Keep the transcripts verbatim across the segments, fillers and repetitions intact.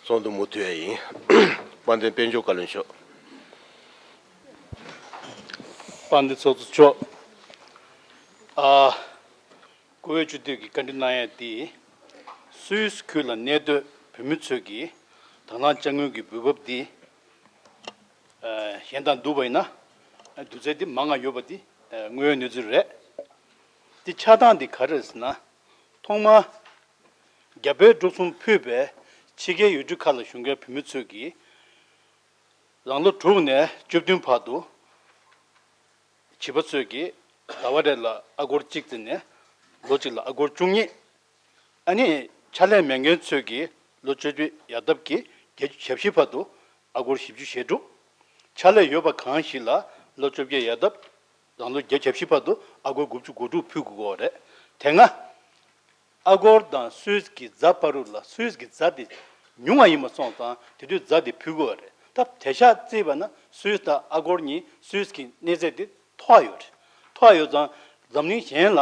ཚོགས་འདུ་མུ་མཐུད་ཡིན། དཔལ་ལྡན་དཔལ་འབྱོར་བཀའ་བློན་མཆོག་དཔལ་ལྡན་ཚོགས་གཙོ་མཆོག་ཨ། བཀུར་འོས་སྤྱི་འཐུས་ཀྱིས་བཀའ་འདྲི་གནང་ཡ་དེ། སུད་སི་ཁུལ་ལ་གནས་སྡོད་བོད་མི་ཚོས་ཀྱིས་དང་བླངས་དཔྱ་དངུལ་གྱི་འབུལ་འབབ་འདི། ཨ། གཞན་དང་བསྡུར་བ་ཡིན་ན། བསྡུར་ཚད་འདི་མང་ང་ཡོད་པ་འདི་དངོས་ཡོད་གནས་ཚུལ་རེད། འདི་ཆགས་སྟངས་འདི་ག་རེ་རེད་ཟེར་ན། ཐོག་མར། རྒྱ་བལ་འབྲུག་གསུམ་ཕུད་པའི་ཕྱི་རྒྱལ་ཡུལ་གྲུ་ཁག་ལ་བཞུགས་མཁན་བོད་མི་ཚོས་ཀྱིས། རང་ལོ་དྲུག་ནས་བཅུ་བདུན་བར་དུ། བྱིས་པ་ཚོས་ཀྱིས་ཟླ་བ་རེ་ལ་ཨ་སྒོར་གཅིག་བརྩིས་ནས་ལོ་གཅིག་ལ་ཨ་སྒོར་བཅུ་གཉིས། ཨ་ནི་ཕྱག་ལས་མེད་མཁན་ཚོས་ཀྱིས་ལོ་བཅོ་བརྒྱད་ཡར་ལྡབ་ཀྱིས་བརྒྱད་ཅུ་གྱ་བཞི་བར་དུ་ཨ་སྒོར་བཞི་བཅུ་ཞེ་དྲུག་ཕྱག་ལས་ཡོད་པ་གང་ཞིག་ལ་ལོ་བཅོ་བརྒྱད་ཡར་ལྡབ། རང་ལོ་བརྒྱད་ཅུ་གྱ་བཞི་བར་དུ་ཨ་སྒོར་དགུ་བཅུ་གོ་དྲུག་ཕུལ་དགོས་ཀྱི་ཡོད་རེད། དེ་སྔ། ཨ་སྒོར་དང་སུད་སི་གི་ཛ་བར་དུ་ལ་སུད་སི་གི་ཛ་དེ་ཉུང་བ་ཡིན་པ་སོང་ཙང་དེ་དུས་ཛ་དེ་ཕུལ་དགོས་པ་རེད། ད་དེང་སང་བརྩིས་པ་ན་སུད་སི་དང་ཨ་སྒོར་གཉིས་སུད་སི་གི་གནས་ཚད་དེ་མཐོ་བ་ཡོད་རེད། མཐོ་བ་ཡོད་ཙང་འཛམ་གླིང་གཞན་ལ་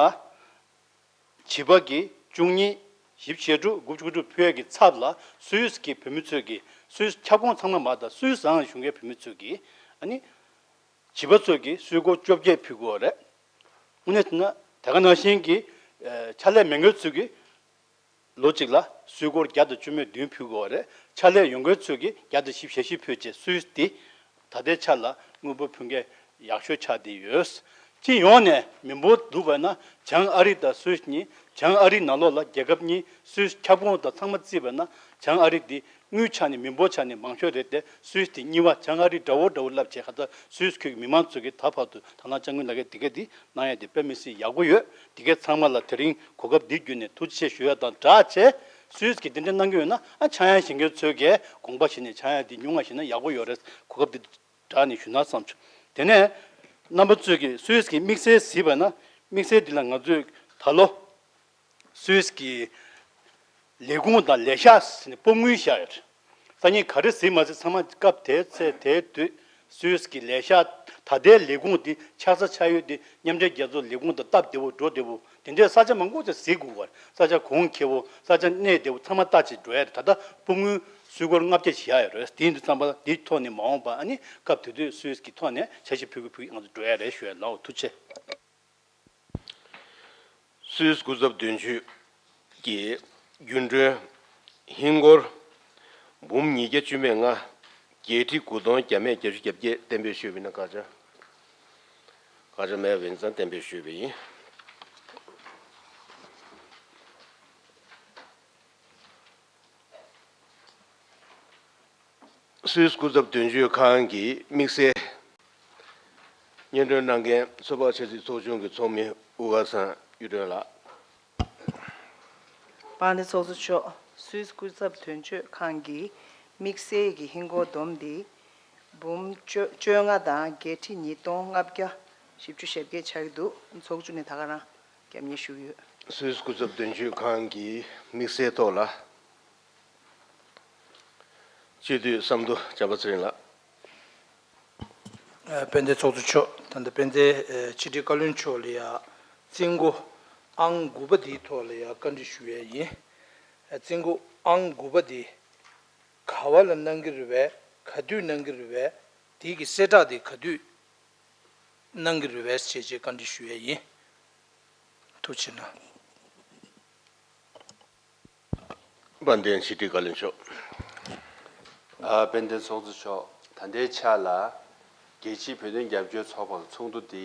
བྱིས་པ་གི་བཅུ་གཉིས། བཞི་བཅུ་ཞེ་དྲུག་དགུ་བཅུ་གོ་དྲུག་ཕུལ་ཡ་གི་ཚབ་ལ་སུད་སི་གི་བོད་མི་ཚོས་ཀྱི་སུད་སི་ཁྱབ་ཁོངས་ཚང་མ་མ་དང་སུད་སི་རང་ལ་བཞུགས་མཁན་བོད་མི་ཚོས་ཀྱི་ཨ་ནི། བྱིས་པ་ཚོས་ཀྱིས་སུད་སྒོར་བཅོ་བརྒྱད་ཕུལ་དགོས་པ་རེད། དངོས་གནས་བྱས་ན་དེ་ག་ནང་བཞིན་གྱི་ཨ་ཕྱག་ལས་མེད་མཁན་ཚོས་ཀྱིས་ལོ་གཅིག་ལ་སུད་སྒོར་བརྒྱ་དང་བཅུ་མེད་བདུན་ཕུལ་དགོས་པ་རེད། ཕྱག་ལས་ཡོད་མཁན་ཚོས་ཀྱིས་བརྒྱ་དང་བཞི་བཅུ་ཞེ་བཞི་ཕུལ་བྱས་སུད་སི་དེ་ད་ལྟའི་ཆ་ལ་དངུལ་འབོར་ཕོན་ཆེན་ཡག་ཤོས་ཆགས་བསྡད་ཡོད། སྤྱི་ཡོངས་ནས་མི་འབོར་བསྡུར་བ་ན་བྱང་ཨ་རི་དང་སུད་སི་གཉིས། བྱང་ཨ་རི་ནང་ལོགས་ལ་རྒྱལ་ཁབ་གཉིས་སུད་སི་ཁྱབ་ཁོངས་དང་ཚང་མ་བརྩིས་པ་ན་བྱང་ཨ་རི་དེ། དངུལ་ཆ་ནས་མི་འབོར་ཆ་ནས་མང་ཤོས་རེད་དེ། སུད་སི་དེ་གཉིས་པ། བྱང་ཨ་རི་འདྲ་བོ་འདྲ་བོ་ལབ་བྱས་ཁ་ཚ་སུད་སི་ཁུལ་གྱི་མི་མང་ཚོས་ཀྱིས་ད་བར་དུ་དང་བླངས་དཔྱ་དངུལ་ལག་ཁྱེར་དེ་ག་དེ་གནང་ཡ་དེ་དཔེ་མི་སྲིད་ཡག་པོ་ཡོད། དེ་ག་ཚང་མ་ལ་དེ་རིང་གོ་སྐབས་འདི་བརྒྱུད་ནས་ཐུགས་རྗེ་ཆེ་ཞུ་ཡ་དང་སྦྲགས་བྱས། སུད་སི་གིས་དེ་འདྲ་གནང་གི་ཡོད་ན་ཨ་ཆག་ཡང་ཞིང་མཁན་ཚོས་ཀྱིས་དགོངས་པ་བཞེས་ནས་ཆག་ཡང་དེ་ཉུང་བ་བཞེས་ན་ཡག་པོ་ཡོད་རེད། གོ་སྐབས་འདི་སྦྲགས་ནས་ཞུ་ན་བསམ་བྱུང་། དེ་ནས་རྣམ་པ་ཚོས་ཀྱིས་སུད་སི་གི་དམིགས་བསལ་གཟིགས་པ་ན་དམིགས་བསལ་འདི་ལ་ང་ཚོས་ད་ལོ། སུད་སི་གི་ལས་ཁུངས་དང་ལས་ཤག་ཟེར་ནས་སྤོ་དངུལ་བཞག་ཡོད། སང་ཉིན་ག་རེ་གཟིགས་མ་གཟིགས་ཚང་མ་སྐབས་དེའི་ཚེ་དེའི་དུས་སུད་སི་གི་ལས་ཤག་ད་ལྟའི་ལས་ཁུངས་དེ་ཆགས་ས་ཆགས་ཡུལ་དེ་མཉམ་འབྲེལ་རྒྱལ་ཚོགས་ལས་ཁུངས་དང་སྟབས་བདེ་བོ་འགྲོ་བདེ་བོ་དེ་འདྲའི་ས་ཆ་མང་པོ་ཅིག་གཟིགས་དགོས་པ་རེད། ས་ཆ་གོང་ཁེ་བོ་ས་ཆ་གནས་བདེ་བོ་ཚང་མ་ལྟ་ཅིག་འགྲོ་ཡ་རེད། ད་ལྟ་སྤོ་དངུལ་སུད་སྒོར་ལྔ་བརྒྱ་ཞིག་བཞག་ཡོད་རེད། དེ་ཡིན་དུས་ཙམ་པ་འདིའི་ཐོག་ནས་མ་འོངས་པ་ཨ་ནི་སྐབས་དེ་དུས་སུད་སི་གི་ཐོག་ནས་འཆར་གཞི་ཕུལ་གི་ཕུལ་གི་ང་ཚོ་འགྲོ་ཡ་རེད་ཞུ་ཡ་ལའོ། ཐུགས་རྗེ་ཆེ། སུད་སི་སྐུ་ཚབ་དོན་གཅོད་ཀྱིས་རྒྱུན་གྲོན་ཧིན་སྒོར་འབུམ་ཉིས་བརྒྱ་བཅུ་མེད་ལྔ། བརྒྱད་ཁྲི་དགུ་སྟོང་བརྒྱ་མེད་བརྒྱད་ཅུ་གྱ་བརྒྱད་གཏན་འབེབས་ཞུས་པ་ཡིན་ན་བཀའ་རྒྱ། བཀའ་རྒྱ་མེད་པ་ཡིན་ཙང་གཏན་འབེབས་ཞུས་པ་ཡིན། སུད་སི་སྐུ་ཚབ་དོན་གཅོད་ཁང་གི་དམིགས་བསལ་སྙན་སྒྲོན་གནང་མཁན་ཚོད་དཔག་ཆབ་སྲིད་ཚོགས་ཆུང་གི་ཚོགས་མི་དབུ་དཀར་ཚང་གཡུ་སྒྲོན་ལགས། དཔལ་ལྡན་ཚོགས་གཙོ་མཆོག་སུད་སི་སྐུ་ཚབ་དོན་གཅོད་ཁང་གི་དམིགས་བསལ་གྱི་ཧིན་སྒོར་བསྡོམས་འདི་འབུམ་བཅོ་བཅོ་ལྔ་དང་བརྒྱད་ཁྲི་ཉིས་སྟོང་ལྔ་བརྒྱ་བཞི་བཅུ་ཞེ་བརྒྱད་ཆགས་ཀྱི་འདུག་ཚོགས་ཆུང་ནས་ད་ག་རང་རྒྱབ་གཉེར་ཞུ་གི་ཡོད། སུད་སི་སྐུ་ཚབ་དོན་གཅོད་ཁང་གི་དམིགས་བསལ་ཐོག་ལ། སྤྱི་འཐུས་བསམ་མདོ་བྱམས་པ་ཚེ་རིང་ལགས། ཨ། དཔལ་ལྡན་ཚོགས་གཙོ་མཆོག་ད་ལྟ་དཔལ་ལྡན་ཨ་ཕྱི་དྲིལ་བཀའ་བློན་མཆོག་ལ་ཡ་རྩིས་འགོ་ཨང་དགུ་པ་འདིའི་ཐོག་ལ་ཡ་བཀའ་འདྲི་ཞུ་ཡས་ཡིན། ཨ། རྩིས་འགོ་ཨང་དགུ་པ་འདི་ག་བ་ལ་གནང་གི་རེད་པས། ག་དུས་གནང་གི་རེད་པས། དེ་གི་གསལ་བསྒྲགས་དེ་ག་དུས་གནང་གི་རེད་པས་ཞེས་བྱས་བཀའ་འདྲི་ཞུ་ཡས་ཡིན། ཐུགས་རྗེ་གནང་། དཔལ་ལྡན་ཕྱི་དྲིལ་བཀའ་བློན་མཆོག་ཨ། དཔལ་ལྡན་ཚོགས་གཙོ་མཆོག་ད་ལྟའི་ཆ་ལ་རྒྱལ་སྤྱིའི་བོད་དོན་རྒྱབ་སྐྱོར་ཚོགས་པ་གི་ཚོགས་འདུ་དེ་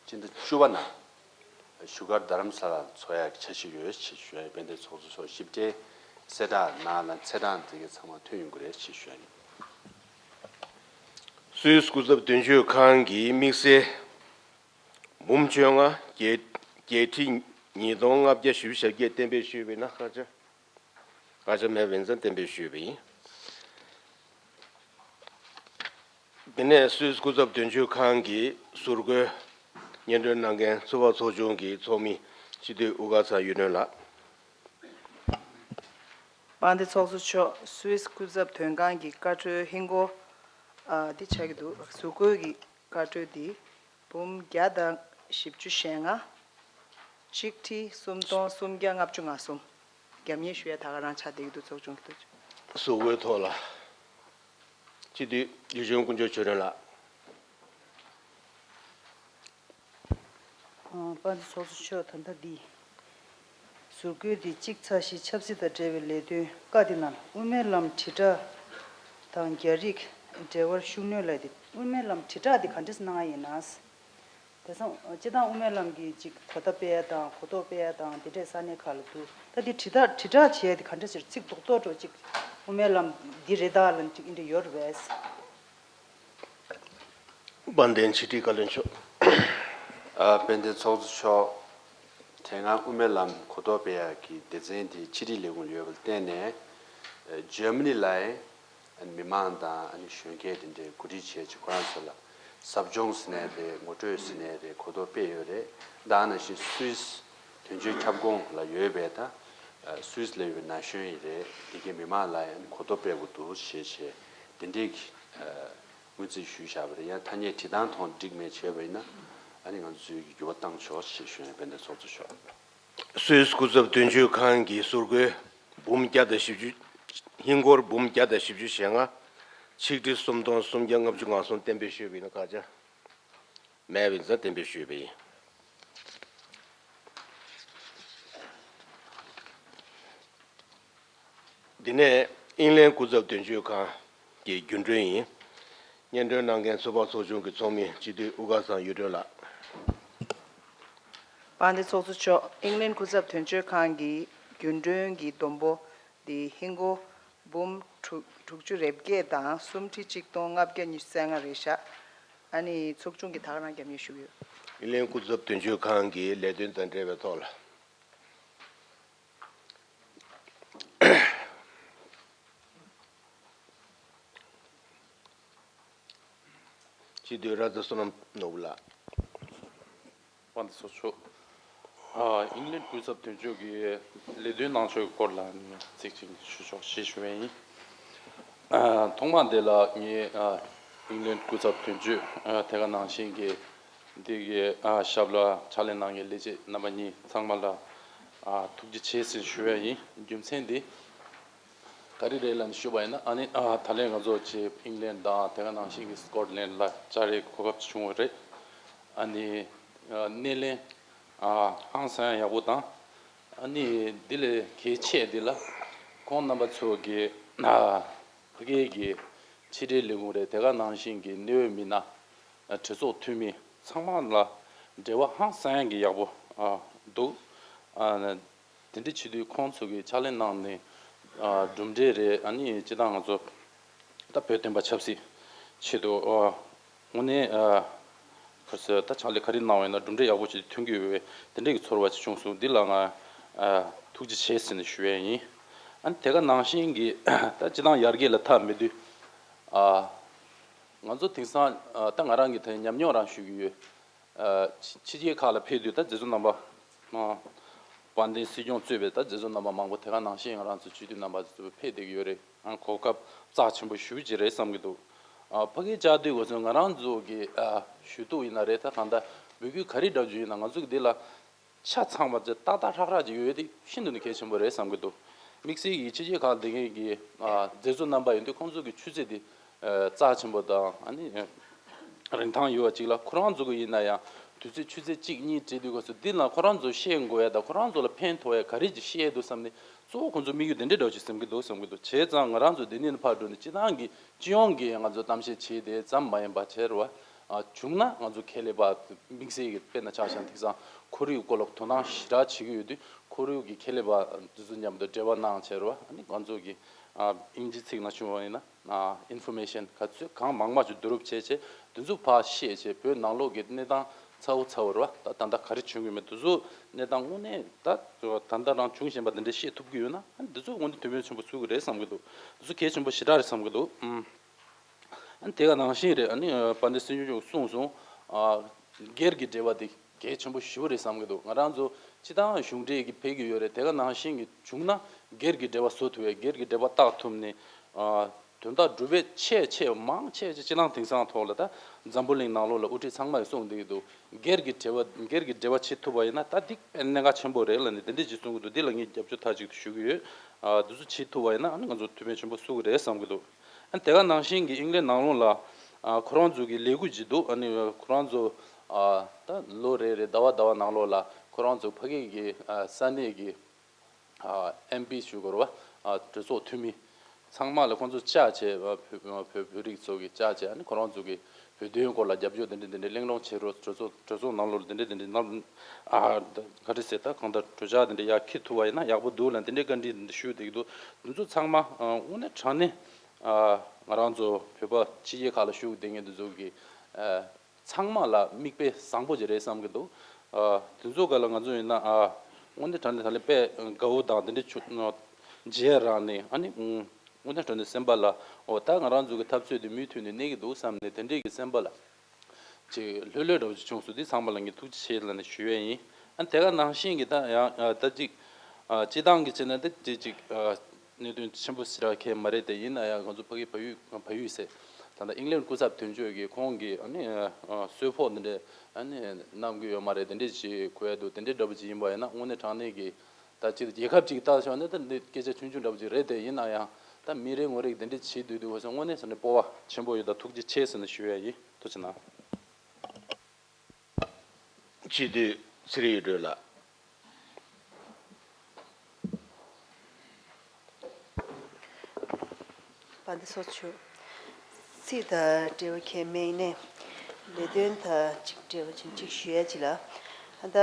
སྤྱི་ཟླ་བཅུ་པ་ནང་བཞུགས་སྒར་རྡ་རམ་ས་ལར་འཚོགས་ཡག་གི་འཆར་གཞི་ཡོད་ཅེས་ཞུ་ཡ་ཡིན། དཔལ་ལྡན་ཚོགས་གཙོ་མཆོག་ཞིབ་ཕྲའི་གསལ་བསྒྲགས་གནང་ལ་ཚེས་གྲངས་དེ་གའི་ཚང་མ་ཐོན་ཡོང་གི་རེད་ཅེས་ཞུ་ཡ་ཡིན། སུད་སི་སྐུ་ཚབ་དོན་གཅོད་ཁང་གི་དམིགས་བསལ་འབུམ་བཅོ་ལྔ་བརྒྱད་བརྒྱད་ཁྲི་ཉིས་སྟོང་ལྔ་བརྒྱ་བཞི་བཅུ་ཞེ་བརྒྱད་གཏན་འབེབས་ཞུས་པ་ཡིན་ན་བཀའ་རྒྱ། བཀའ་རྒྱ་མེད་པ་ཡིན་ཙང་གཏན་འབེབས་ཞུས་པ་ཡིན། དེ་ནས་སུད་སི་སྐུ་ཚབ་དོན་གཅོད་ཁང་གི་ཟུར་བཀོད་སྙན་སྒྲོན་གནང་མཁན་ཚོད་དཔག་ཚོགས་ཆུང་གི་ཚོགས་མི་སྤྱི་འཐུས་དབུ་དཀར་ཚང་གཡུ་སྒྲོན་ལགས། དཔལ་ལྡན་ཚོགས་གཙོ་མཆོག་སུད་སི་སྐུ་ཚབ་དོན་ཁང་གི་བཀའ་འཁྲོལ་ཧིན་སྒོར་ཨ་འདི་ཆགས་ཀྱི་འདུག་ཟུར་བཀོད་ཀྱི་བཀའ་འཁྲོལ་འདི་འབུམ་བརྒྱ་དང་བཞི་བཅུ་ཞེ་ལྔ། གཅིག་ཁྲི་སུམ་སྟོང་སུམ་བརྒྱ་ལྔ་བཅུ་ང་གསུམ། རྒྱབ་གཉེར་ཞུ་ཡ་ད་ག་རང་ཆགས་བསྡད་ཀྱི་འདུག་ཚོགས་ཆུང་གི་ཐུགས་རྗེ་ཆེ། བཟོ་བཀོད་ཐོག་ལ་སྤྱི་འཐུས་ཡུལ་ལྗོངས་དཀོན་མཆོག་ཆོས་སྒྲོན་ལགས། ཨ། དཔལ་ལྡན་ཚོགས་གཙོ་མཆོག་ད་ལྟ་འདི་བཟོ་བཀོད་འདི་གཅིག་ཚ་བཞི་ཆབ་སྲིད་དང་འབྲེལ་བའི་ལས་དོན་བཀའ་འདི་ནང་དབུ་མའི་ལམ་དྲིལ་བསྒྲགས་དང་རྒྱ་རིགས་འབྲེལ་བར་ཤུགས་སྣོན་ལབ་འདི། དབུ་མའི་ལམ་དྲིལ་བསྒྲགས་འདི་ག་འདྲས་གནང་ཡ་ཡིན་ན། དེང་སང་སྤྱིར་བཏང་དབུ་མའི་ལམ་གྱི་ཅིག་གོ་བརྡ་སྤེལ་ཡ་དང་གོ་རྟོགས་སྤེལ་ཡ་དང་དེ་འདྲས་ས་གནས་ཁག་ལ་འདུག་ད་འདི་དྲིལ་བསྒྲགས་དྲིལ་བསྒྲགས་བྱེད་ཡ་འདི་ག་འདྲས་ཟེར། ཚིག་རྡོག་རྡོག་འགྲོ་ཅིག་དབུ་མའི་ལམ་འདི་རེད་ད་ལབ་ཅིག་འདི་འདྲས་ཡོད་རེད་པས། དཔལ་ལྡན་ཕྱི་དྲིལ་བཀའ་བློན་མཆོག་ཨ། དཔལ་ལྡན་ཚོགས་གཙོ་མཆོག་དེ་སྔ་དབུ་མའི་ལམ་གོ་རྟོགས་སྤེལ་ཡག་གི་སྡེ་ཚན་དེ་ཕྱི་དྲིལ་ལས་ཁུངས་ཡོད་པ་ལ་བརྟེན་ནས། ཨ། འཇར་མ་ནི་ལའི་མི་མང་དང་ཨ་ནི་གཞོན་སྐྱེས་དེ་འདྲའི་གོ་སྒྲིག་བྱས་ཀྱི་ཁོ་རང་ཚོ་ལ་ཟབ་སྦྱོང་ཟེར་ནའི་རེད། ངོ་སྤྲོད་ཟེར་ནའི་རེད། གོ་རྟོགས་སྤེལ་ཡོད་རེད། ད་ནང་བཞིན་སུད་སི་དོན་གཅོད་ཁྱབ་ཁོངས་ལ་ཡོད་པའི་ད་སུད་སི་ལ་ཡོད་པའི་ན་གཞོན་ཡིན་རེད། དེ་གའི་མི་མང་ལ་ཡང་གོ་རྟོགས་སྤེལ་དགོས་འདུག་ཞེས་བྱས་དེ་འདྲའི་གི་ཨ། སྔོན་རྩིས་ཞུས་བཞག་པ་རེད། ཡང་ཐ་སྙད་བྲིས་སྟངས་ཐོག་འགྲིག་མེད་བྱས་པ་ཡིན་ན་ཨ་ནི་ང་ཚོས་ཀྱི་འགྱུར་བ་བཏང་ཆོག་ཞེས་ཞུ་ཡ་ཡིན། དཔལ་ལྡན་ཚོགས་གཙོ་མཆོག་སུད་སི་སྐུ་ཚབ་དོན་གཅོད་ཁང་གི་ཟུར་བཀོད་འབུམ་བརྒྱ་དང་བཞི་བཅུ། ཧིན་སྒོར་འབུམ་བརྒྱ་དང་བཞི་བཅུ་ཞེ་ལྔ། ཆིག་ཁྲི་སུམ་སྟོང་སུམ་བརྒྱ་ལྔ་བཅུ་ང་གསུམ་གཏན་འབེབས་ཞུས་པ་ཡིན་ན་ཁག་ཆེ། མེད་པའི་རྩ་གཏན་འབེབས་ཞུས་པ་ཡིན། འདི་ནས་དབྱིན་ལན་སྐུ་ཚབ་དོན་གཅོད་ཁང་གི་རྒྱུན་གྲོན་ཡིན། སྙན་སྒྲོན་གནང་མཁན་ཚོད་དཔག་ཚོགས་ཆུང་གི་ཚོགས་མི་སྤྱི་འཐུས་དབུ་དཀར་ཚང་གཡུ་སྒྲོན་ལགས། དཔལ་ལྡན་ཚོགས་གཙོ་མཆོག་དབྱིན་ལན་སྐུ་ཚབ་དོན་གཅོད་ཁང་གི་རྒྱུན་གྲོན་གྱི་བསྡོམས་པོ་འདི་ཧིན་སྒོར་འབུམ་དྲུག་དྲུག་ཅུ་རེ་བརྒྱད་དང་སུམ་ཁྲི་གཅིག་སྟོང་ལྔ་བརྒྱ་ཉི་ཤུ་རྩ་ལྔ་རེད་ཤག་ཨ་ནི་ཚོགས་ཆུང་གིས་ད་ག་རང་རྒྱབ་གཉེར་ཞུ་གི་ཡོད། དབྱིན་ལན་སྐུ་ཚབ་དོན་གཅོད་ཁང་གི་ལས་དོན་དང་འབྲེལ་བའི་ཐོག་ལ། སྤྱི་འཐུས་ར་ཛ་བསོད་ནམས་ནོར་བུ་ལགས། དཔལ་ལྡན་ཚོགས་གཙོ་མཆོག་ཨ། དབྱིན་ལན་སྐུ་ཚབ་དོན་གཅོད་ཀྱི་ལས་དོན་གནང་ཕྱོགས་ཀྱི་སྐོར་ལ་ཚིག་གཅིག་ཞུ་ཆོག་ཞེས་ཞུ་བ་ཡིན། ཨ། ཐོག་མ་དེ་ལ་ངས་ཨ། དབྱིན་ལན་སྐུ་ཚབ་དོན་གཅོད་ཨ། དེ་ག་ནང་བཞིན་གྱི་འདི་གི་ཨ། ཞབས་ལ་ཕྱག་ལས་གནང་མཁན་ལས་བྱེད་རྣམ་པ་གཉིས་ཚང་མ་ལ་ཨ། ཐུགས་རྗེ་ཆེ་ཟེར་ཞུ་བ་ཡིན། རྒྱུ་མཚན་འདི་ག་རེ་རེད་ལབ་ནས་ཞུས་པ་ཡིན་ན། ཨ་ནི་ཨ། ད་ལན་ང་ཚོ་ཅིག་དབྱིན་ལན་དང་དེ་ག་ནང་བཞིན་གྱི་སི་ཀོཊ་ལན་ལ་བཅར་བའི་གོ་སྐབས་ཅིག་བྱུང་བ་རེད། ཨ་ནི་ཨ། སྣེ་ལེན་ཨ། ཧང་སང་ཡག་པོ་དང་། ཨ་ནི་འདི་ལས་གལ་ཆེ་འདི་ལ་ཁོང་རྣམ་པ་ཚོ་གི་ཨ། ཕ་གིའི་གི་ཕྱི་དྲིལ་ལས་ཁུངས་རེད། དེ་ག་ནང་བཞིན་གྱི་གནད་ཡོད་མི་སྣ་ཨ། གྲོས་ཚོགས་འཐུས་མི་ཚང་མ་ལ་འབྲེལ་བ་ཧང་སང་ཡག་གི་ཡག་པོ་ཨ། འདུག་ཨ། དེ་འདྲ་བྱེད་དུས་ཁོང་ཚོ་གིས་ཕྱག་ལས་གནང་ནས་ཨ། གྲུབ་འབྲས་རེད། ཨ་ནི་སྤྱིར་བཏང་ང་ཚོ་ད་བོད་བསྟན་པ་ཆབ་སྲིད་ཆེད་དུ་ཨ། དངོས་གནས་ཨ། ཁོ་ཚོས་ད་ཕྱག་ལས་ག་རེ་གནང་བ་ཡིན་ན་གྲུབ་འབྲས་ཡག་པོ་ཞིག་ཐོན་གྱི་ཡོད་པའི་དེ་འདྲ་གི་ཚོར་བ་ཞིག་བྱུང་སོང་། འདི་ལ་ང་ཨ། ཐུགས་རྗེ་ཆེ་ཟེར་ནས་ཞུ་ཡས་ཡིན། ཨ་ནི་དེ་ག་ནང་བཞིན་གྱི་ད་སྤྱིར་བཏང་ཡར་རྒྱས་ལ་མཐའ་མེད་དུས་ཨ། ང་ཚོ་དེང་སང་ཨ། ད་ང་རང་གི་དེ་ཉམས་མྱོང་རང་ཞུ་གི་ཡོད། ཨ། ཕྱི་ཕྱི་རྒྱལ་ཁག་ལ་ཕེབས་དུས་ད་མཛད་གཙོ་རྣམ་པ་ཨ། དཔལ་ལྡན་སྲིད་སྐྱོང་གཙོས་པའི་ད་མཛད་གཙོ་རྣམ་པ་མང་པོ་དེ་ག་ནང་བཞིན་ང་རང་ཚོ་སྤྱི་འཐུས་རྣམ་པ་ཚོ་ཕེབས་བསྡད་ཀྱི་ཡོད་རེད། ཨ། གོ་སྐབས་རྩ་ཆེན་པོ་ཞེ་པོ་ཅིག་རེད་བསམ་གྱི་འདུག་ཨ། ཕ་གིར་བཅར་དུས་ང་ཚོ་ང་རང་ཚོ་གི་ཨ། ཞུ་གཏུག་ཡིན་ན་རེད། ད་གང་ལྟར་འབོད་སྐུལ་ག་རེ་བསྒྲགས་རྒྱུ་ཡིན་ན་ང་ཚོ་གི་འདི་ལ་ཆ་ཚང་བ་ཅིག་ཏག་ཏག་ཧྲག་ཧྲག་ཅིག་ཡོད་དེ་ཤིན་ཏུ་ནས་གལ་ཆེན་པོ་རེད་བསམ་གྱི་འདུག་དམིགས་བསལ་གྱི་ཕྱི་རྒྱལ་ཁག་ལ་བསྡད་མཁན་གྱི་ཨ། མཛད་གཙོ་རྣམ་པ་ཡིན་དུས་ཁོང་ཚོ་གི་ཆུ་ཚད་དེ་ཨ། རྩ་ཆེན་པོ་དང་ཨ་ནི་རིན་ཐང་ཡོད་པ་ཅིག་ལ། ཁོ་རང་ཚོ་གི་ཡིན་ན་ཡང་དུས་ཚོད་ཆུ་ཚད་གཅིག་གཉིས་སྤྲད་དུས་ཁོ་ཚོ་འདི་ལ་ཁོ་རང་ཚོ་ཤེས་དགོས་ཡ་དང་ཁོ་རང་ཚོ་ལ་ཕན་ཐོགས་ཡ་ག་རེ་ཅིག་ཤེས་ཡ་འདུག་བསམ་ནས་གཙོ་བོ་ཁོང་ཚོ་དམིགས་ཡུལ་དེ་འདྲ་འདྲ་ཅིག་བསམ་གྱི་འདུག་བསམ་གྱི་འདུག་བྱས་ཙང་ང་རང་ཚོ་འདི་ནས་ཕར་འགྲོ་ནས་སྤྱི་བཏང་གི་སྤྱི་ཡོངས་ཀྱི་ང་ཚོ་གཏམ་བཤད་བྱས་དེ་ཙམ་མ་ཡིན་པ་བྱས་རེད་བ། ཨ། བྱུང་ན་ང་ཚོ་ཁེ་ལས་པ་དམིགས་བསལ་གྱི་དཔེར་ན་ཆ་བཞག་ན་དེང་སང་ཁོར་ཡུག་སྐོར་ལ་དོ་སྣང་ཞེ་དྲག་བྱེད་ཀྱི་ཡོད་དུས་ཁོར་ཡུག་གི་ཁེ་ལས་པ་འདི་ཚོ་མཉམ་དུ་འབྲེལ་བ་གནང་བྱས་རེད་བ། ཨ་ནི་ང་ཚོ་གི་ཨ། དབྱིན་ཇི་ཚིག་ནང་བྱུང་བ་ཡིན་ན་ཨ། ཨིན་ཕོར་མེ་ཤན་ག་ཚོད་གང་མང་མང་ཅིག་བསྡུ་རུབ་བྱས་བྱས་དེ་ཚོ་ཕར་ཤེས་བྱས་བོད་ནང་ལོགས་ཀྱི་གནས་སྟངས་ཚ་བོ་ཚ་བོ་རེད་བ། ད་ད་ལྟ་ག་རེ་བྱུང་གི་མེད་དེ་ཚོ་གནས་སྟངས་དངོས་གནས་ད་ད་ལྟ་རང་བྱུང་བཞིན་པ་འདི་འདྲ་ཤེས་ཐུབ་ཀྱི་ཡོད་ན་ཨ་ནི་འདི་ཚོ་དངོས་གནས་དོན་ཕན་ཆེན་པོ་ཚུགས་ཀྱི་རེད་བསམ་གྱི་འདུག་འདི་ཚོ་གལ་ཆེན་པོ་ཞེ་དྲག་རེད་བསམ་གྱི་འདུག་ཨུམ། ཨ་ནི་དེ་ག་ནང་བཞིན་རེད། ཨ་ནི་དཔལ་ལྡན་སྲིད་སྐྱོང་མཆོག་གསུངས་སོང་། ཨ། སྒེར་གྱི་འབྲེལ་བ་དེ་གལ་ཆེན་པོ་ཞེ་པོ་རེད་བསམ་གྱི་འདུག་ང་རང་ཚོ་སྤྱི་བཏང་གཞུང་འབྲེལ་གྱི་ཕེབས་ཀྱི་ཡོད་རེད། དེ་ག་ནང་བཞིན་གྱི་བྱུང་ན་སྒེར་གྱི་འབྲེལ་བ་བཟོ་ཐུབ་ཡས། སྒེར་གྱི་འབྲེལ་བ་བརྟག་ཐུབ་ནས། ཨ། དོན་དག་སྒྲུབ་པའི་ཆེས་ཆེས་མང་ཆེས་ཆེ་སྤྱི་བཏང་དེང་སང་ཐོག་ལ་ད་འཛམ་བུ་གླིང་ནང་ལོགས་ལ་དབུ་ཁྲིད་ཚང་མ་ཡིས་གསུངས་བསྡད་ཀྱི་འདུག་སྒེར་གྱི་འབྲེལ་བ་སྒེར་གྱི་འབྲེལ་བ་བྱེད་ཐུབ་པ་ཡིན་ན་ད་འདི་དཔེ་གནད་འགག་ཆེན་པོ་རེད་ལབ་ནས་དེ་འདྲས་ཅིག་གསུང་གི་འདུག་འདི་ལ་ངས་རྒྱབ་སྐྱོར་མཐའ་གཅིག་ཏུ་ཞུ་གི་ཡོད། ཨ་འདི་ཚོ་བྱེད་ཐུབ་པ་ཡིན་ན་ཨ་ནི་ང་ཚོ་ཐུགས་ཕན་ཆེན་པོ་གསོ་གི་རེད་བསམ་གྱི་འདུག་ཨ་ནི་དེ་ག་ནང་བཞིན་གྱི་ཨིང་ལན་ནང་ལོགས་ལ་ཨ་ཁོ་རང་ཚོ་གི་ལས་འགུལ་ཅིག་འདུག་ཨ་ནི་ཁོ་རང་ཚོ་ཨ་ད་ལོ་རེ་རེ་ཟླ་བ་ཟླ་བ་ནང་ལོགས་ལ་ཁོ་རང་ཚོ་ཕ་གི་གི་ཨ་ས་གནས་ཀྱི་ཨ་ཨེམ་པི་ཞུ་དགོས་རེད་བ། ཨ་གྲོས་ཚོགས་འཐུས་མི་ཚང་མ་ལ་ཁོང་ཚོ་བཅར་བྱས་བ་བོད་བོད་བོད་རིགས་ཚོ་གི་བཅར་བྱས་ཨ་ནི་ཁོ་རང་ཚོ་གི་བོད་དོན་སྐོར་ལ་རྒྱབ་སྐྱོར་དེ་འདྲ་དེ་འདྲ་གླེང་སློང་བྱེད་རོགས། གྲོས་ཚོགས་གྲོས་ཚོགས་ནང་ལོགས་ལ་དེ་འདྲ་དེ་འདྲ་གནང་ཨ་ག་རེ་ཟེར་ད་གང་ལྟར་གྲོས་འཆར་དེ་འདྲ་ཡར་འཁྱེར་ཐུབ་པ་ཡིན་ན་ཡག་པོ་འདུག་ལ་དེ་འདྲའི་བཀའ་འདྲི་དེ་འདྲ་ཞུ་བསྡད་ཀྱི་འདུག་འདི་ཚོ་ཚང་མ་ཨ་དངོས་གནས་དྲང་གནས་ཨ་ང་རང་ཚོ་བོད་པ་ཕྱི་རྒྱལ་ཁག་ལ་བཞུགས་བསྡད་མཁན་དེ་ཚོ་གི་ཨ། ཚང་མ་ལ་མིག་དཔེ་བཟང་པོ་ཅིག་རེད་བསམ་གྱི་འདུག་ཨ་དེ་ཚོ་ག་ལ་ང་ཚོ་ཡིན་ན་ཨ་དངོས་གནས་དྲང་གནས་ད་ལན་དཔེ་དགའ་བོ་དང་དེ་འདྲ་ཆུ་རྗེས་རག་ནས་ཨ་ནི་དངོས་གནས་དྲང་གནས་སེམས་པ་ལ་འོ་ད་ང་རང་ཚོ་གི་འཐབ་རྩོད་དེ་མུ་མཐུད་ནས་གནས་ཀྱི་འདུག་བསམ་ནས་དེ་འདྲས་ཀྱི་སེམས་པ་ལ་ཅིག་ལྷོད་ལྷོད་འདྲ་བོ་ཅིག་བྱུང་སོང་། འདི་ཚང་མ་ལ་ངས་ཐུགས་རྗེ་ཆེ་ལབ་ནས་ཞུ་ཡས་ཡིན། ཨ་དེ་ག་ནང་བཞིན་གྱི་ད་ཡང་ཨ་ད་ཅིག་ཨ་སྤྱི་བཏང་གི་བྱས་ན་འདི་ཅིག་ཅིག་ཨ། གནད་དོན་ཆེན་པོ་ཞེ་དྲག་གང་ཡང་མ་རེད་དེ། ཡིན་ན་ཡང་ང་ཚོ་ཕ་གི་བལ་ཡུལ་བལ་ཡུལ་ཟེར་ད་ལྟ་ཨིང་ལན་སྐུ་ཚབ་དོན་གཅོད་ཀྱིས་ཁོང་གིས་ཨ་ནི་ཨ་གསོལ་ཕོགས་འདི་འདྲས་ཨ་ནི་གནང་གི་ཡོད་མ་རེད། དེ་འདྲས་ཅིག་གོ་ཡ་འདུག་དེ་འདྲས་འདྲ་པོ་ཅིག་ཡིན་པ་ཡིན་ན་དངོས་གནས་དྲང་གནས་ཀྱི་ད་ཅིག་རྒྱལ་ཁབ་ཅིག་ལྟ་ཞོག་ན་ད་འདི་སྐད་ཆ་ཆུང་ཆུང་འདྲ་པོ་ཅིག་རེད་དེ། ཡིན་ན་ཡང་ད་མི་རེ་ངོ་རེ་དེ་འདྲས་བྱེད་འདུག་དུས་ཁོ་ཚོ་དངོས་གནས་ཟེར་ནས་སྤོབས་པ་ཆེན་པོ་ཡོད། ད་ཐུགས་རྗེ་ཆེ་ཟེར་ནས་ཞུ་ཡ་ཡིན། ཐུགས་རྗེ་གནང་། སྤྱི་འཐུས་ཚེ་རིང་གཡུ་སྒྲོན་ལགས། པ་འདི་སོགས་ཆུ། ཚིག་དང་འབྲེལ་བ་གལ་མེད་ནས་ལས་དོན་དང་གཅིག་འབྲེལ་བ་ཅན་གཅིག་ཞུ་ཡ་ཅིག་ལ། ཨ་ད་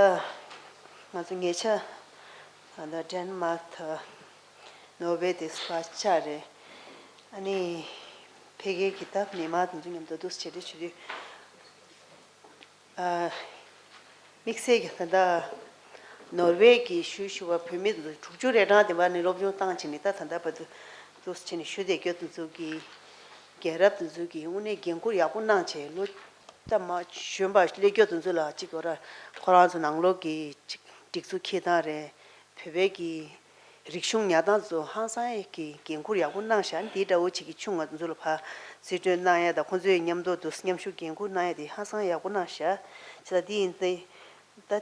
ང་ཚོ་ཉེ་ཆར་ཨ་ད་ཌེན་མཱག་དང་ནོར་ཝེ་དེ་སུ་བ་བཅར་རེད། ཨ་ནི་ཕ་གི་གི་ད་མི་མང་དེ་ཚོ་མཉམ་དུ་འདུག་སེ་བྱེད་དུས་བྱེད་དུས། དམིགས་བསལ་གྱི་ད་ལྟ་ནོར་ཝེ་གི་ཞུ་ཞུ་བ་བོད་མི་དེ་ཚོ་དྲུག་ཅུ་རེ་གྲངས་དེ་བར་ནས་སློབ་སྦྱོང་བཏང་བྱས་ནས་ད་ད་ལྟ་བར་དུ་འདུག་སེ་བྱས་ནས་ཞུ་བསྡད་རྒྱུ་དེ་ཚོ་གི་རྒྱལ་རབས་དེ་ཚོ་གི་དངོས་གནས་འགན་ཁུར་ཡག་པོ་གནང་བྱས་ལོ་ད་མ་གཞོན་པ་སླེབས་རྒྱུ་དེ་ཚོ་ལ་གཅིག་གོ་ར་ཁོ་རང་ཚོ་ནང་ལོགས་ཀྱི་གཅིག་སྒྲིག་འཛུགས་འཁྱེར་སྟངས་རེད། བོད་པའི་གི་རིག་གཞུང་ཉར་སྟངས་ཚོ་ཧང་སང་ཡས་ཀྱི་འགན་ཁུར་ཡག་པོ་གནང་བཞག་འདི་འདྲ་བོ་ཅིག་གི་ཆུང་བ་ཚོ་ལ་ཕར་རྩིས་སྤྲོད་གནང་ཡས་དང་ཁོང་ཚོའི་མཉམ་དུ་འདུག་མཉམ་ཞུགས་འགན་ཁུར་གནང་ཡས་དེ་ཧང་སང་ཡག་པོ་གནང་བཞག་བྱས་ཙང་འདི་ཡིན་ཏེ། ད་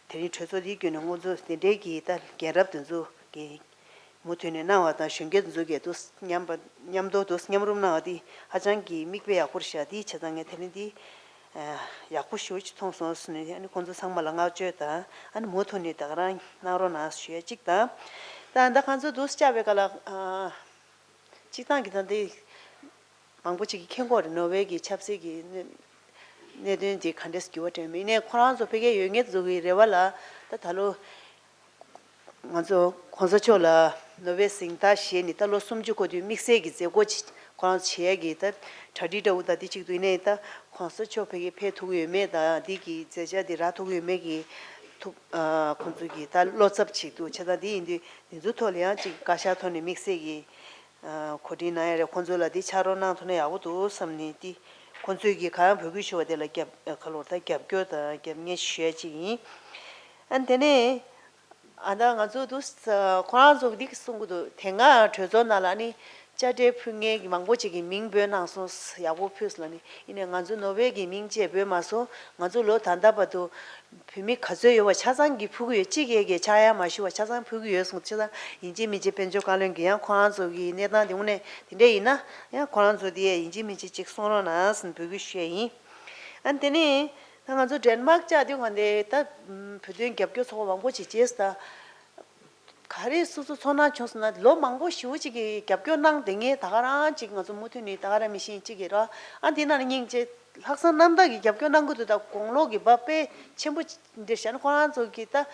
དེ་རིང་གྲོས་ཚོགས་འདིའི་བརྒྱུད་ནས་ཁོང་ཚོ་དེ་འདྲའི་གི་ད་རྒན་རབས་དེ་ཚོ་གི་མུ་མཐུད་ནས་གནང་བ་དང་གཞོན་སྐྱེས་དེ་ཚོ་གི་འདུག་མཉམ་པ་མཉམ་དུ་འདུག་མཉམ་རུབ་གནང་བ་འདི་ཧ་ཅང་གི་མིག་དཔེ་ཡག་པོ་རེད་བཞག་འདི་བྱས་ཙང་ངས་དེ་རིང་འདི། ཡག་པོ་ཞེ་པོ་ཅིག་མཐོང་སོང་ཟེར་ནས་ཨ་ནི་ཁོང་ཚོ་ཚང་མ་ལ་བསྔགས་བརྗོད་དང་ཨ་ནི་མུ་མཐུད་ནས་ད་ག་རང་གནང་རོགས་གནང་ཞུ་ཡ་གཅིག་དང་། ད་ད་ཁོང་ཚོ་འདུག་བཅར་བའི་སྐབས་ལ་ཨ་གཅིག་ཐང་གི་ད་འདི་མང་པོ་ཅིག་གིས་མཁྱེན་གྱི་ཡོད་རེད། ནོར་ཝེ་གི་ཆབ་སྲིད་ཀྱི་གནད་གནད་དོན་དེ་ག་འདྲས་འགྱུར་བ་འགྲོ་མིན་ནས་ཁོ་རང་ཚོ་ཕ་གིར་ཡོད་མཁན་ཚོ་གི་རེ་བ་ལ་ད་ད་ལོ། ང་ཚོ་གོང་ས་མཆོག་ལ་ནོ་བེལ་གཟེངས་རྟགས་བཞེས་ནས་ད་ལོ་སུམ་ཅུ་འཁོར་དུས་དམིགས་བསལ་གྱི་མཛད་སྒོ་ཅིག་ཁོ་རང་བྱེད་ཡས་ཀྱི་ད་གྲ་སྒྲིག་འདྲ་བོ་ད་འདི་གཅིག་ཏུ་ཡིན་ནའི་ད་གོང་ས་མཆོག་ཕ་གིར་ཕེབས་ཐུབ་ཀྱི་ཡོད་མེད་དང་འདི་གི་མཛད་འཆར་འདི་རག་ཐུབ་ཀྱི་ཡོད་མེད་ཀྱི་ཐུབ་ཨ་ཁོང་ཚོ་གི་ད་བློ་འཚབ་ཅིག་འདུག་བྱས་ཙང་འདི་ཡིན་དུས་འདི་ཚོ་ཐོག་ལ་ཡང་ཅིག་བཀའ་ཤག་ཐོག་ནས་དམིགས་བསལ་གྱི་ཨ་གོ་སྒྲིག་གནང་ཡ་རེད། ཁོང་ཚོ་ལ་འདི་ཕྱག་རོགས་གནང་ཐུབ་ན་ཡག་པོ་འདུག་བསམ་ནས་འདི་ཁོང་ཚོས་ཀྱི་གང་ཡང་འབོད་སྐུལ་ཞུ་བ་དེ་ལ་རྒྱབ་ཁ་ལོར་ད་རྒྱབ་སྐྱོར་དང་རྒྱབ་གཉེར་ཞུ་ཡ་ཅིག་ཡིན། ཨ་དེ་ནས། ཨ་ད་ང་ཚོ་འདུག་ཁོ་རང་ཚོ་འདི་གསུང་གི་འདུག་དེ་སྔ་གྲོས་ཚོགས་ནང་ལ་ནི་དཔྱ་ཁྲལ་ཕུལ་མཁན་གྱི་མང་པོ་ཅིག་གིས་མིང་འབོད་གནང་སོང་། ཡག་པོ་ཕུལ་སོང་ལ་ནི་ཡིན་ནའི་ང་ཚོ་ནོར་ཝེ་གི་མིང་བཅས་འབོད་མ་སོང་། ང་ཚོ་ལོ་ད་ལྟ་བར་དུ་བོད་མི་ག་ཚོད་ཡོད་པ་ཆ་ཚང་གིས་ཕུལ་གྱི་ཡོད། གཅིག་ཡས་ཀྱིས་ཆག་ཡང་མ་ཞུ་བ་ཆ་ཚང་ཕུལ་གྱི་ཡོད་གསུངས། ཆ་ཚང་ཡིན་གཅིག་མིན་གཅིག་དཔལ་འབྱོར་བཀའ་བློན་གྱིས་ཡང་ཁོ་རང་ཚོ་གི་གནས་སྟངས་དེ་དངོས་གནས་དེ་འདྲ་ཡིན་ན་ཡང་ཁོ་རང་ཚོ་དེ་ཡིན་གཅིག་མིན་གཅིག་ཅིག་གསུང་རོགས་གནང་ཟེར་འབོད་སྐུལ་ཞུ་ཡས་ཡིན། ཨ་དེ་ནས་ད་ང་ཚོ་ཌེན་མཱག་བཅར་དུས་གང་དེ་ད་བོད་དོན་རྒྱབ་སྐྱོར་ཚོགས་པ་མང་པོ་ཅིག་བྱས་སོང་ད། ག་རེ་སོ་སོ་ཚོར་སྣང་བྱུང་སོང་ན་ལོ་མང་པོ་ཞེ་པོ་ཅིག་གི་རྒྱབ་སྐྱོར་གནང་བསྡད་མཁན་ད་ག་རང་ཅིག་ང་ཚོ་མུ་མཐུད་ནས་ད་ག་རང་མི་ཤེས་ཅིག་གི་ར། ཨ་འདི་ནང་ནས་སྙིང་རྗེ་ལྷག་བསམ་རྣམ་དག་གིས་རྒྱབ་སྐྱོར་གནང་གི་འདུག་ད་དགུང་ལོ་གི་བབ་དཔེ་ཆེན་པོ་འདིར་བཞག་ན་ཁོ་རང་ཚོ་གི་ད་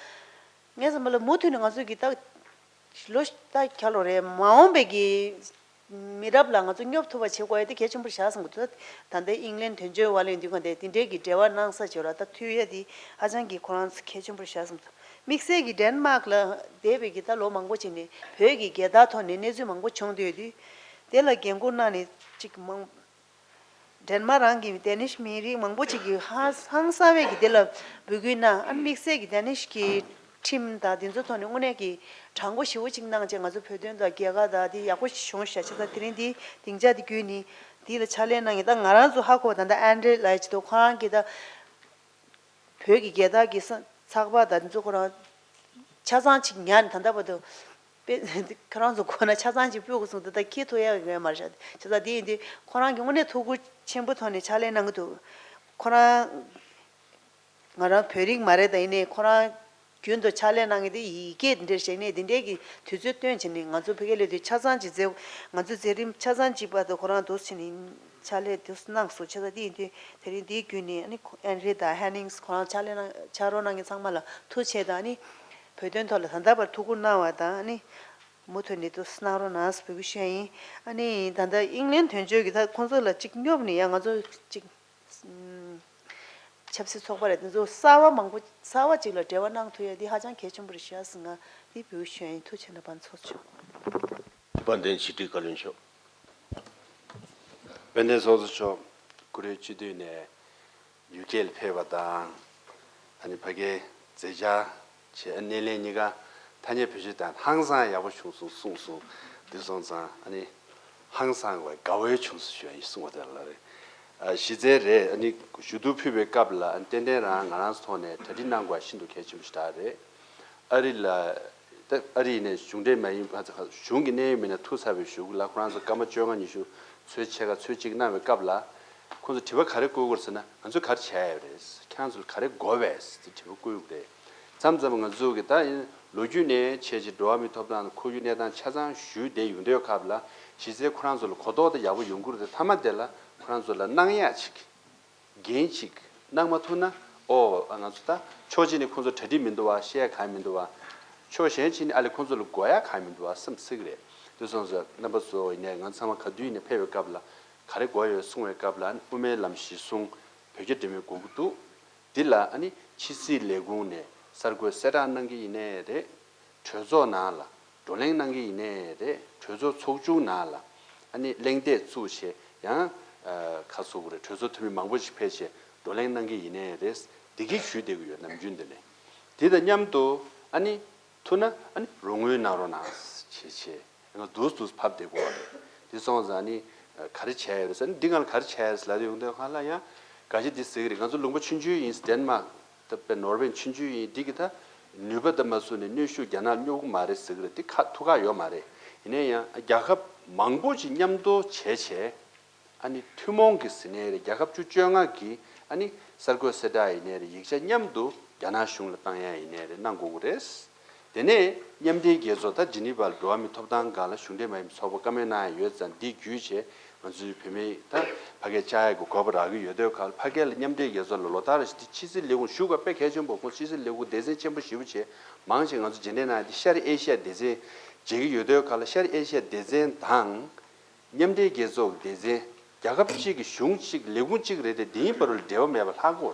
ངས་བསམ་པ་ལ་མུ་མཐུད་ནས་ང་ཚོ་གི་ད་ལོ་ད་ག་ལོ་རེད། མ་འོངས་པའི་གི་མི་རབས་ལ་ང་ཚོ་སྙོབ་ཐུབ་པ་བྱེད་དགོས་ཡ་དེ་གལ་ཆེན་པོ་རེད་བཞག་བསམ་གི་འདུག་ད་ལྟ་ཨིང་ལན་དོན་གཅོད་འོག་ལ་ཡོད་དུས་གང་དེ་དེ་འདྲའི་གི་འབྲེལ་བ་གནང་ས་བྱོས་ར་ད་ཐུག་ཡ་དེ་ཧ་ཅང་གི་ཁོ་རང་ཚོ་གལ་ཆེན་པོ་རེད་བཞག་བསམ་གི་འདུག་དམིགས་བསལ་གྱི་ཌེན་མཱག་ལ་བསྡད་པའི་གི་ད་ལོ་མང་པོ་ཅིག་ནས་བོད་ཀྱི་རྒྱལ་དར་ཐོག་ནས་གནས་ཚུལ་མང་པོ་བྱུང་བསྡད་ཡོད་དུས། དེ་ལ་འགན་འཁུར་གནང་ནས་ཅིག་མང་། ཌེན་མཱག་རང་གི་ཌེ་ནིཤ་མི་རིགས་མང་པོ་ཅིག་གིས་ཧང་ཧང་སང་བའི་གི་དེ་ལ་འབོད་སྐུལ་གནང་། ཨ་དམིགས་བསལ་གྱི་ཌེ་ནིཤ་གི་ ཁྲིམས་དང་དེ་ཚོའི་ཐོག་ནས་དངོས་གནས་ཀྱི་དྲང་པོ་ཞེ་པོ་ཅིག་གནང་བྱས། ང་ཚོ་བོད་དོན་དང་རྒྱལ་ཁ་དང་དེ་ཡག་པོ་ཞིག་བྱུང་ཤག་བྱས་ཙང་དེ་རིང་འདི་སྡིངས་ཆ་འདི་བརྒྱུད་ནས་འདི་ལ་ཕྱག་ལས་གནང་མཁན་ད་ང་རང་ཚོ་ཧ་གོ་བ་ད་ལྟ་ཨན་ཌྲེ་ལགས་ཅིག་འདུག་ཁོ་རང་གིས་ད་བོད་ཀྱི་རྒྱལ་དར་གྱི་ས་ཚགས་པར་དང་འདི་ཚོ་ཁོ་རང་ཆ་ཚང་ཅིག་ཉར་ནས་ད་ལྟ་བར་དུ་དཔེ་ཁོ་རང་ཚོ་གོ་ན་ཆ་ཚང་ཅིག་ཕུལ་དགོས་གསུངས། ད་ལྟ་ཁྱེར་ཐུབ་ཡག་ཡོད་མ་རེད་ཤག་བྱས་ཙང་དེ་ཡིན་དུས་ཁོ་རང་གིས་དངོས་གནས་ཐུགས་ཁུར་ཆེན་པོའི་ཐོག་ནས་ཕྱག་ལས་གནང་གི་འདུག་ཁོ་རང་ང་རང་བོད་རིགས་མ་རེད། ད་ཡིན་ནའི་ཁོ་རང་རྒྱུན་དུ་ཕྱག་ལས་གནང་མཁན་དེ་ཡི་གེ་འདི་འདྲ་བཞག་ནས་འདི་འདྲའི་གི་དུས་ཚོད་བཏོན་བྱས་ནས་ང་ཚོ་ཕ་གིར་སླེབས་དུས་ཆ་ཚང་གཅིག་མཛད། ང་ཚོ་མཛད་རིམ་ཆ་ཚང་གཅིག་བར་དུ་ཁོ་རང་འདུག་བྱས་ནས་ཕྱག་ལས་འདུག་གནང་སོང་། བྱས་ཙང་དེ་ཡིན་དུས་དེ་རིང་འདིའི་བརྒྱུད་ནས་ཨ་ནི་ཁོ་ཨན་ཌྲེ་དང་ཧེ་ནིང་ཁོ་རང་ཕྱག་ལས་གནང་ཕྱག་རོགས་གནང་མཁན་ཚང་མ་ལ་ཐུགས་རྗེ་ཆེ་དང་། ཨ་ནི་བོད་དོན་ཐོག་ལ་ད་ལྟ་བར་ཐུགས་ཁུར་གནང་བ་དང་། ཨ་ནི་མུ་མཐུད་ནས་འདུག་གནང་རོགས་གནང་ཟེར་འབོད་སྐུལ་ཞུ་ཡ་ཡིན། ཨ་ནི་ད་ལྟ་དབྱིན་ལན་དོན་གཅོད་ཀྱིས་ད་ཁོང་ཚོ་ལ་གཅིག་སྙོབ་ནས་ཡང་ང་ཚོ་གཅིག་ཆབ་སྲིད་ཚོགས་པ་རེད། དེ་ཚོ་གསར་བ་མང་པོ་གསར་བ་ཅིག་ལ་འབྲེལ་བ་གནང་ཐུབ་ཡ་འདི་ཧ་ཅང་གལ་ཆེན་པོ་རེད་ཤག་ཟེར་ང་འདི་འབོད་ཞུ་ཡ་ཡིན། ཐུགས་རྗེ་ཆེ་ན་པན་ཚོགས་གཙོ་མཆོག་དཔལ་ལྡན་ཕྱི་དྲིལ་བཀའ་བློན་མཆོག་དཔལ་ལྡན་ཚོགས་གཙོ་མཆོག་གུ་རུའི་སྤྱི་འཐུས་ནས་ཡུ་ཀེ་ལ་ཕེབས་པ་དང་། ཨ་ནི་ཕ་གིའི་མཛད་འཆར་བྱས། སྣེ་ལེན་གཉིས་ཀ་ཐ་སྙད་བེད་སྤྱོད་བཏང་ཧང་སང་ཡག་པོ་བྱུང་སོང་གསུངས་སོང་། འདི་སོང་ཙང་ཨ་ནི་ཧང་སང་བའི་དགའ་བོའི་བྱུང་སོང་ཞུ་ཡ་ཡིན་གསུང་བ་དེ་ལ་རེད། ཨ་གཞི་རྩའི་རེད། ཨ་ནི་ཞུ་གཏུག་ཕུལ་བའི་སྐབས་ལ་ཨ་ནི་ཏན་ཏན་རང་ང་རང་ཚོ་ཐོག་ནས་གྲ་སྒྲིག་གནང་དགོས་ཤིན་ཏུ་གལ་ཆེན་པོ་ཞིག་རེད། ཨ་རི་ལ་ད་ཨ་རི་ནས་གཞུང་འབྲེལ་མ་ཡིན་པ་གཞུང་གི་གནད་ཡོད་མི་སྣ་ཐུག་ཚར་བའི་གཞུག་ལ་ཁོ་རང་ཚོ་སྐར་མ་བཅོ་ལྔ་ཉི་ཤུ་ཚོད་ཕྱེད་ཀ་ཚོད་གཅིག་གནང་བའི་སྐབས་ལ་ཁོང་ཚོ་དྲི་བ་ག་རེ་བཀོད་དགོས་ཟེར་ན། ང་ཚོས་ག་རེ་བྱས་ཡོད་རེད། ཁྱེད་རང་ཚོར་ག་རེ་དགོས་པས་ཟེར་དྲི་བ་བཀོད་ཡོད་རེད། མཚམས་མཚམས་ང་ཚོ་གི་ད་ཡིན་ལོ་རྒྱུས་ནས་བྱས་ཅིག་འགྲོ་བ་མིའི་ཐོབ་ཐང་དང་ཁོར་ཡུག་གནས་སྟངས་ཆ་ཚང་ཞུས་བསྡད་ཡོང་དུས་སྐབས་ལ་གཞི་རྩའི་ཁོ་རང་ཚོ་ལ་གོ་རྟོགས་དེ་ཡག་པོ་ཡོང་གི་རེད་དེ། མཐའ་མ་དེ་ལ་ཁོ་རང་ཚོ་ལ་གནང་ཡག་ཅིག་འགན་ཅིག་གནང་མ་ཐུབ་ན། ཨོ་ང་ཚོ་ད་ཕྱོགས་གཅིག་ནས་ཁོང་ཚོ་གྲ་སྒྲིག་མི་འདུག་བ། བཤད་ཡ་གང་ཡང་མི་འདུག་བ། ཕྱོགས་གཞན་གཅིག་ནས་ཨ་ལས་ཁོང་ཚོ་ལ་དགོས་ཡ་གང་ཡང་མི་འདུག་བ་བསམ་སྲིད་ཀྱི་རེད། དེ་སོང་ཙང་རྣམ་པ་ཚོ་ཡིན་ནའི་ང་ཚང་མ་ག་དུས་ཡིན་ནའི་ཕེབས་པའི་སྐབས་ལ་ག་རེ་དགོས་ཡོད་གསུང་བའི་སྐབས་ལ་དབུ་མའི་ལམ་གཞི་བཟུང་བོད་རྒྱ་འབྲེལ་མོལ་དགོས་ཀྱི་འདུག་འདི་ལ་ཨ་ནི་ཕྱི་སྲིད་ལས་ཁུངས་ནས་གསར་འགོད་གསལ་བསྒྲགས་གནང་གི་ཡིན་ནའི་རེད། གྲོས་ཚོགས་ནང་ལ་བགྲོ་གླེང་གནང་གི་ཡིན་ནའི་རེད། གྲོས་ཚོགས་ཚོགས་ཆུང་ནང་ལ་ཨ་ནི་གླེང་སྟེགས་བཙུགས་བྱས། ཡང་ཁ་གསོ་གི་རེད། གྲོས་ཚོགས་འཐུས་མི་མང་པོ་ཞིག་ཕེབས་བྱས་བགྲོ་གླེང་གནང་གི་ཡིན་ནའི་རེད། འདི་གི་ཞུས་བསྡད་ཀྱི་ཡོད། ནམ་རྒྱུན་འདི་ནས་དེ་དང་མཉམ་དུ་ཨ་ནི་ཐུག་ན་ཨ་ནི་རོགས་དངུལ་གནང་རོགས་གནང་བྱས་བྱས་ང་དུས་དུས་ཕབ་བསྡད་དགོས་པ་རེད། དེ་སོང་ཙང་ཨ་ནི་ག་རེ་བྱས་ཡོད་རེད་ཟེར་ན། འདི་སྒང་ལ་ག་རེ་བྱས་ཡོད་རེད་ཟེར་ལབ་ཡོང་དུས་སྒང་ལ་ཡང་ག་ཅི་འདི་ཟེར་གི་རེད། ང་ཚོ་ལུང་པ་ཆུང་ཆུང་ཡིན། ཌེན་མཱག་ད་དཔེ་ནོར་ཝེ་ཆུང་ཆུང་ཡིན། འདི་གི་ད་ནུས་པ་ད་མ་བཟུང་ནས་གནོན་ཤུགས་རྒྱ་ནག་སྙོབ་ཀྱི་མ་རེད་ཟེར་གི་རེད། འདི་ཁ་ཐུག་ཁག་ཡོད་མ་རེད། ཡིན་ན་ཡང་རྒྱལ་ཁབ་མང་པོ་ཅིག་མཉམ་དུ་བྱས་བྱས་ཨ་ནི་ཐུན་མོང་གི་ཟེར་ནའི་རེད། རྒྱལ་ཁབ་བཅུ་བཅོ་ལྔ་གི་ཨ་ནི་གསར་འགོད་གསལ་བསྒྲགས་ཡིན་ནའི་རེད། ཡིག་ཆ་མཉམ་དུ་རྒྱ་ནག་གཞུང་ལ་བཏང་ཡ་ཡིན་ནའི་རེད། གནང་དགོས་ཀྱི་རེད། དེ་ནས་མཉམ་འབྲེལ་རྒྱལ་ཚོགས་ད་ཇི་ནི་ཝ་ལ་འགྲོ་བ་མིའི་ཐོབ་ཐང་སྒང་ལ་གཞུང་འབྲེལ་མ་ཡིན་པའི་ཚོགས་པ་བཀའ་མོལ་གནང་ཡ་ཡོད་ཙང་། འདི་བརྒྱུད་བྱས་ང་ཚོའི་བོད་མི་ད་ཕ་གིར་བཅར་ཡ་གི་གོ་སྐབས་རག་གི་ཡོད་དུས་སྒང་ལ་ཕ་གི་ལ་མཉམ་འབྲེལ་རྒྱལ་ཚོགས་ལ་ལོ་ལྟར་རེ་བཞིན་འདི་ཕྱི་སྲིད་ལས་ཁུངས་ཞུགས་པ་དཔེ་གལ་ཆེན་པོ། ཁོང་ཕྱི་སྲིད་ལས་ཁུངས་སྡེ་ཚན་ཆེན་པོ་ཞེ་པོ་བྱས། མང་ཆེ་ང་ཚོ་རྗེས་འདེད་གནང་ཡ་འདི་ཤར་ཨེ་ཤི་ཡ་སྡེ་ཚན་མཇལ་གི་ཡོད་དུས་སྒང་ལ་ཤར་ཨེ་ཤི་ཡ་སྡེ་ཚན་དང་། མཉམ་འབྲེལ་རྒྱལ་ཚོགས་སྡེ་ཚན། རྒྱལ་ཁབ་གཅིག་གི་གཞུང་གཅིག་ལས་ཁུངས་གཅིག་རེད་དེ། འདི་ཡིན་པ་རུ་ལ་འབྲེལ་བ་མེད་པ་ལྷག་གོ།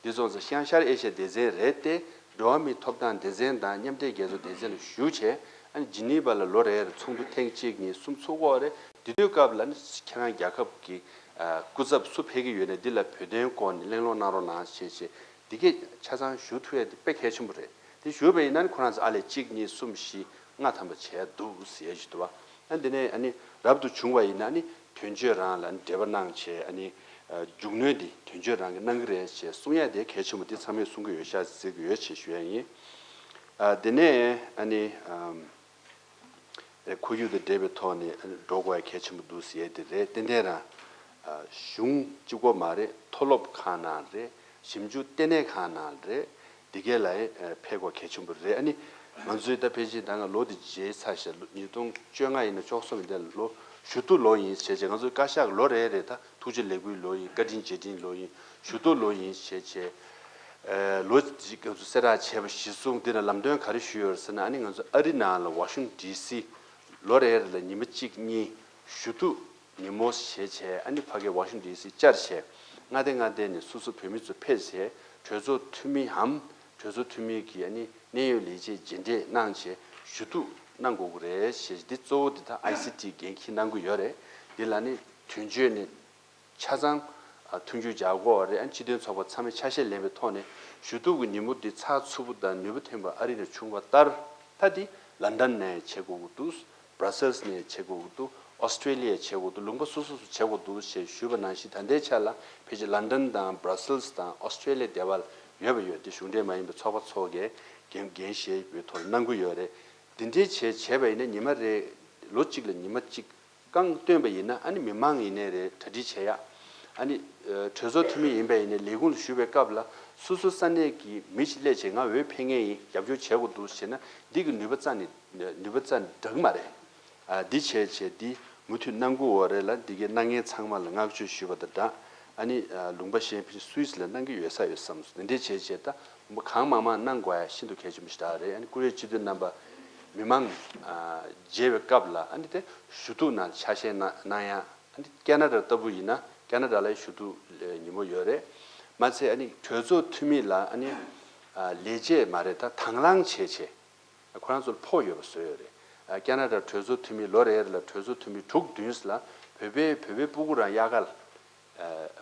འདི་སོང་ཙང་ཤར་ཤར་ཨེ་ཤ་ཡ་སྡེ་ཚན་རེད་དེ། འགྲོ་བ་མིའི་ཐོབ་ཐང་སྡེ་ཚན་དང་མཉམ་འབྲེལ་རྒྱལ་ཚོགས་སྡེ་ཚན་ལ་ཞུགས་བྱས། ཨ་ནི་ཇི་ནི་ཝ་ལ་ལོ་རེར་ཚོགས་འདུ་ཐེངས་གཅིག་གཉིས་གསུམ་ཚུགས་ཀྱི་ཡོད་རེད། དེ་དུས་སྐབས་ལ་ནི་ཁྱེད་རང་རྒྱལ་ཁབ་ཀྱི་ཨ་སྐུ་ཚབ་སུ་ཕེབས་ཀྱི་ཡོད་ན་འདི་ལ་བོད་དོན་སྐོར་ནས་གླེང་སློང་གནང་རོགས་གནང་ཞེས་བྱས། འདི་གས་ཆ་ཚང་ཞུ་ཐུབ་ཡ་དེ་དཔེ་གལ་ཆེན་པོ་རེད། དེ་ཞུས་པ་ཡིན་ན་ནི་ཁོ་རང་ཚོ་ཨ་ལས་གཅིག་གཉིས་གསུམ་བཞི་ལྔ་ཐམ་པ་བྱས་འདུག་ཟེར་ཞུ་འདུག་བ། ཨ་འདི་ནས་ཨ་ནི་རབ་ཏུ་བྱུང་བ་ཡིན་ན་ནི་དོན་གཅོད་རང་ལ་འབྲེལ་བ་གནང་བྱས། ཨ་ནི་མཇུག་གནོན་འདི་དོན་གཅོད་རང་གིས་གནང་གི་རེད་ཅེས་གསུང་ཡ་དེ་གལ་ཆེན་པོ་འདི་ཚང་མས་གསུང་གི་ཡོད་ཤག་ཟེར་གི་ཡོད་ཅེས་ཞུ་ཡ་ཡིན། ཨ་འདི་ནས་ཨ་ནི་ཨམ། ཁོར་ཡུག་དང་འབྲེལ་བའི་ཐོག་ནས་འགྲོ་དགོས་ཡ་གལ་ཆེན་པོ་འདུག་ཟེར་ཡ་དེ་རེད། ཏན་ཏན་རང་གཞུང་གཅིག་པོ་མ་རེད། མཐོ་སློབ་ཁང་ནང་རེད། ཞིབ་འཇུག་ལྟེ་གནས་ཁང་ནང་རེད། འདི་གས་ལ་ཕེབས་དགོས་གལ་ཆེན་པོ་རེད། ཨ་ནི་ང་ཚོའི་ད་ཕལ་ཆེར་ད་ང་ལོ་འདི་བརྗེས་ཚར་ཤག་ཉིས་སྟོང་བཅོ་ལྔ་ཡིན་ན་བཅུ་གསུམ་ཡིན། ད་ལོ་ཞུ་གཏུག་ལོ་ཡིན་བྱས་བྱས། ང་ཚོའི་བཀའ་ཤག་ལོ་རེ་རེ་ད་ཐུགས་རྗེ་ལེགས་འབུལ་ལོ་ཡིན། བཀའ་དྲིན་རྗེས་དྲན་ལོ་ཡིན། ཞུ་གཏུག་ལོ་ཡིན་བྱས་བྱས། ཨ་ལོ་གཅིག་ང་ཚོ་གསལ་བསྒྲགས་བྱས་པ་གཞིར་བཟུང་འདི་ན་ལམ་སྟོན་ག་རེ་ཞུས་ཡོད་ཟེར་ན། ཨ་ནི་ང་ཚོ་ཨ་རི་ནང་ལ་ཝ་ཤིང་ཌི་སི་ལོ་རེ་རེ་ལ་ཉི་མ་གཅིག་གཉིས་ཞུ་གཏུག་ཉིན་མོ་བྱས་བྱས། ཨ་ནི་ཕ་གི་ཝ་ཤིང་ཌི་སི་བཅར་བྱས། མངའ་སྡེ་མངའ་སྡེ་ནས་སོ་སོ་བོད་མི་ཚོ་ཕེབས་བྱས། གྲོས་ཚོགས་འཐུས་མིའམ་གྲོས་ཚོགས་འཐུས་མི་གིས་ཨ་ནི་གནད་ཡོད་ལས་བྱེད་མཇལ་འཕྲད་གནང་བྱས་ཞུ་གཏུག་གནང་དགོས་ཀྱི་རེད་ཞེས། འདི་གཙོ་བོ་འདི་ད་ཨའི་སི་ཊི་འགན་འཁྱེར་གནང་གི་ཡོད་རེད། འདི་ལ་ནི་དོན་གཅོད་ནས་ཆ་ཚང་ མཐུན་འགྱུར་བྱ་དགོས་པ་རེད། ཨ་ནི་སྤྱི་མཐུན་ཚོགས་པ་ཚང་མས་ཆ་ཤས་ལེན་པའི་ཐོག་ནས་ཞུ་གཏུག་གི་ཉིན་མོ་འདི་ཚགས་ཚུད་པོ་དང་ནུས་པ་ཐོན་པ་ཨ་རི་ནས་བྱུང་བ་ལྟར། ད་འདི་ལན་ཌན་ནས་བྱེད་དགོས་ཀྱི་འདུག་བྷ་ར་སེལ་སི་ནས་བྱེད་དགོས་ཀྱི་འདུག་ཨོ་སི་ཀྲེ་ལི་ཡ་བྱེད་དགོས་འདུག་ལུང་པ་སོ་སོ་སོ་བྱེད་དགོས་འདུག་ཞེས་ཞུས་པ་ནང་བཞིན། ད་ལྟའི་ཆ་ལ་ཕལ་ཆེར་ལན་ཌན་དང་བྷ་ར་སེལ་སི་དང་ཨོ་སི་ཀྲེ་ལི་ཡ་དེ་བར་ཡོད་པ་ཡོད། དེ་གཞུང་འབྲེལ་མ་ཡིན་པའི་ཚོགས་པ་ཚོ་གིས་འགན་འགན་བཞེས་པའི་ཐོག་གནང་གི་ཡོད་རེད། དེ་འདྲའི་བྱས་བྱས་པ་ཡིན་ན་ཉི་མ་རེ་ལོ་གཅིག་ལ་ཉི་མ་གཅིག་རྐང་བཏོན་པ་ཡིན་ན། ཨ་ནི་མི་མང་ཡིན་ནའི་རེད། གྲ་སྒྲིག་བྱེད་ཡག་ཨ་ནི་གྲོས་ཚོགས་འཐུས་མི་ཡིན་པ་ཡིན་ནའི་ལས་ཁུངས་ལ་ཞུ་བའི་སྐབས་ལ་སོ་སོ་ས་གནས་ཀྱི་མི་ཞིག་སླེབས་བྱས་ང་འོས་འཕེན་མཁན་ཡིན། རྒྱབ་སྐྱོར་བྱེད་དགོས་འདུག་ཟེར་ན་འདི་གི་ནུས་པ་རྩ་ནས་ནུས་པ་རྩ་ནས་འདྲ་གི་མ་རེད། ཨ་འདི་བྱས་བྱས་འདི་མུ་མཐུད་གནང་དགོས་པ་རེད་ལ། འདི་གའི་གནང་མཁན་ཚང་མ་ལ་བསྔགས་བརྗོད་ཞུས་པ་དང་སྦྲགས། ཨ་ནི་ལུང་པ་གཞན་ཕན་སུད་སི་ལ་གནང་གི་ཡོད་ས་ཡོད་བསམ་སོང་། འདི་འདྲས་བྱས་བྱས་ད་གང་མང་མང་གནང་དགོས་ཡ་ཤིན་ཏུ་གལ་ཆེན་པོ་ཞིག་རེད། ཨ་ནི་ཀུ་རེ་སྤྱི་འཐུས་རྣམ་པ་མི་མང་མཇལ་བའི་སྐབས་ལ་ཨ་ནི་དེ་ཞུ་གཏུག་ནང་ཆ་ཤས་གནང་གནང་ཡ། ཨ་ནི་ཁེ་ན་ཌ་ལྟ་བུ་ཡིན་ན་ཁེ་ན་ཌ་ལ་ཞུ་གཏུག་ཉིན་མོ་ཡོད་རེད། མ་ཚད་ཨ་ནི་གྲོས་ཚོགས་འཐུས་མི་ལ་ཨ་ནི་ལས་བྱེད་མ་རེད། ད་དང་བླངས་བྱས་བྱས། ཁོ་རང་ཚོར་ཕོགས་ཡོད་པ་བཟོས་ཡོད་རེད། ཁེ་ན་ཌ་གྲོས་ཚོགས་འཐུས་མི་ལོ་རེ་རེ་ལ་གྲོས་ཚོགས་འཐུས་མི་དྲུག་བདུན་ལ་བོད་པའི་བོད་པའི་སྤུ་གུ་རང་དབྱར་ཁ་ལ་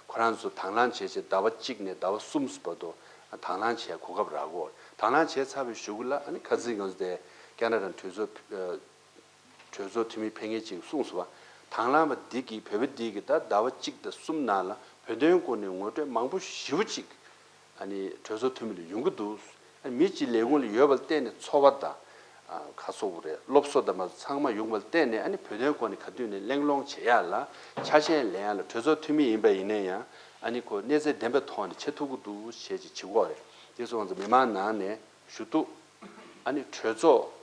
ཁོ་རང་ཚོ་དང་བླངས་བྱས་བྱས་ཟླ་བ་གཅིག་ནས་ཟླ་བ་གསུམ་བར་དུ་དང་བླངས་བྱས་གོ་སྐབས་རག་གོ། དང་བླངས་བྱས་ཚར་བའི་གཞུག་ལ་ཨ་ནི་ཁ་སང་ང་ཚོ་དེ་ཁེ་ན་ཌ་གྲོས་ཚོགས་གྲོས་ཚོགས་འཐུས་མི་ཕེབས་མཁན་ཅིག་གསུངས་སོང་བ། དང་བླངས་པ་འདི་གིས་བོད་པ་འདི་གིས་ད་ཟླ་བ་གཅིག་དང་གསུམ་ནང་ལ་བོད་དོན་སྐོར་ནས་ངོ་སྤྲོད་མང་པོ་ཞེ་པོ་ཅིག་ཨ་ནི་གྲོས་ཚོགས་འཐུས་མི་ལ་ཡོང་གི་འདུག་ཨ་ནི་མི་གཅིག་ལས་ཁུངས་ལ་ཡོད་པ་ལ་བརྟེན་ནས་འཚོ་བ་དང་ཨ་ག་སོགས་རེད། སློབ་གསོ་དང་མ་ཚང་མ་ཡོང་བ་ལ་བརྟེན་ནས་ཨ་ནི་བོད་དོན་སྐོར་ནས་ག་དུས་ནས་གླེང་སློང་བྱེད་ཡ་ལ་ཆ་ཤས་ལེན་ཡ་ལ་གྲོས་ཚོགས་འཐུས་མི་ཡིན་པ་ཡིན་ན་ཡང་ཨ་ནི་ཁོ་གནས་ཚད་ལྡན་པའི་ཐོག་ནས་བྱེད་ཐུབ་ཀྱི་འདུག་བྱས་ཅིག་བྱེད་ཀྱི་ཡོད་རེད། དེ་སོང་ཙང་མི་མང་ནང་ནས་ཞུ་གཏུག་ཨ་ནི་གྲོས་ཚོགས་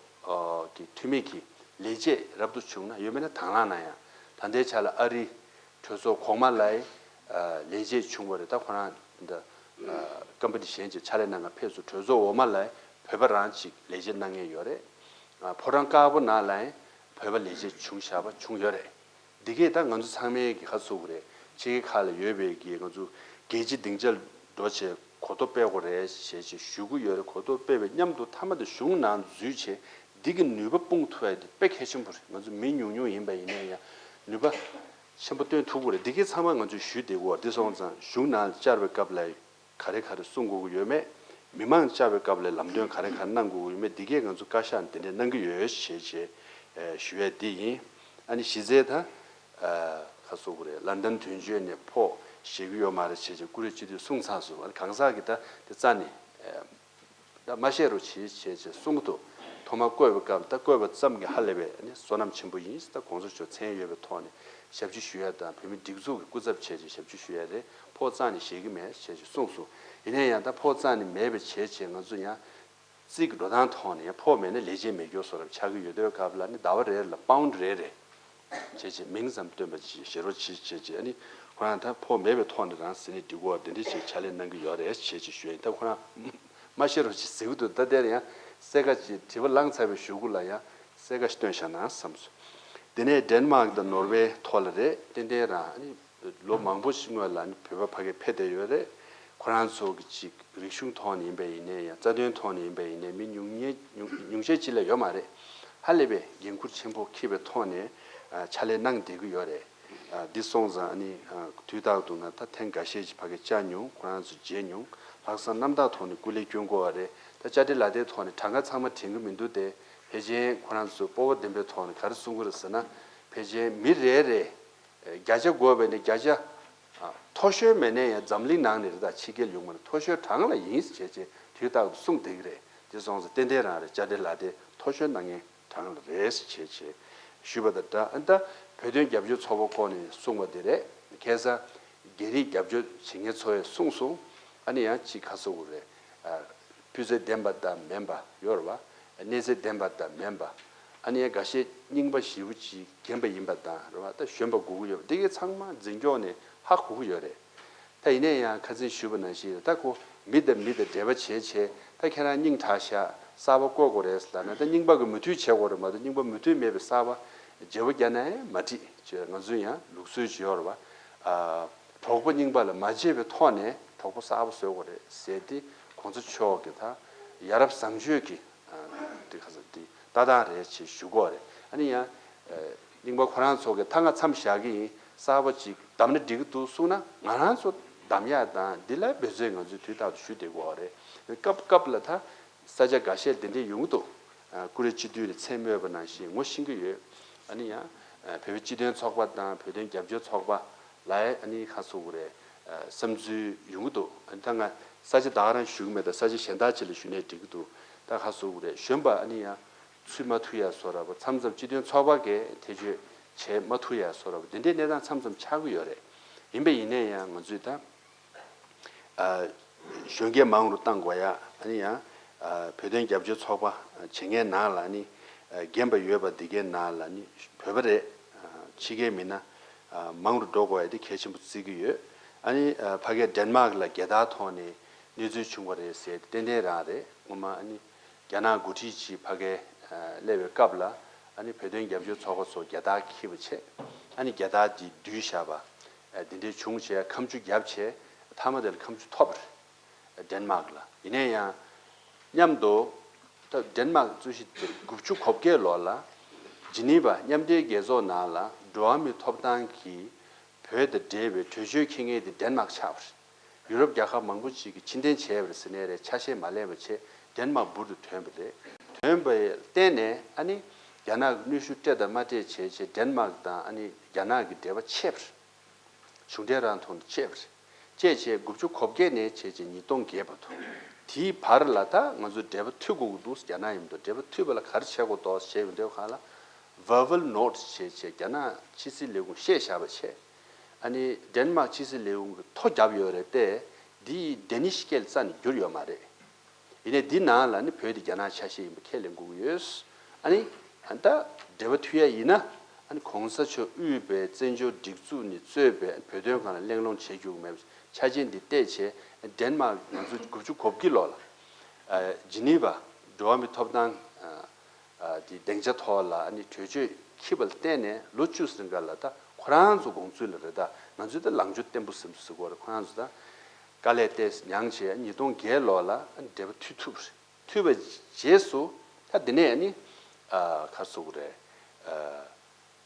ཀྱི་འཐུས་མི་གི་ལས་བྱེད་རབ་ཏུ་བྱུང་ན་ཡོད་མེད་ན་དང་བླངས་གནང་ཡ། ད་ལྟའི་ཆ་ལ་ཨ་རི་གྲོས་ཚོགས་གོང་མ་ལའི་ལས་བྱེད་བྱུང་བ་རེད། ད་ཁོ་རང་འདི་ཀམ་པ་ནི་གཞན་གྱི་ཕྱག་ལས་གནང་མཁན་ཕེབས་སོང་། གྲོས་ཚོགས་འོག་མ་ལའི་བོད་པ་རང་གཅིག་ལས་བྱེད་གནང་མཁན་ཡོད་རེད། ཕོ་བྲང་དཀར་པོ་ནང་ལའི་བོད་པ་ལས་བྱེད་བྱུང་བཞག་པ་བྱུང་ཡོད་རེད། འདི་གས་ད་ང་ཚོ་ཚང་མའི་གི་ཁ་ཚུགས་རེད། ཕྱི་རྒྱལ་ཁག་ལ་ཡོད་པའི་གི་ང་ཚོ་རྒྱལ་སྤྱི་སྡིངས་ཆ་འགྲོ་བྱས་གོ་རྟོགས་སྤེལ་དགོས་རེད་ཞེས་ཞེས་ཞུ་གི་ཡོད་རེད། གོ་རྟོགས་སྤེལ་བའི་མཉམ་དུ་མཐའ་མ་དེ་གཞུང་ནང་འཛུལ་བྱས་འདི་གི་ནུས་པ་སྤུངས་ཐུབ་ཡ་དེ་དཔེ་གལ་ཆེན་པོ་རེད། ང་ཚོ་མི་ཉུང་ཉུང་ཡིན་པ་ཡིན་ན་ཡང་ནུས་པ་ཆེན་པོ་བཏོན་ཐུབ་དགོས་རེད། འདི་གས་ཚང་མ་ང་ཚོས་ཞུས་བསྡད་དགོས། འདི་སོང་ཙང་གཞུང་ནང་བཅར་བའི་སྐབས་ལ་ག་རེ་ག་རེ་གསུང་དགོས་ཀྱི་ཡོད་མེད། མི་མང་བཅར་བའི་སྐབས་ལ་ལམ་སྟོན་ག་རེ་ག་རེ་གནང་དགོས་ཀྱི་ཡོད་མེད། འདི་གས་ང་ཚོ་བཀའ་ཤག་ནས་དེ་འདྲས་གནང་གི་ཡོད་ཞེས་བྱས་ཞུ་ཡས་འདི་ཡིན། ཨ་ནི་གཞི་རྩའི་ད་ག་སོགས་རེད། ལན་ཌན་དོན་གཅོད་ནས་ཕོགས་བཞེས་ཀྱི་ཡོད་མ་རེད་ཞེས་བྱས་ཀུ་རེ་སྤྱི་འཐུས་གསུངས་ཚར་སོང་། ཨ་ནི་གང་ཟག་གི་ད་དེ་རྩ་ནས་ད་མ་བཤད་རོགས་བྱེད་བྱས་བྱས་གསུང་གི་འདུག་ཐོག་མར་བསྐོས་པའི་སྐབས་ད་བསྐོས་པ་ཙམ་གྱིས་ཧ་ལས་པའི་ཨ་ནི་བསོད་ནམས་ཆེན་པོ་ཡིན། ད་གོང་ས་མཆོག་མཚན་ཡོད་པའི་ཐོག་ནས་ཞབས་ཕྱི་ཞུ་ཡ་དང་བོད་མི་སྒྲིག་འཛུགས་ཀྱི་སྐུ་ཚབ་བྱས་བྱས་ཞབས་ཕྱི་ཞུ་ཡ་རེད། ཕོགས་རྩ་ནས་བཞེས་ཀྱི་མེད་ཞེས་ཞུ་གསུངས་སོང་། ཡིན་ན་ཡང་ད་ཕོགས་རྩ་ནས་མེད་པ་བྱས་བྱས་ང་ཚོ་ཡང་རྩིས་ཀྱི་འགྲོ་སྟངས་ཐོག་ནས་ཡང་ཕོགས་མེད་ན་ལས་བྱེད་མེད་སྐྱོར་བཟོ་འདྲ་ཆགས་ཀྱི་ཡོད་དུས་སྐབས་ལ་ནི་ཟླ་བ་རེ་ལ་པའུན་རེ་རེ་བྱས་བྱས་མིང་ཙམ་སྟོན་པ་ཅིག་བཞེས་རོགས་གྱིས་བྱས་བྱས། ཨ་ནི་ཁོ་རང་ད་ཕོགས་མེད་པའི་ཐོག་ནས་རང་ཟེར་ནས་འགྲིག་གོ་དེ་འདྲ་བྱས་ཕྱག་ལས་གནང་གི་ཡོད་རེད་བྱས་བྱས་ཞུ་ཡིན། ད་ཁོ་རང་མ་བཤད་རོགས་གྱིས་ཟེར་གི་འདུག་ད་དེར་ཡང་གསལ་ཁ་ཅིག་དྲི་བ་ལངས་ཚར་བའི་གཞུག་གུ་ལ་ཡང་གསལ་ཁ་ཞིག་སྟོན་བཞག་ན་བསམ་སོང་། དེ་ནས་ཌེན་མཱག་དང་ནོར་ཝེ་ཐོག་ལ་རེད། ཏན་ཏན་རང་ཨ་ནི་ལོ་མང་པོ་ཞིག་སྔོན་ལ་ཨ་ནི་བོད་པ་ཕ་གིར་ཕེབས་བསྡད་ཡོད་རེད། ཁོ་རང་ཚོ་གི་ཅིག་རིག་གཞུང་ཐོག་ནས་ཡིན་པ་ཡིན་ནའི་ཡང་རྩ་དོན་ཐོག་ནས་ཡིན་པ་ཡིན་ནའི་མི་ཉུང་ཉེ་ཉུང་ཉུང་ཤས་ཅིག་ལ་ཡོད་མ་རེད། ཧ་ལས་པའི་འགན་ཁུར་ཆེན་པོ་འཁྱེར་བའི་ཐོག་ནས་ཕྱག་ལས་གནང་བསྡད་ཀྱི་ཡོད་རེད། འདི་སོང་ཙང་ཨ་ནི་དུས་རྟག་ཏུ་ང་ད་ཐེངས་འགའ་ཤས་ཅིག་ཕ་གིར་བཅར་མྱོང་། ཁོ་རང་ཚོ་མཇལ་མྱོང་། ལྷག་བསམ་རྣམ་དག་ཐོག་ནས་སྐུ་ལས་སྐྱོན་དགོས་པ་རེད། ད་བཅར་འདྲི་ལག་དེབ་ཐོག་ནས་གྲངས་ཀ་ཚང་མ་དྲན་གྱི་མི་འདུག་སྟེ། ཕལ་ཆེར་ཁོ་རང་ཚོ་སྤོབས་པ་ལྡན་པའི་ཐོག་ནས་ག་རེ་གསུང་གི་རེད་ཟེར་ན། ཕལ་ཆེར་མི་རེ་རེ་བརྒྱ་ཆ་དགོས་པ་ཡིན་ན་བརྒྱ་ཆ་མཐོ་ཤོས་མེད་ན་ཡང་འཛམ་གླིང་ནང་ནས་རེད། ད་ཕྱི་རྒྱལ་ཡོང་བ་ན་མཐོ་ཤོས་གྲངས་ལ་ཡིན་ཟེར་བྱས་བྱས་དུས་རྟག་ཏུ་གསུངས་བསྡད་ཀྱི་རེད། དེ་སོང་ཙང་ཏན་ཏན་རང་རེད། བཅར་འདྲི་ལག་དེབ་མཐོ་ཤོས་གནང་མཁན་གྲངས་ལ་རེད་ཟེར་བྱས་བྱས་ཞུས་པ་དང་སྦྲགས། ཨ་ནི་ད་བོད་དོན་རྒྱབ་སྐྱོར་ཚོགས་པ་སྐོར་ནས་གསུངས་པ་དེ་རེད། ཁ་སང་རྒྱ་རིགས་རྒྱབ་སྐྱོར་བྱེད་མཁན་ཚོ་ཡང་གསུངས་སོང་། ཨ་ནི་ཡང་ཅིག་ཁ་གསོ་དགོས་རེད། སྤུས་ཚད་ལྡན་པ་དང་མིན་པ་ཡོད་རེད་བ། གནས་ཚད་ལྡན་པ་དང་མིན་པ། ཨ་ནི་ཡང་འགའ་ཤས་རྙིང་པ་ཞེ་པོ་ཅིག་རྒན་པ་ཡིན་པ་དང་རེད་བ། ད་གཞོན་པ་དགོས་ཀྱི་ཡོད་པ་འདི་གའི་ཚང་མ་འཛིན་སྐྱོང་ནས་ཧ་གོ་གི་ཡོད་རེད། ད་ཡིན་ན་ཡང་ཁ་སང་ཞུས་པ་ནང་བཞིན་ད་ཁོ་མི་དང་མི་དང་འབྲེལ་བ་བྱས་བྱས་ད་ཁྱེད་རང་རྙིང་དྲགས་ཤག་གསར་པ་བསྐོ་དགོས་རེད་ཟེར་ལབ་ན། ད་རྙིང་པ་གི་མོས་མཐུན་བྱེད་དགོས་རེད་མ་གཏོགས་རྙིང་པ་མོས་མཐུན་མེད་པའི་གསར་པ་བརྗེ་པོ་རྒྱག་ན་ཡང་མ་འགྲིག་ཅེས་ང་ཚོའི་ཡང་ལུགས་སྲོལ་ཅིག་ཡོད་རེད་བ། གྲོགས་པོ་རྙིང་པ་ལ་མ་བརྗེད་པའི་ཐོག་ནས་གྲོགས་པོ་གསར་པ་བཟོ་དགོས་རེད་ཟེར་ཏེ་གོང་ས་མཆོག་གིས་ད་ཡ་རབས་བཟང་སྤྱོད་ཀྱི་དེ་ག་ས་དེ་ལྟ་སྟངས་རེད་ཅེས་ཞུ་དགོས་རེད། ཨ་ནི་ཡང་རྙིང་པ་ཁོ་རང་ཚོ་གིས་ད་ང་མཚམས་བཞག་གི་ཡིན། གསར་པ་ཅིག་ བདམས་ན་འགྲིག་གི་འདུག་གསུངས་ན། ང་རང་ཚོ་བདམས་ཡག་དང་འདི་ལ་འབད་བརྩོན་ང་ཚོས་དུས་རྟག་ཏུ་ཞུ་བསྡད་དགོས་པ་རེད། སྐབས་སྐབས་ལ་ད་ས་ཆ་འགའ་ཤས་དེ་འདྲས་ཡོང་གི་འདུག་ཨ། ཀུ་རེ་སྤྱི་འཐུས་ལ་མཚན་སྨོས་པ་ནང་བཞིན་ངོ་ཤེས་ཀྱི་ཡོད། ཨ་ནི་ཡང་བོད་པའི་སྤྱི་མཐུན་ཚོགས་པ་དང་བོད་དོན་རྒྱབ་སྐྱོར་ཚོགས་པ་ལ་ཨ་ནི་ཁ་གསོ་དགོས་རེད། བསམ་ཚུལ་ཡོང་གི་འདུག་ཨ་ནི་ད་ང་ས་ཆ་ད་ག་རང་ཞུ་གི་མེད། ད་ས་ཆ་གཞན་དག་ཅིག་ལ་ཞུས་ནས་འགྲིག་གི་འདུག་ད་ཁ་གསོ་དགོས་རེད། གཞོན་པ་ཨ་ནི་ཡང་ཚུད་མ་ཐུབ་ཡ་བཟོ་འདྲ་པོ། མཚམས་མཚམས་སྤྱི་མཐུན་ཚོགས་པ་གིས་ཐེ་བྱུས་བྱེད་མ་ཐུབ་ཡ་བཟོ་འདྲ་པོ། འདི་འདྲའི་གནས་སྟངས་མཚམས་མཚམས་ཆགས་ཀྱི་ཡོད་རེད། ཡིན་པ་ཡིན་ནའི་ཡང་ང་ཚོས་ད་ཨ་གཞོན་སྐྱེས་མང་རུ་གཏང་དགོས་ཡ། ཨ་ནི་ཡང་ཨ་བོད་དོན་རྒྱབ་སྐྱོར་ཚོགས་པ་བྱེད་མཁན་ནང་ལ་ཨ་ནི་ཨ་རྒན་པ་ཡོད་པ་འདི་གའི་ནང་ལ་ཨ་ནི་བོད་པ་རེད། ཨ་ཕྱི་རྒྱལ་མི་སྣ་ཨ་མང་རུ་འགྲོ་དགོས་ཡ་དེ་གལ་ཆེན་པོ་བརྩི་གི་ཡོད། ཨ་ནི་ཨ་ཕ་གིར་ཌེན་མཱག་ལ་རྒྱལ་དར་ཐོག་ནས་གནས་ཚུལ་བྱུང་བ་རེད་ཟེར་ཏན་ཏན་རང་རེད། ངོ་མ་ཨ་ནི་རྒྱ་ནག་འགོ་ཁྲིད་ཅིག་ཕ་གིར་ཨ་སླེབས་པའི་སྐབས་ལ་ཨ་ནི་བོད་དོན་རྒྱབ་སྐྱོར་ཚོགས་པ་ཚོ་རྒྱལ་དར་འཁྱེར་བ་བྱས། ཨ་ནི་རྒྱལ་དར་དེ་བསྡུས་བཞག་པ་ཨ་འདི་འདྲས་བྱུང་བྱས། ཁ་མཆུ་བརྒྱབ་བྱས། མཐའ་མ་དེ་ལ་ཁ་མཆུ་ཐོབ་པ་རེད། ཌེན་མཱག་ལ། ཡིན་ནའི་ཡང་མཉམ་དུ་ད་ཌེན་མཱག་གཙོས་གཞི་དེ་དགུ་བཅུ་གོ་བརྒྱད་ལོ་ལ་ཇི་ནི་ཝ་མཉམ་འབྲེལ་རྒྱལ་ཚོགས་ནང་ལ་འགྲོ་བ་མིའི་ཐོབ་ཐང་གི་བོད་དང་འབྲེལ་བའི་གྲོས་ཆོད་འཁྱེར་མཁན་དེ་ཌེན་མཱག་ཆགས་པ་རེད། ཡུ་རོབ་རྒྱལ་ཁབ་མང་པོ་ཅིག་གིས་ཕྱིར་འཐེན་བྱས་པ་རེད་ཟེར་ནའི་རེད། ཆ་ཤས་མ་ལེན་པ་བྱས། ཌེན་མཱག་འབུར་དུ་ཐོན་པ་རེད། ཐོན་པའི་སྟེང་ནས་ཨ་ནི་རྒྱ་ནག་གི་གནོན་ཤུགས་སྤྲད་དང་མ་སྤྲད་བྱས་བྱས། ཌེན་མཱག་དང་ཨ་ནི་རྒྱ་ནག་གི་འབྲེལ་བ་ཆད་པ་རེད། གཞུང་འབྲེལ་རང་ཐོག་ནས་བཅད་པ་རེད། བཅད་བྱས་དགུ་བཅུ་གོ་བརྒྱད་ནས་བྱས་བྱས་ཉིས་སྟོང་བརྒྱད་བར་དུ། དེའི་བར་ལ་ད་ང་ཚོས་འབྲེལ་བ་མཐུད་དགོས་ཀྱི་འདུག་རྒྱ་ནག་ཡིན་མདོག་འབྲེལ་བ་མཐུད་པ་ལ་ག་རེ་བྱེད་དགོས་འདུག་ཞེས་པའི་འདྲ་བ་གང་ལ། verbal note བྱས་བྱས་རྒྱ་ནག་ཕྱི་སྲིད་ལས་ཁུངས་བཤད་བཞག་པ་བྱས། ཨ་ནི་ཌེན་མཱག་ཕྱི་སྲིད་ལས་ཁུངས་ཀྱིས་ཐོ་བརྒྱབ་ཡོད་རེད་དེ། འདི་ཡིས་ཌེ་ནིཤ་སྐད་རྩ་ནས་བསྒྱུར་ཡོད་མ་རེད། ཡིན་ནའི་འདི་ནང་ལ་ནི་བོད་དེ་རྒྱ་ནག་ཆ་ཤས་ཡིན་པ་ཁས་ལེན་དགོས་ཀྱི་ཡོད། ཨ་ནི་ཨ་ད་འབྲེལ་བ་མཐུད་ཡ་ཡིན་ན། ཨ་ནི་གོང་ས་མཆོག་དབུས་པའི་བཙན་བྱོལ་སྒྲིག་འཛུགས་ནས་གཙོས་པའི་བོད་དོན་སྒང་ལ་གླེང་སློང་བྱེད་རྒྱུ་མེད་པ་ཆ་རྐྱེན་འདི་བལྟས་བྱས། ཌེན་མཱག་ང་ཚོ་དགུ་བཅུ་གོ་བརྒྱད་ལོ་ལ་ཨ་ཇི་ནི་ཝ་འགྲོ་བ་མིའི་ཐོབ་ཐང་ཨ་ཨ་དེ་སྡིངས་ཆ་ཐོག་ལ་ཨ་ནི་གྲོས་ཆོད་འཁྱེར་བ་ལ་བརྟེན་ནས་ལོ་བཅུ་ཟིན་ག་ལ་ད་ཁོ་རང་ཚོ་དགོངས་ཚུལ་ལ་རེད། ད་ང་ཚོས་ད་ལངས་ཕྱོགས་བརྟན་པོ་ཟིན་ཟེར་དགོས་རེད། ཁོ་རང་ཚོ་ད་དཀའ་ལས་ཏོག་ཙམ་མྱངས་བྱས། ཉིས་སྟོང་བརྒྱད་ལོ་ལ་ཨ་ནི་འབྲེལ་བ་མཐུད་ཐུབ་པ་རེད། མཐུད་པའི་རྗེས་སུ་ད་འདི་ནས་ཨ་ནི་ཨ་ག་རེ་ཟེར་དགོས་རེད། ཨ་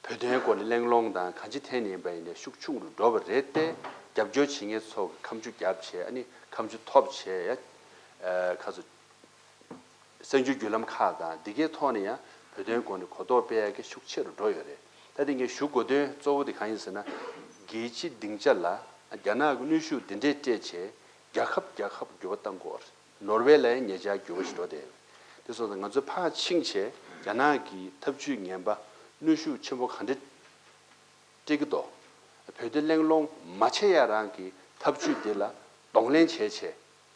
བོད་དོན་སྐོར་ནས་གླེང་སློང་དང་གང་ཅི་ཐད་ནས་ཡིན་པ་ཡིན་ནའི་ཤུགས་ཆུང་རུ་འགྲོ་བ་རེད་དེ། རྒྱབ་སྐྱོར་བྱེད་མཁན་ཚོ་གིས་ཁ་མཆུ་བརྒྱབ་བྱས། ཨ་ནི་ཁ་མཆུ་ཐོབ་བྱས། ཡ་ཨ་ག་རེ་ཟེར། གསར་འགྱུར་བརྒྱུད་ལམ་ཁག་དང་འདི་གའི་ཐོག་ནས་ཡང་བོད་དོན་སྐོར་ནས་གོ་རྟོགས་སྤེལ་ཡག་གི་ཤུགས་ཆེ་རུ་འགྲོ་ཡོད་རེད། ད་དེ་ངས་ཞུ་དགོས་དོན་གཙོ་བོ་དེ་གང་ཡིན་ཟེར་ན། རྒྱལ་སྤྱིའི་སྡིངས་ཆ་ལ་རྒྱ་ནག་གི་གནོན་ཤུགས་འདི་འདྲས་སྤྲད་བྱས་རྒྱལ་ཁབ་རྒྱལ་ཁབ་འགྱུར་བ་གཏང་དགོས་པ་རེད། ནོར་ཝེ་ལ་ཡང་ཉེ་ཆར་འགྱུར་བ་ཞིག་འགྲོ་བསྡད་ཡོད། དེ་སོང་ཙང་ང་ཚོས་ཕར་ཕྱིན་བྱས་རྒྱ་ནག་གི་ཐབས་ཇུས་ངན་པ་གནོན་ཤུགས་ཆེན་པོ་ག་འདྲ་སྤྲད་ཀྱི་འདུག་བོད་དོན་གླེང་སློང་མ་བྱེད་ཡ་རང་གི་ཐབས་ཇུས་འདི་ལ་གདོང་ལེན་བྱས་བྱས་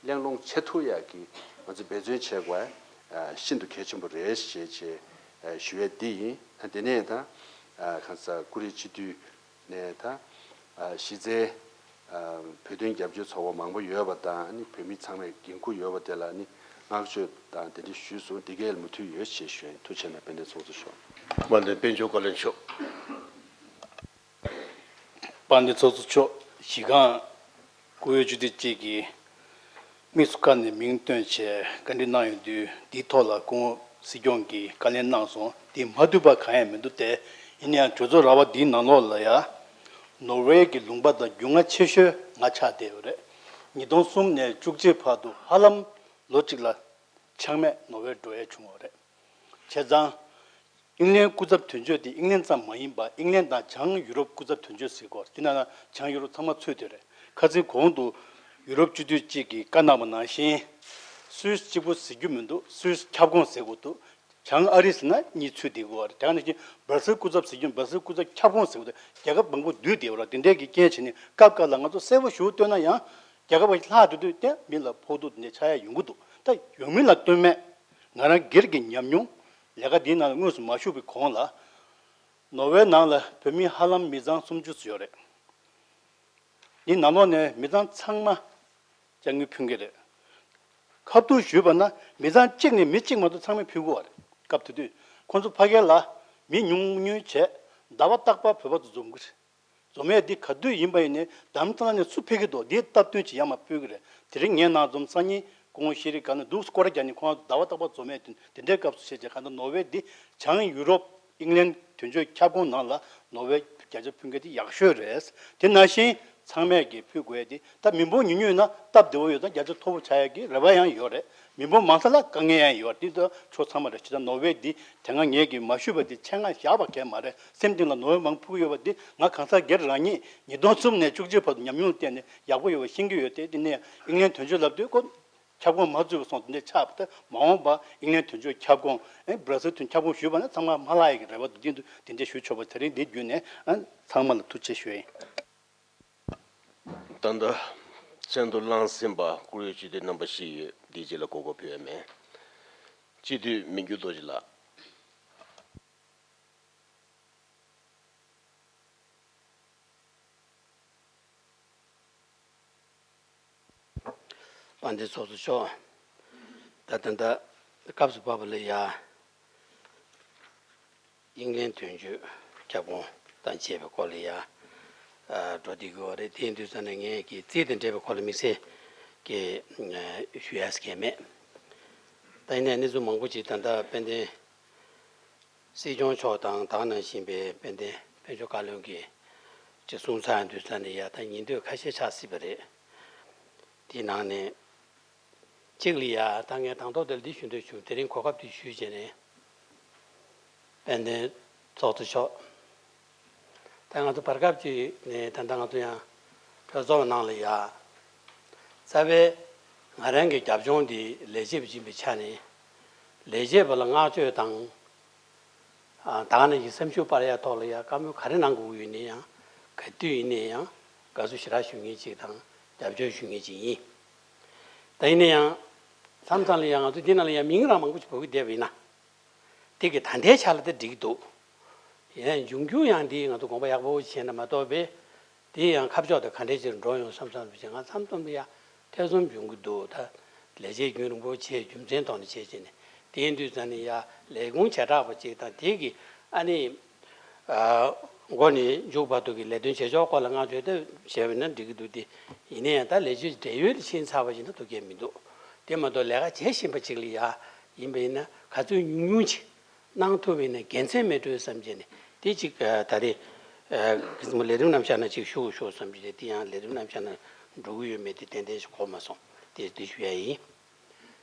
གླེང་སློང་བྱེད་ཐུབ་ཡ་གི་ང་ཚོ་འབད་བརྩོན་བྱེད་དགོས་པ་ཤིན་ཏུ་གལ་ཆེན་པོ་རེད་ཞེས་བྱས་ཞུ་ཡས་འདི་ཡིན། དེ་ནས་ད་གང་ཟག་ཀུ་རེ་སྤྱི་འཐུས་ནས་ད་གཞི་རྩའི་བོད་དོན་རྒྱབ་སྐྱོར་ཚོགས་པ་མང་པོ་ཡོད་པ་དང་། ཨ་ནི་བོད་མི་ཚང་མས་འགན་ཁུར་ཡོད་པ་དེ་ལ་ནི་བསྔགས་བརྗོད་དང་དེ་འདྲ་ཞུས་སོང་། འདི་གས་མུ་མཐུད་ཡོད་ཅེས་ཞུ་ཡིན། ཐུགས་རྗེ་གནང་། དཔལ་ལྡན་ཚོགས་གཙོ་མཆོག་དཔལ་ལྡན་དཔལ་འབྱོར་བཀའ་བློན་མཆོག་དཔལ་ལྡན་ཚོགས་གཙོ་མཆོག་གཞི་རྐང་བཀུར་འོས་སྤྱི་འཐུས་གཅིག་གིས་དམིགས་སུ་བཀར་ནས་མིང་བཏོན་བྱས་བཀའ་འདྲི་གནང་ཡོང་དུས། འདིའི་ཐོག་ལ་སྐུ་ངོ་སྲིད་སྐྱོང་གིས་བཀའ་ལན་གནང་སོང་། འདི་མ་འཐུས་པ་གང་ཡང་མི་འདུག་སྟེ། ཡིན་ན་ཡང་གྲོས་ཚོགས་ར་བ་འདིའི་ནང་ལོགས་ལ་ཡ་ནོར་ཝེ་གི་ལུང་པ་དང་རྒྱུས་མངའ་ཆེ་ཤོས་ང་ཆགས་བསྡད་ཡོད་རེད། ཉིས་སྟོང་གསུམ་ནས་བཅུ་གཅིག་བར་དུ་ཧ་ལམ་ལོ་གཅིག་ལ་ཆག་མེད་ནོར་ཝེ་འགྲོ་ཡས་བྱུང་བ་རེད། བྱས་ཙང་། ཨིང་ལན་སྐུ་ཚབ་དོན་གཅོད་དེ་ཨིང་ལན་ཙམ་མ་ཡིན་པ། ཨིང་ལན་དང་བྱང་ཡུ་རོབ་སྐུ་ཚབ་དོན་གཅོད་ཟེར་གོ། དེ་ནང་ན་བྱང་ཡུ་རོབ་ཚང་མ་ཚུད་དེ་རེད། ཁ་སང་གོང་དུ་ཡུ་རོབ་སྤྱི་འཐུས་གཅིག་གིས་བཀའ་གནང་བ་ནང་བཞིན། སུད་སི་གཅིག་པུ་ཟེར་རྒྱུ་མི་འདུག་སུད་སི་ཁྱབ་ཁོངས་ཟེར་དགོས་འདུག་བྱང་ཨ་རི་ཟེར་ན་གཉིས་ཚུད་བསྡད་དགོས་པ་རེད། དེ་ག་ནང་བཞིན་སྦར་སིལ་སྐུ་ཚབ་ཟེར་རྒྱུ། སྦར་སིལ་སྐུ་ཚབ་ཁྱབ་ཁོངས་ཟེར་དགོས་འདུག་རྒྱལ་ཁབ་མང་པོ་འདུས་བསྡད་པ་རེད། དེ་འདྲས་ཀྱི་རྐྱེན་བྱས་ནས་སྐབས་འགའ་ལ་ང་ཚོ་གསལ་པོ་ཞེ་པོ་སྟོན་ན་ཡང་། རྒྱལ་ཁབ་ཁག་ལྷག་དེ་དུས་དེ་མི་ལ་ཕོག་ཐུག་དེ་འདྲ་ཆགས་ཡ་ཡོང་གི་འདུག་ད་ཡོང་མིན་ལ་ལྟོས་མེད། ང་རང་སྒེར་གྱི་ཉམས་མྱོང་། ལས་ཀ་འདིའི་ནང་ལ་དངོས་སུ་མ་ཞུགས་པའི་གོང་ལ། ནོར་ཝེ་ནང་ལ་བོད་མི་ཧ་ལམ་མི་ཚང་སུམ་ཅུ་ཙམ་ཡོད་རེད། འདིའི་ནང་ལོགས་ནས་མི་ཚང་ཚང་མ་དཔྱ་དངུལ་ཕུལ་གྱི་རེད། ཁ་ཐུག་ཞུས་པ་ན་མི་ཚང་གཅིག་ནས་མི་གཅིག་མ་གཏོགས་ཚང་མས་ཕུལ་གྱི་ཡོད་རེད། སྐབས་དེ་དུས་ཁོང་ཚོ་ཕ་གི་ལ་མི་ཉུང་ཉུང་བྱས། ཟླ་བ་རྟག་པར་བོད་པ་ཚོ་འཛོམས་ཀྱི་རེད། འཛོམས་ཡས་འདི་ག་དུས་ཡིན་པ་ཡིན་ནའི་དམ་ཐ་ན་ནས་སུ་ཕེབས་ཀྱི་འདུག་འདིའི་སྟབས་བསྟུན་ཅིག་ཡར་མར་སྤེལ་གྱི་རེད། དེ་རིང་ངའི་ནང་འཛོམས། སང་ཉིན་སྐུ་ངོ་ཤེས་རིག་ག་ནས་འདུག་སྐོར་ར་རྒྱག་ནས་ཁོང་ཚོ་ཟླ་བ་རྟག་པར་འཛོམས་ཡས་དེ་དེ་འདྲའི་སྐབས་སུ་བྱས་རྗེས། གང་ལྟར་ནོར་ཝེ་འདི་བྱང་ཡུ་རོབ་ཨིང་ལན་དོན་གཅོད་ཁྱབ་ཁོངས་ནང་ལ་ནོར་ཝེ་ བརྒྱ་ཆ་ཕུལ་མཁན་དེ་ཡག་ཤོས་རེད། དེ་ནང་བཞིན་ཚང་མས་ཀྱིས་ཕུལ་དགོས་ཡ་དེ། ད་མི་འབོར་ཉུང་ཉུང་ན་སྟབས་བདེ་བོ་ཡོད་ཙང་བརྒྱ་ཆ་མཐོ་པོ་ཆགས་ཡ་གི་རེ་བ་ཡང་ཡོད་རེད། མི་འབོར་མང་ས་ལ་དཀའ་ངལ་ཡང་ཡོད། དེ་ད་ཕྱོགས་ཚང་མ་རེད། ཇི་ལྟར་ནོར་ཝེ་འདི་དེ་སྔ་ངས་ཀྱིས་མ་ཞུས་པ་དེ་ཆེད་མངགས་བཞག་པ་གས་མ་རེད། སེམས་གཏིང་ལ་ནོར་ཝེ་མང་པོ་ཕུལ་གྱི་ཡོད་པ་དེ་ང་གང་ཟག་སྒེར་རང་ཉིད་ཉིས་སྟོང་གསུམ་ནས་བཅུ་གཅིག་བར་དུ་ཉམས་མྱོང་བསྟན་ནས་ཡག་པོ་ཡོད་པ་ཤེས་ཀྱི་ཡོད་དེ། དེ་ནས་དབྱིན་ལན་དོན་གཅོད་ལབ་དུས་ཁོ་ཁྱབ་ཁོངས་མ་བཙུགས་པ་སོང་དེ་འདྲ་ཆགས་པ་དང་། མ་འོངས་པ་དབྱིན་ལན་དོན་གཅོད་ཁྱབ་ཁོངས། ཨེ་བྷ་ར་སིལ་དོན་ཁྱབ་ཁོངས་ཞུས་པ་ན་ཚང་མ་མ་ལྷག་ཡ་གི་རེ་བ་འདུག་དེ་འདུག་དེ་འདྲ་ཞུ་ཆོག་པ་དེ་རིང་འདི་བརྒྱུད་ནས་ཨ་ཚང་མ་ལ་ཐུགས་རྗེ་ཆེ་ཞུ་ཡིན། ད་ལྟ་མཚན་ཐོ་བླངས་ཟིན་པ་བཀུར་འོས་སྤྱི་འཐུས་རྣམ་པ་བཞི་ཡོད། འདིའི་རྗེས་ལ་གོ་སྐབས་ཕུལ་ཡ་མེད། སྤྱི་འཐུས་མི་འགྱུར་རྡོ་རྗེ་ལགས། དཔལ་ལྡན་ཚོགས་གཙོ་མཆོག་ད་ད་ལྟ་སྐབས་སུ་བབས་པ་ལ་ཡ། དབྱིན་ལན་དོན་གཅོད་ཁྱབ་ཁོངས་དང་བཅས་པའི་སྐོར་ལ་ཡ། ཨ་འགྲོ་བསྡད་ཀྱི་ཡོད་རེད། དེ་ཡིན་དུས་ཙང་ནས་ངས་ཀྱི་རྩིས་དང་འབྲེལ་བའི་སྐོར་ལ་དམིགས་བསལ་གྱི་ཨ་ཞུ་ཡ་ཟེར་མཁན་མེད། ད་ཡིན་ནའི་གནས་ཚུལ་མང་པོ་ཅིག་ད་ལྟ་དཔལ་ལྡན་སྲིད་སྐྱོང་མཆོག་དང་ད་ག་ནང་བཞིན་པའི་དཔལ་ལྡན་དཔལ་འབྱོར་བཀའ་བློན་གྱིས་ཅིག་གསུངས་ཚར་དུས་ཙང་ནས་ཡ། ད་ཉན་འདོད་ཁ་ཤས་ཆགས་སྲིད་པ་རེད། དེའི་ནང་ནས་གཅིག་ལ་ཡ། ད་ངས་དང་ཐོག་དེར་འདི་ཞུ་འདོད་བྱུང་། དེ་རིང་གོ་སྐབས་དེ་ཞུས་བྱས་ནས། དཔལ་ལྡན་ཚོགས་གཙོ་མཆོག་ད་ང་ཚོ་བར་སྐབས་ཅིག་ནས་ད་ལྟ་ང་ཚོ་ཡང་གྲོས་ཚོགས་ནང་ལ་ཡ། རྩ་བའི་ང་རང་གི་རྒྱབ་ལྗོངས་འདི་ལས་བྱེད་པ་ཡིན་པའི་ཆ་ནས། ལས་བྱེད་པ་ལ་བསྔགས་བརྗོད་དང་། ཨ་ད་ག་ནང་བཞིན་སེམས་ཤུགས་སྤར་ཡ་ཐོག་ལ་ཡ་བཀའ་མོལ་ག་རེ་གནང་དགོས་ཀྱི་ཡོད་ན་ཡང་། ག་དུས་ཡིན་ན་ཡང་དགའ་བསུ་ཞེ་དྲག་ཞུ་མཁན་ཅིག་དང་རྒྱབ་སྐྱོར་ཞུ་མཁན་ཅིག་ཡིན། ད་ཡིན་ན་ཡང་མཚམས་མཚམས་ལ་ཡང་ང་ཚོ་འདི་ནང་ལ་ཡང་མིང་རང་མང་པོ་ཞིག་འབོད་ཀྱི་བསྡད་པ་ཡིན་ན། དེ་གི་ད་ལྟའི་ཆ་ལ་དེ་འགྲིག་གི་འདུག་ཡིན་ན་འབྱུང་འགྱུར་ཡང་འདི་ང་ཚོ་དགོངས་པ་ཡག་པོ་བྱས་ན་མ་གཏོགས་པས། དེ་ཡང་ཁ་ཕྱོགས་དེ་ག་འདྲས་ཅིག་འགྲོ་ཡོང་བསམ་བསམ་བྱས། ང་མཚམས་མཚམས་དུ་ཡ་ཐེ་ཚོམ་འབྱུང་གི་འདུག་ད་ལས་བྱེད་རྒྱུན་རིང་པོ་བྱས་རྒྱུ་མཚན་ཐོག་ནས་བྱས་བྱས་ནས། དེ་ཡིན་དུས་ཙང་ནས་ཡ་ལས་ཁུངས་བྱེ་བྲག་པ་ཅིག་དང་། དེ་གི་ཨ་ནི་ཨ་མགོ་ནས་མཇུག་བར་དུ་གི་ལས་དོན་བྱེད་ཕྱོགས་སྐོར་ལ་བསྔགས་བརྗོད་དེ་བྱས་པ་ན་འགྲིག་གི་འདུག་དེ་ཡིན་ན་ཡང་ད་ལས་བྱེད་བགྲེས་ཡོལ་དེ་ཕྱིན་ཚར་བ་ཞིག་ན་ཐུགས་འགན་མི་འདུག་དེ་མ་གཏོགས་ལས་ཀ་བྱེད་བཞིན་པ་ཅིག་ལ་ཡ་ཡིན་པ་ཡིན་ན་ག་ཚོད་ཉུང་ཉུང་ཅིག་གནང་ཐུབ་པ་ཡིན་ན་དགེ་མཚན་མེད་འགྲོ་བསམ་བྱས་ནས། དེ་གཅིག་ཨ་ད་རེས་ཨ་ཁ་སང་ལས་རིམ་རྣམ་གཞག་ནང་གཅིག་ཞུ་དགོས་ཞུ་བསམ་གྱི་རེད། དེ་ཡང་ལས་རིམ་རྣམ་གཞག་ནང་འགྲོ་གི་ཡོད་མེད་དེ་ཏན་ཏན་ཞིག་གོ་མ་སོང་། དེ་དེ་ཞུ་ཡ་ཡིན།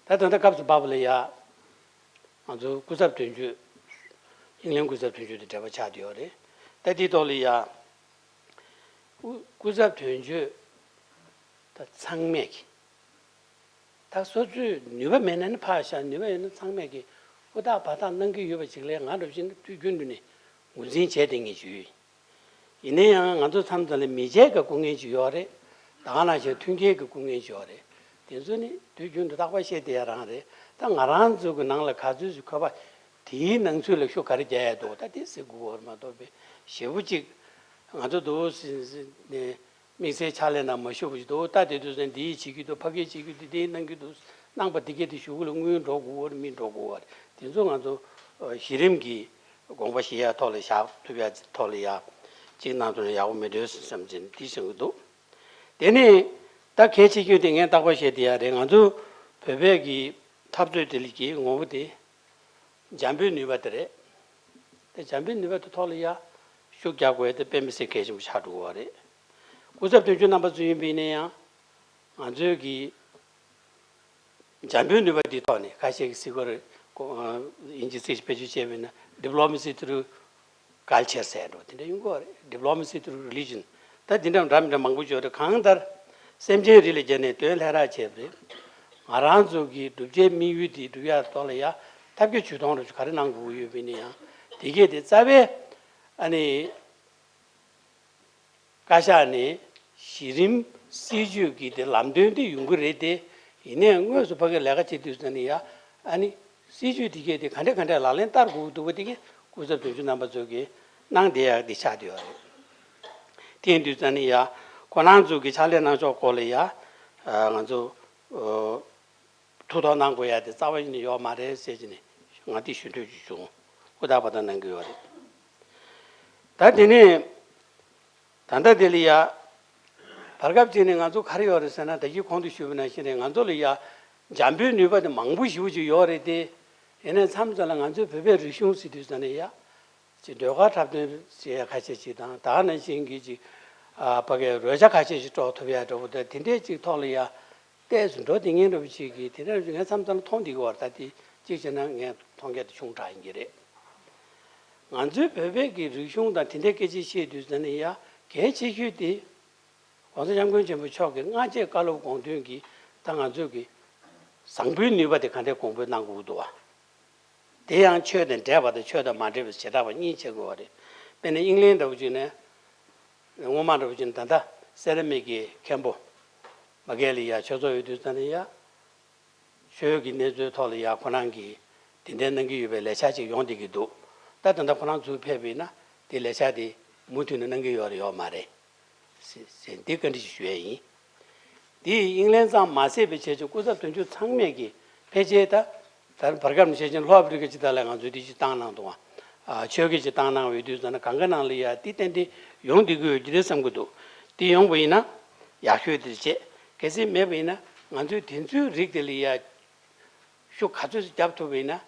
ད་ད་ལྟ་སྐབས་སུ་བབས་པ་ལ་ཡ། ང་ཚོ་སྐུ་ཚབ་དོན་གཅོད། དབྱིན་ལན་སྐུ་ཚབ་དོན་གཅོད་དེ་འབྲེལ་བ་ཆགས་བསྡད་ཡོད་རེད། ད་དེའི་ཐོག་ལ་ཡ། སྐུ་སྐུ་ཚབ་དོན་གཅོད་ད་ཚང་མས་ཀྱི། ད་སོ་སོའི་ནུས་པ་མེད་ན་ནི་ཕར་བཞག་ནུས་པ་ཡོད་ན་ཚང་མས་ཀྱི་ཧུར་ཐག་འབད་ཐག་གནང་གི་ཡོད་པ་ཅིག་ལས། ང་འདྲ་བཞིན་དུས་རྒྱུན་དུ་ནི་ངོས་འཛིན་བྱས་བསྡད་མཁན་ཅིག་ཡོད། ཡིན་ན་ཡང་ང་ཚོ་མཚམས་མཚམས་ལ་མི་ཆད་ཀྱི་སྐུ་ངལ་ཅིག་ཡོད་རེད། ད་ག་ནང་བཞིན་མཐུན་རྐྱེན་གྱི་སྐུ་ངལ་ཅིག་ཡོད་རེད། དེ་ཚོ་ནི་དུས་རྒྱུན་དུ་རྟག་པར་བཤད་བསྡད་ཡ་རང་རེད། ད་ང་རང་ཚོ་གི་ནང་ལ་ག་ཚོད་ཅིག་ཁོ་པ་དེའི་ནང་ཚུད་ལ་ཤུགས་ག་རེ་རྒྱག་ཡ་འདུག་ད་དེ་ཟེར་དགོས་པ་མ་གཏོགས་པའི་ཞེ་པོ་ཅིག་ང་ཚོ་འདུག་ཟིན་ཟིན་ནས། དམིགས་བསལ་ཕྱག་ལས་གནང་མ་ཤོར་བ་ཞིག་འདུག་ད་དེ་དུས་ཚོད་འདི་བྱེད་ཀྱི་འདུག་ཕ་གི་བྱེད་ཀྱི་འདུག་དེ་གནང་གི་འདུག་གནང་པ་འདི་གས་དེ་གཞུག་གུ་ལ་དངུལ་འགྲོ་དགོས་པ་རེད། མི་འགྲོ་དགོས་པ་རེད། དེ་ཚོ་ང་ཚོ་གཞི་རིམ་གྱི་དགོངས་པ་བཞེས་ཡ་ཐོག་ལ་བཞག་ཐུབ་ཡ་ཐོག་ལ་ཡ་གཅིག་གནང་ཐུབ་ན་ཡག་པོ་མེད་འགྲོ་བསམ་གྱི་འདི་བསམ་གྱི་འདུག་དེ་ནས་ད་གལ་ཆེ་ཤོས་དེ་ངས་རྟག་པར་བཤད་བསྡད་ཡ་རེད། ང་ཚོ་བོད་པའི་གི་འཐབ་རྩོད་དེ་ལ་གི་ངོ་བོ་དེ། འཇམ་པོའི་ནུས་པ་དེ་རེད། དེ་འཇམ་པོའི་ནུས་པ་དེ་ཐོག་ལ་ཡ་ཤུགས་རྒྱག་དགོས་དེ་དཔེ་མི་སྲིད་གལ་ཆེན་པོ་ཆགས་འགྲོ་གི་ཡོད་རེད། སྐུ་ཚབ་དོན་གཅོད་རྣམ་པ་ཚོ་ཡིན་པ་ཡིན་ན་ཡང་ང་ཚོའི་གི་འཇམ་པོའི་ནུས་པ་དེའི་ཐོག་ནས། ཁ་ཤས་ཀྱིས་ཟེར་གྱི་ཡོད་རེད། ཨིན་ཇི་ཚིག་ཞིག་བེད་སྤྱོད་བྱས་པ་ཡིན་ན། Diplomacy through culture ཟེར་འགྲོ་དེ་འདྲ་ཡོང་གི་ཡོད་རེད། Diplomacy through religion ད་འདི་འདྲ་འདྲ་མི་འདྲ་མང་པོ་ཡོད་རེད། གང་ལྟར་སེམས་ཅན་རིགས་ལ་སྦྱར་ནས་དོན་ལྷད་རག་བྱས་པ་རེད། ང་རང་ཚོ་གི་བསྒྲུབ་བྱའི་དམིགས་ཡུལ་དེ་འགྲུབ་ཡ་ཐོག་ལ་ཡ་ཐབས་བརྒྱ་ཇུས་སྟོང་རུ་ག་རེ་གནང་དགོས་ཀྱི་ཡོད་པ་ཡིན་ན་ཡང་། དེ་གས་དེ་རྩ་བའི་ཨ་ནི་བཀའ་ཤག་ནས་གཞི་རིམ་སྲིད་ཇུས་ཀྱི་དེ་ལམ་སྟོན་དེ་ཡོང་གི་རེད་དེ། ཡིན་ནའི་དངོས་སུ་ཕ་གིར་ལས་ཀ་བྱེད་དུས་ཙམ་ནས་ཡ། ཨ་ནི་སྲིད་ཇུས་དེ་གས་དེ་ག་འདྲ་ག་འདྲ་ལག་ལེན་བསྟར་དགོས་ཀྱི་འདུག་པ་དེ་གས་སྐུ་ཚབ་དོན་གཅོད་རྣམ་པ་ཚོ་གིས་གནང་བསྡད་ཡག་དེ་ཆགས་བསྡད་ཡོད་རེད། དེ་ཡིན་དུས་ཙམ་ནས་ཡ། ཁོ་རང་ཚོ་གི་ཕྱག་ལས་གནང་ཕྱོགས་སྐོར་ལ་ཡ། ཨ་ང་ཚོ་ཨོ་ཐུགས་དོགས་གནང་དགོས་ཡ་དེ་རྩ་བ་ཉིད་ནས་ཡོད་མ་རེད་ཟེར་གྱི་ནས་ང་དེ་ཞུ་འདོད་ཅིག་བྱུང་། ཧུར་ཐག་པ་ཐག་གནང་གི་ཡོད་རེད། ད་དེ་ནས་ད་ལྟ་དེ་ལ་ཡ། བར་སྐབས་ཅིག་ནས་ང་ཚོ་ག་རེ་ཡོད་རེད་ཟེར་ན། ད་གིན་གོང་དུ་ཞུས་པ་ནང་བཞིན་རེད། ང་ཚོ་ལ་ཡ་འཇམ་པོའི་ནུས་པ་དེ་མང་པོ་ཞེ་པོ་ཅིག་ཡོད་རེད་དེ། ཡིན་ནའི་མཚམས་མཚམས་ལ་ང་ཚོའི་བོད་པའི་རིག་གཞུང་ཟེར་དུས་ཙམ་ནས་ཡ། ཅིག་ཟློས་གར་འཁྲབ་སྟོན་བྱེད་ཡ་ཁ་ཤས་ཅིག་དང་། ད་ག་ནང་བཞིན་གྱི་ཅིག་ཨ་ཕ་གིའི་རོལ་ཆ་ཁ་ཤས་ཤིག་དཀྲོག་ཐུབ་ཡ་འདྲ་པོ་དང་། དེ་འདྲས་ཅིག་ཐོག་ལ་ཡ་ཏོག་ཙམ་འགྲོ་བསྡད་མཁན་འདྲ་པོ་ཅིག་གིས། དེ་འདྲ་ངས་མཚམས་མཚམས་མཐོང་བསྡད་ཀྱི་ཡོད་རེད། ད་དེ་གཅིག་བྱས་ན་ངས་མཐོང་མཁན་དེ་ཆུང་དྲགས་ཡིན་གྱི་རེད། ང་ཚོའི་བོད་པའི་གི་རིག་གཞུང་དང་དེ་འདྲའི་སྐད་ཆ་བཤད་དུས་ཙམ་ནས་ཡ་གལ་ཆེ་ཤོས་དེ། ༸གོང་ས་༸སྐྱབས་མགོན་ཆེན་པོ་མཆོག་གིས་སྔ་རྗེས་བཀའ་སློབ་དགོངས་དོན་གྱིས་ད་ང་ཚོས་ཀྱི་བཟང་པོའི་ནུས་པ་དེ་ག་འདྲས་གོང་འཕེལ་གནང་དགོས་ཀྱི་འདུག་བ། དེ་ཡང་ཆོས་དང་འབྲེལ་བ་དང་ཆོས་དང་མ་འབྲེལ་བའི་བྱེ་བྲག་པ་གཉིས་ཕྱེ་དགོས་པ་རེད། དཔེར་ན་དབྱིན་ལན་འདྲ་པོ་ཅིག་ནས། སྔོན་མ་འདྲ་པོ་ཅིག་ནས་ད་ལྟ་སེ་ར་མིག་གི་མཁན་པོ་མ་གལ་ལི་ཡ་ཆོས་ཚོགས་ཡོད་དུས་ཙམ་ནས་ཡ། ཆོས་ཀྱི་གནས་ཚུལ་ཐོག་ལ་ཡ་ཁོ་རང་གིས་དེ་འདྲའི་གནང་གི་ཡོད་པའི་ལས་འཆར་ཅིག་ཡོང་བསྡད་ཀྱི་འདུག་ད་ད་ལྟ་ཁོ་རང་ཚུར་ཕེབས་པ་ཡིན་ན་དེ་ལས་འཆར་དེ་མུ་མཐུད་ནས་གནང་གི་ཡོད་རེད་ཡོད་མ་རེད་ཟེར་ཟེར་འདི་བཀའ་འདྲི་ཞིག་ཞུ་ཡས་ཡིན། འདི་དབྱིན་ལན་ཙམ་མ་ཟད་པའི་བྱས་ཙང་སྐུ་ཚབ་དོན་གཅོད་ཚང་མས་ཀྱི་ཕལ་ཆེར་ད་ད་བར་སྐབས་ནས་བྱས་ཙང་ལྷོ་ཨ་ཕི་རི་ཀ་སྤྱི་དག་ལ་ང་ཚོས་འདི་ཅིག་བཏང་གནང་འདུག་བ། ཨ་ཆོས་ཀྱི་ཅིག་བཏང་གནང་བའི་དུས་ཙམ་ན་གང་ག་ནང་ལ་ཡ་འདི་ཏན་ཏན་ཡོང་བསྡད་ཀྱི་ཡོད་ཀྱི་རེད་བསམ་གྱི་འདུག་འདི་ཡོང་བ་ཡིན་ན་ཡག་ཤོས་དེ་བྱས། གལ་སྲིད་མེད་པ་ཡིན་ན་ང་ཚོས་དེ་ཚོའི་རིགས་དེ་ལ་ཡ་ཤུགས་ག་ཚོད་ཅིག་རྒྱབ་ཐུབ་པ་ཡིན་ན།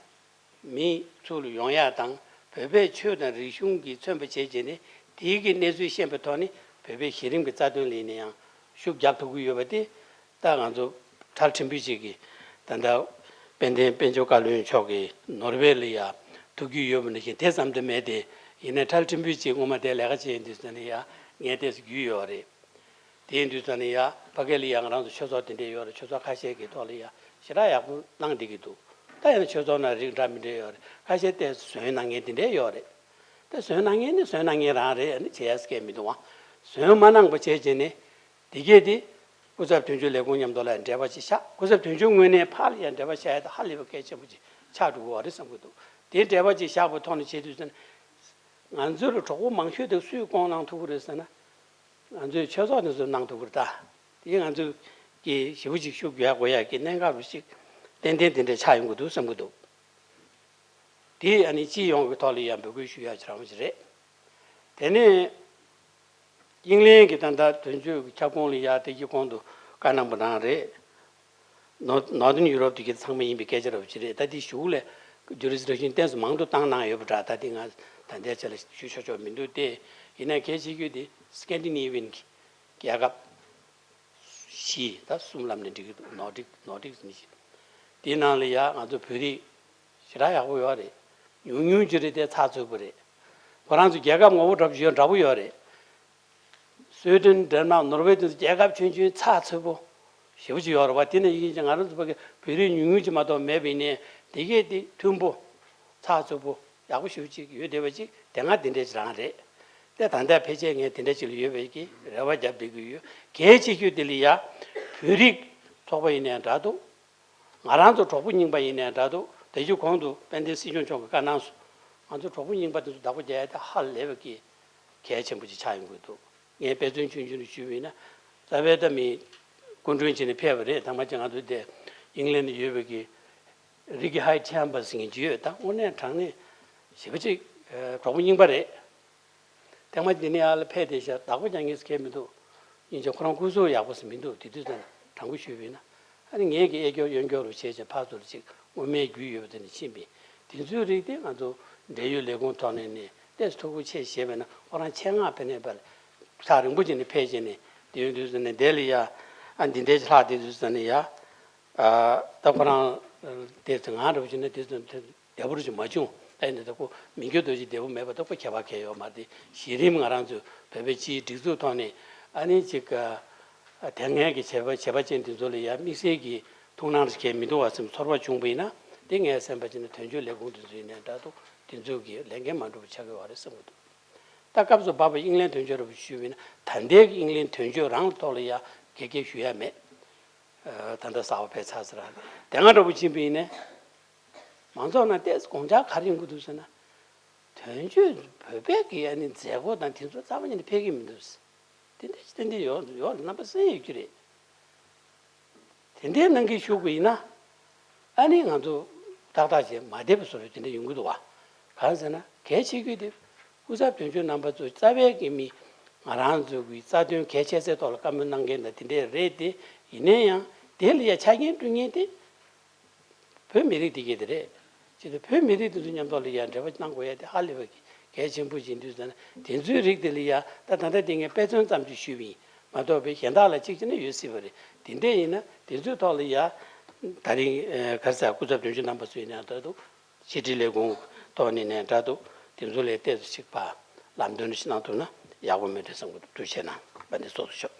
མི་ཚུར་ལ་ཡོང་ཡག་དང་། བོད་པའི་ཆོས་དང་རིག་གཞུང་གིས་མཚོན་པ་བྱས་བྱས་ནས་དེའི་གི་གནས་ཚུལ་ཤེས་པའི་ཐོག་ནས་བོད་པའི་གཞི་རིམ་གྱི་རྩ་དོན་ལ་ཡིན་ན་ཡང་ཤུགས་རྒྱབ་ཐུབ་ཀྱི་ཡོད་པ་དེ། ད་ང་ཚོ་ཁྲལ་ཕྲན་བུ་ཅིག་གིས་ད་ལྟ་དཔལ་ལྡན་དཔལ་འབྱོར་བཀའ་བློན་མཆོག་གིས་ནོར་ཝེ་ལ་ཡ་ཐུག་རྒྱུ་ཡོད་པ་ནང་བཞིན་དེ་ཙམ་དུ་མེད་དེ། ཡིན་ནའི་ཁྲལ་ཕྲན་བུ་ཅིག་སྔོན་མ་དེ་ལས་ཀ་བྱས་ཡིན་དུས་ཙམ་ནས་ཡ་ངས་ཏོག་ཙམ་རྒྱུས་ཡོད་རེད། དེ་ཡིན་དུས་ཙམ་ནས་ཡ་ཕ་གི་ལ་ཡ་ང་རང་ཚོ་ཆོས་ཚོགས་དེ་འདྲས་ཡོད་རེད། ཆོས་ཚོགས་ཁ་ཤས་ཀྱི་ཐོག་ལ་ཡ་ཞེ་དྲག་ཡག་པོ་གནང་བསྡད་ཀྱི་འདུག་ད་ཡང་ཆོས་ཚོགས་ནང་རིགས་འདྲ་མི་འདྲ་ཡོད་རེད། ཁ་ཤས་དེ་ཟོན་གནང་མཁན་དེ་འདྲས་ཡོད་རེད། དེ་ཟོན་གནང་མཁན་ནི་ཟོན་གནང་མཁན་རང་རེད། ཨ་ནི་བྱེད་ཡ་སྐད་མི་འདུག་ཨ། ཟོན་མ་གནང་པ་བྱས་བྱས་ནས་དེ་གས་དེ་སྐུ་ཚབ་དོན་གཅོད་ལས་ཁུངས་མཉམ་དུ་ལ་འབྲེལ་བ་ཅིག་བཞག་སྐུ་ཚབ་དོན་གཅོད་ངོས་ནས་ཕར་ལ་ཡ་འབྲེལ་བ་བཞག་ཡ་དེ་ཧ་ལས་པའི་གལ་ཆེན་པོ་ཅིག་ཆགས་འགྲོ་གི་ཡོད་རེད་བསམ་གྱི་འདུག་དེ་འབྲེལ་བ་ཅིག་བཞག་པའི་ཐོག་ནས་བྱེད་དུས་ཙམ་ནས། ང་ཚོར་གྲོགས་པོ་མང་ཤོས་དེ་སུས་བསྐོང་གནང་ཐུབ་ཀྱི་རེད་ཟེར་ན། ང་ཚོའི་ཆོས་ཚོགས་དེ་ཚོས་གནང་ཐུབ་ཀྱི་རེད་ད། དེ་ང་ཚོས་ཀྱི་ཞེ་པོ་ཅིག་ཤུགས་རྒྱག་དགོས་ཡག་གི་གནད་འགག་རུ་ཞིག་ཏན་ཏན་དེ་འདྲ་ཆགས་ཡོང་གི་འདུག་བསམ་གྱི་འདུག་དེ་ཨ་ནི་སྤྱི་ཡོངས་ཀྱི་ཐོག་ལ་ཡང་འབོད་སྐུལ་ཞུ་ཡག་ཅིག་རང་ཞིག་རེད། དེ་ནས་དབྱིན་ལན་གྱི་ད་ལྟ་དོན་གཅོད་ཀྱི་ཁྱབ་ཁོངས་ལ་ཡ་དེ་གི་གོང་དུ་བཀའ་གནང་པ་རང་རེད། North- Northern Europe དེ་གི་ཚང་མ་ཡིན་པའི་སྐད་ཆ་རབ་ཅིག་རེད། ད་དེ་གཞུག་ལ་jurisdiction ཏོག་ཙམ་མང་དུ་བཏང་གནང་ཡོད་པ་འདྲ། ད་དེ་ང་ད་ལྟའི་ཆ་ལ་ཞུ་ཆོག་ཆོག་མི་འདུག་སྟེ། ཡིན་ན་གལ་ཆེ་ཤོས་དེ་Scandinavian གྱི་རྒྱལ་ཁབ་བཞི་ད་གསུམ་ལབ་ནས་འགྲིག་གི་འདུག Nordic- Nordic ཟེར་ནས་བཞི། དེའི་ནང་ལ་ཡ་ང་ཚོ་བོད་རིགས་ཞེ་དྲག་ཡག་པོ་ཡོད་རེད། ཉུང་ཉུང་ཅིག་རེད་དེ་ཚགས་ཚུད་པོ་རེད། ཁོ་རང་ཚོ་རྒྱལ་ཁབ་ངོ་བོ་འདྲ་པོ་ཞིག་ཡོད་འདྲ་པོ་ཡོད་རེད། སུའེ་ཏེན། ཌེན་མཱག་ནོར་ཝེ་དེ་ཚོ་རྒྱལ་ཁབ་ཆུང་ཆུང་ཚགས་ཚུད་པོ་ཞེ་པོ་ཅིག་ཡོད་རེད་བ། དེ་ནས་ཡིན་ཀྱང་ང་རང་ཚོ་ཕ་གི་བོད་རིགས་ཉུང་ཉུང་ཅིག་མ་གཏོགས་མེད་པ་ཡིན་ནའི་དེ་གས་དེ་མཐུན་པོ་ཚགས་ཚུད་པོ་ཡག་པོ་ཞེ་པོ་ཅིག་ཡོད་བསྡད་པ་ཅིག་དེ་སྔ་དེ་འདྲ་ཅིག་རང་རེད། དེ་ད་ལྟ་ཕལ་ཆེར་ངས་དེ་འདྲ་ཅིག་ལ་ཡོད་པའི་གི་རེ་བ་རྒྱབ་བསྡད་ཀྱི་ཡོད། གལ་ཆེ་ཤོས་དེ་ལ་ཡ་བོད་རིགས་ཚོགས་པ་ཡིན་ནའི་འདྲ་འདུག་ང་རང་ཚོ་གྲོགས་པོ་རྙིང་པ་ཡིན་ནའི་འདྲ་འདུག་དེ་བཞིན་གོང་དུ་དཔལ་ལྡན་སྲིད་སྐྱོང་མཆོག་གིས་བཀའ་གནང་སོང་། ང་ཚོ་གྲོགས་པོ་རྙིང་པ་དེ་ཚོ་བདག་པོ་རྒྱག་ཡ་དེ་ཧ་ལས་པའི་གི་གལ་ཆེན་པོ་ཅིག་ཆགས་ཡོང་གི་འདུག་ངས་དཔེ་མཚོན་ཆུང་ཆུང་རེ་ཞུས་པ་ཡིན་ན། རྩ་བའི་ད་མི་སྐུ་མགྲོན་བྱས་ནས་ཕེབས་པ་རེད། ཐེངས་མ་གཅིག་ང་ཚོ་དེ་དབྱིན་ལན་ནས་ཡོད་པའི་གི་Rigi High Chamber ཟེར་མཁན་ཅིག་ཡོད། ད་དངོས་གནས་དྲང་གནས་ཞེ་པོ་ཅིག་གྲོགས་པོ་རྙིང་པ་རེད། ཐེངས་མ་འདི་ནས་ཨ་ལ་ཕེབས་བསྡད་ཤག་བདག་པོ་རྒྱག་མཁན་ཟེར་མཁན་མི་འདུག་ཡིན་ཀྱང་ཁོ་རང་སྐུ་གཟུགས་ཡག་པོ་ཟེར་མི་འདུག་དེ་དུས་ཙམ་དྲང་པོ་ཞུས་པ་ཡིན་ན། ཨ་ནི་ངས་ཀྱི་གཡས་སྐྱོར་གཡོན་སྐྱོར་རུ་བྱས་ཀྱང་ཕར་ཚུར་ཅིག་མངོན་མེད་རྒྱུས་ཡོད་པ་དེ་ནས་ཕྱིན་པས། དེ་ཚོའི་རིགས་དེ་ང་ཚོ་འབྲེལ་ཡོད་ལས་ཁུངས་ཐོག་ནས་ནས་ཏོག་ཙམ་ཐུགས་ཁུར་ཆེ་བཞེས་པས་ན། ཁོ་རང་ཆེད་མངགས་ཕེབས་ནས་པར་ཐག་རིང་པོ་ཅིག་ནས་ཕེབས་བྱས་ནས་དེ་ཡོང་དུས་ཙམ་ནས་དེ་ལ་ཡ་ཨ་འདི་འདྲའི་ལྷག་དེ་དུས་ཙམ་ནས་ཡ། ཨ་ད་ཁོ་རང་དེ་ཚོ་ང་འདྲ་པོ་བྱས་ན་དེ་ཚོ་བདེ་པོ་ཞིག་མ་བྱུང་། ད་ཡིན་ན་ད་ཁོ་མི་འགྱུར་རྡོ་རྗེ་བདེ་པོ་མེད་པ་ད་ཁོ་ཁྱད་པར་གང་ཡོད་མ་རེད། གཞི་རིམ་ང་རང་ཚོ་བོད་པའི་སྤྱིའི་སྒྲིག་འཛུགས་ཐོག་ནས་ཨ་ནི་ཅིག་ཨ་དེ་སྔའི་གི་བྱས་པ་བྱས་པ་ཅན་དེ་ཚོ་ལ་ཡ་དམིགས་བསལ་གྱི་ཐུགས་སྣང་ཞིག་གང་མི་འདུག་བ་བསམ་ཚོར་བ་བྱུང་བ་ཡིན་ན། དེ་ངས་བསམ་པ་བྱས་ན་དོན་གཅོད་ལས་ཁུངས་དེ་ཚོ་ཡིན་ནའི་འདྲ་འདུག་དེ་ཚོ་གི་ལས་འགན་མ་འགྲུབ་པ་ཆགས་ཀྱི་ཡོད་རེད་བསམ་གྱི་འདུག་ད་སྐབས་སུ་བབས་པ་དབྱིན་ལན་དོན་གཅོད་རེད་པ་ཞུས་པ་ཡིན་ན། ད་ལྟའི་གི་དབྱིན་ལན་དོན་གཅོད་རང་ལ་ཐོག་ལ་ཡ་གེ་གེ་ཞུ་ཡ་མེད། ཨ་ད་ལྟ་གསར་པ་ཕེབས་ཚར་ཟེར་ར། དེ་སྔ་འདྲ་པོ་ཕྱིན་པ་ཡིན་ནའི། མང་ཚོགས་ནང་ཏོག་ཙམ་དགོངས་འཆར་ག་རེ་ཡོང་གི་འདུག་ཟེར་ན། དོན་གཅོད་བོད་པའི་གི་ཨ་ནི་མཛད་སྒོ་དང་དེ་ཚོ་རྩ་བ་ཉིད་ནས་ཕེབས་ཀྱི་མི་འདུག་དེ་འདྲ་ཞིག་ཏན་ཏན་ཡོད་ཡོད་རྣམ་པ་གསན་ཡོད་ཀྱི་རེད། དེ་འདྲའི་གནང་གི་ཞུ་དགོས་ཡིན་ན། ཨ་ནི་ང་ཚོ་ཏག་ཏག་བྱས་མ་བསྡད་པ་བཟོ་འདྲ་དེ་འདྲ་ཡོང་གི་འདུག་བ། གང་ཟེར་ན་གལ་ཆེ་ཤོས་དེ། སྐུ་ཚབ་དོན་གཅོད་རྣམ་པ་ཚོ་རྩ་བའི་གི་མི་ང་རང་ཚོ་གི་རྩ་དོན་གལ་ཆེ་སའི་ཐོག་ལ་བཀའ་མོལ་གནང་མཁན་དང་དེ་འདྲས་རེད་དེ། ཡིན་ན་ཡང་དེ་ལ་ཡ་ཆ་རྐྱེན་བསྐྲུན་མཁན་དེ་བོད་མི་རིགས་དེ་གས་དེ་རེད། ཅེས་དེ་བོད་མི་རིགས་དེ་ཚོ་མཉམ་དུ་ལ་ཡ་འབྲེལ་བ་གནང་དགོས་ཡ་དེ་ཧ་ལས་པའི་གི་ གལ་ཆེན་པོ་ཞིག་འདུག་ཟེར་ན། དེ་ཚོའི་རིགས་དེ་ལ་ཡ་ད་ད་ལྟ་དེ་ངས་དཔེ་མཚོན་ཙམ་ཅིག་ཞུས་པ་ཡིན་མ་གཏོགས་པའི་གཞན་དག་ལ་གཅིག་བྱས་ན་ཡོད་སྲིད་པ་རེད། དེ་འདྲ་ཡིན་ན་དེ་ཚོའི་ཐོག་ལ་ཡ་ད་རིང་ག་རེ་ཟེར། སྐུ་ཚབ་དོན་གཅོད་རྣམ་པ་ཚོས་ཡིན་ན་ད་དུང་ཕྱི་དྲིལ་ལས་ཁུངས་ཐོག་ནས་ནས་འདྲ་འདུག་དེ་ཚོ་ལ་ཏོག་ཙམ་ཅིག་ཕར་ལམ་སྟོན་ཞིག་གནང་ཐུབ་ན་ཡག་པོ་མེད་འགྲོ་བསམ་གྱི་འདུག་ཐུགས་རྗེ་གནང་། དཔལ་ལྡན་ཚོགས་གཙོ་མཆོག་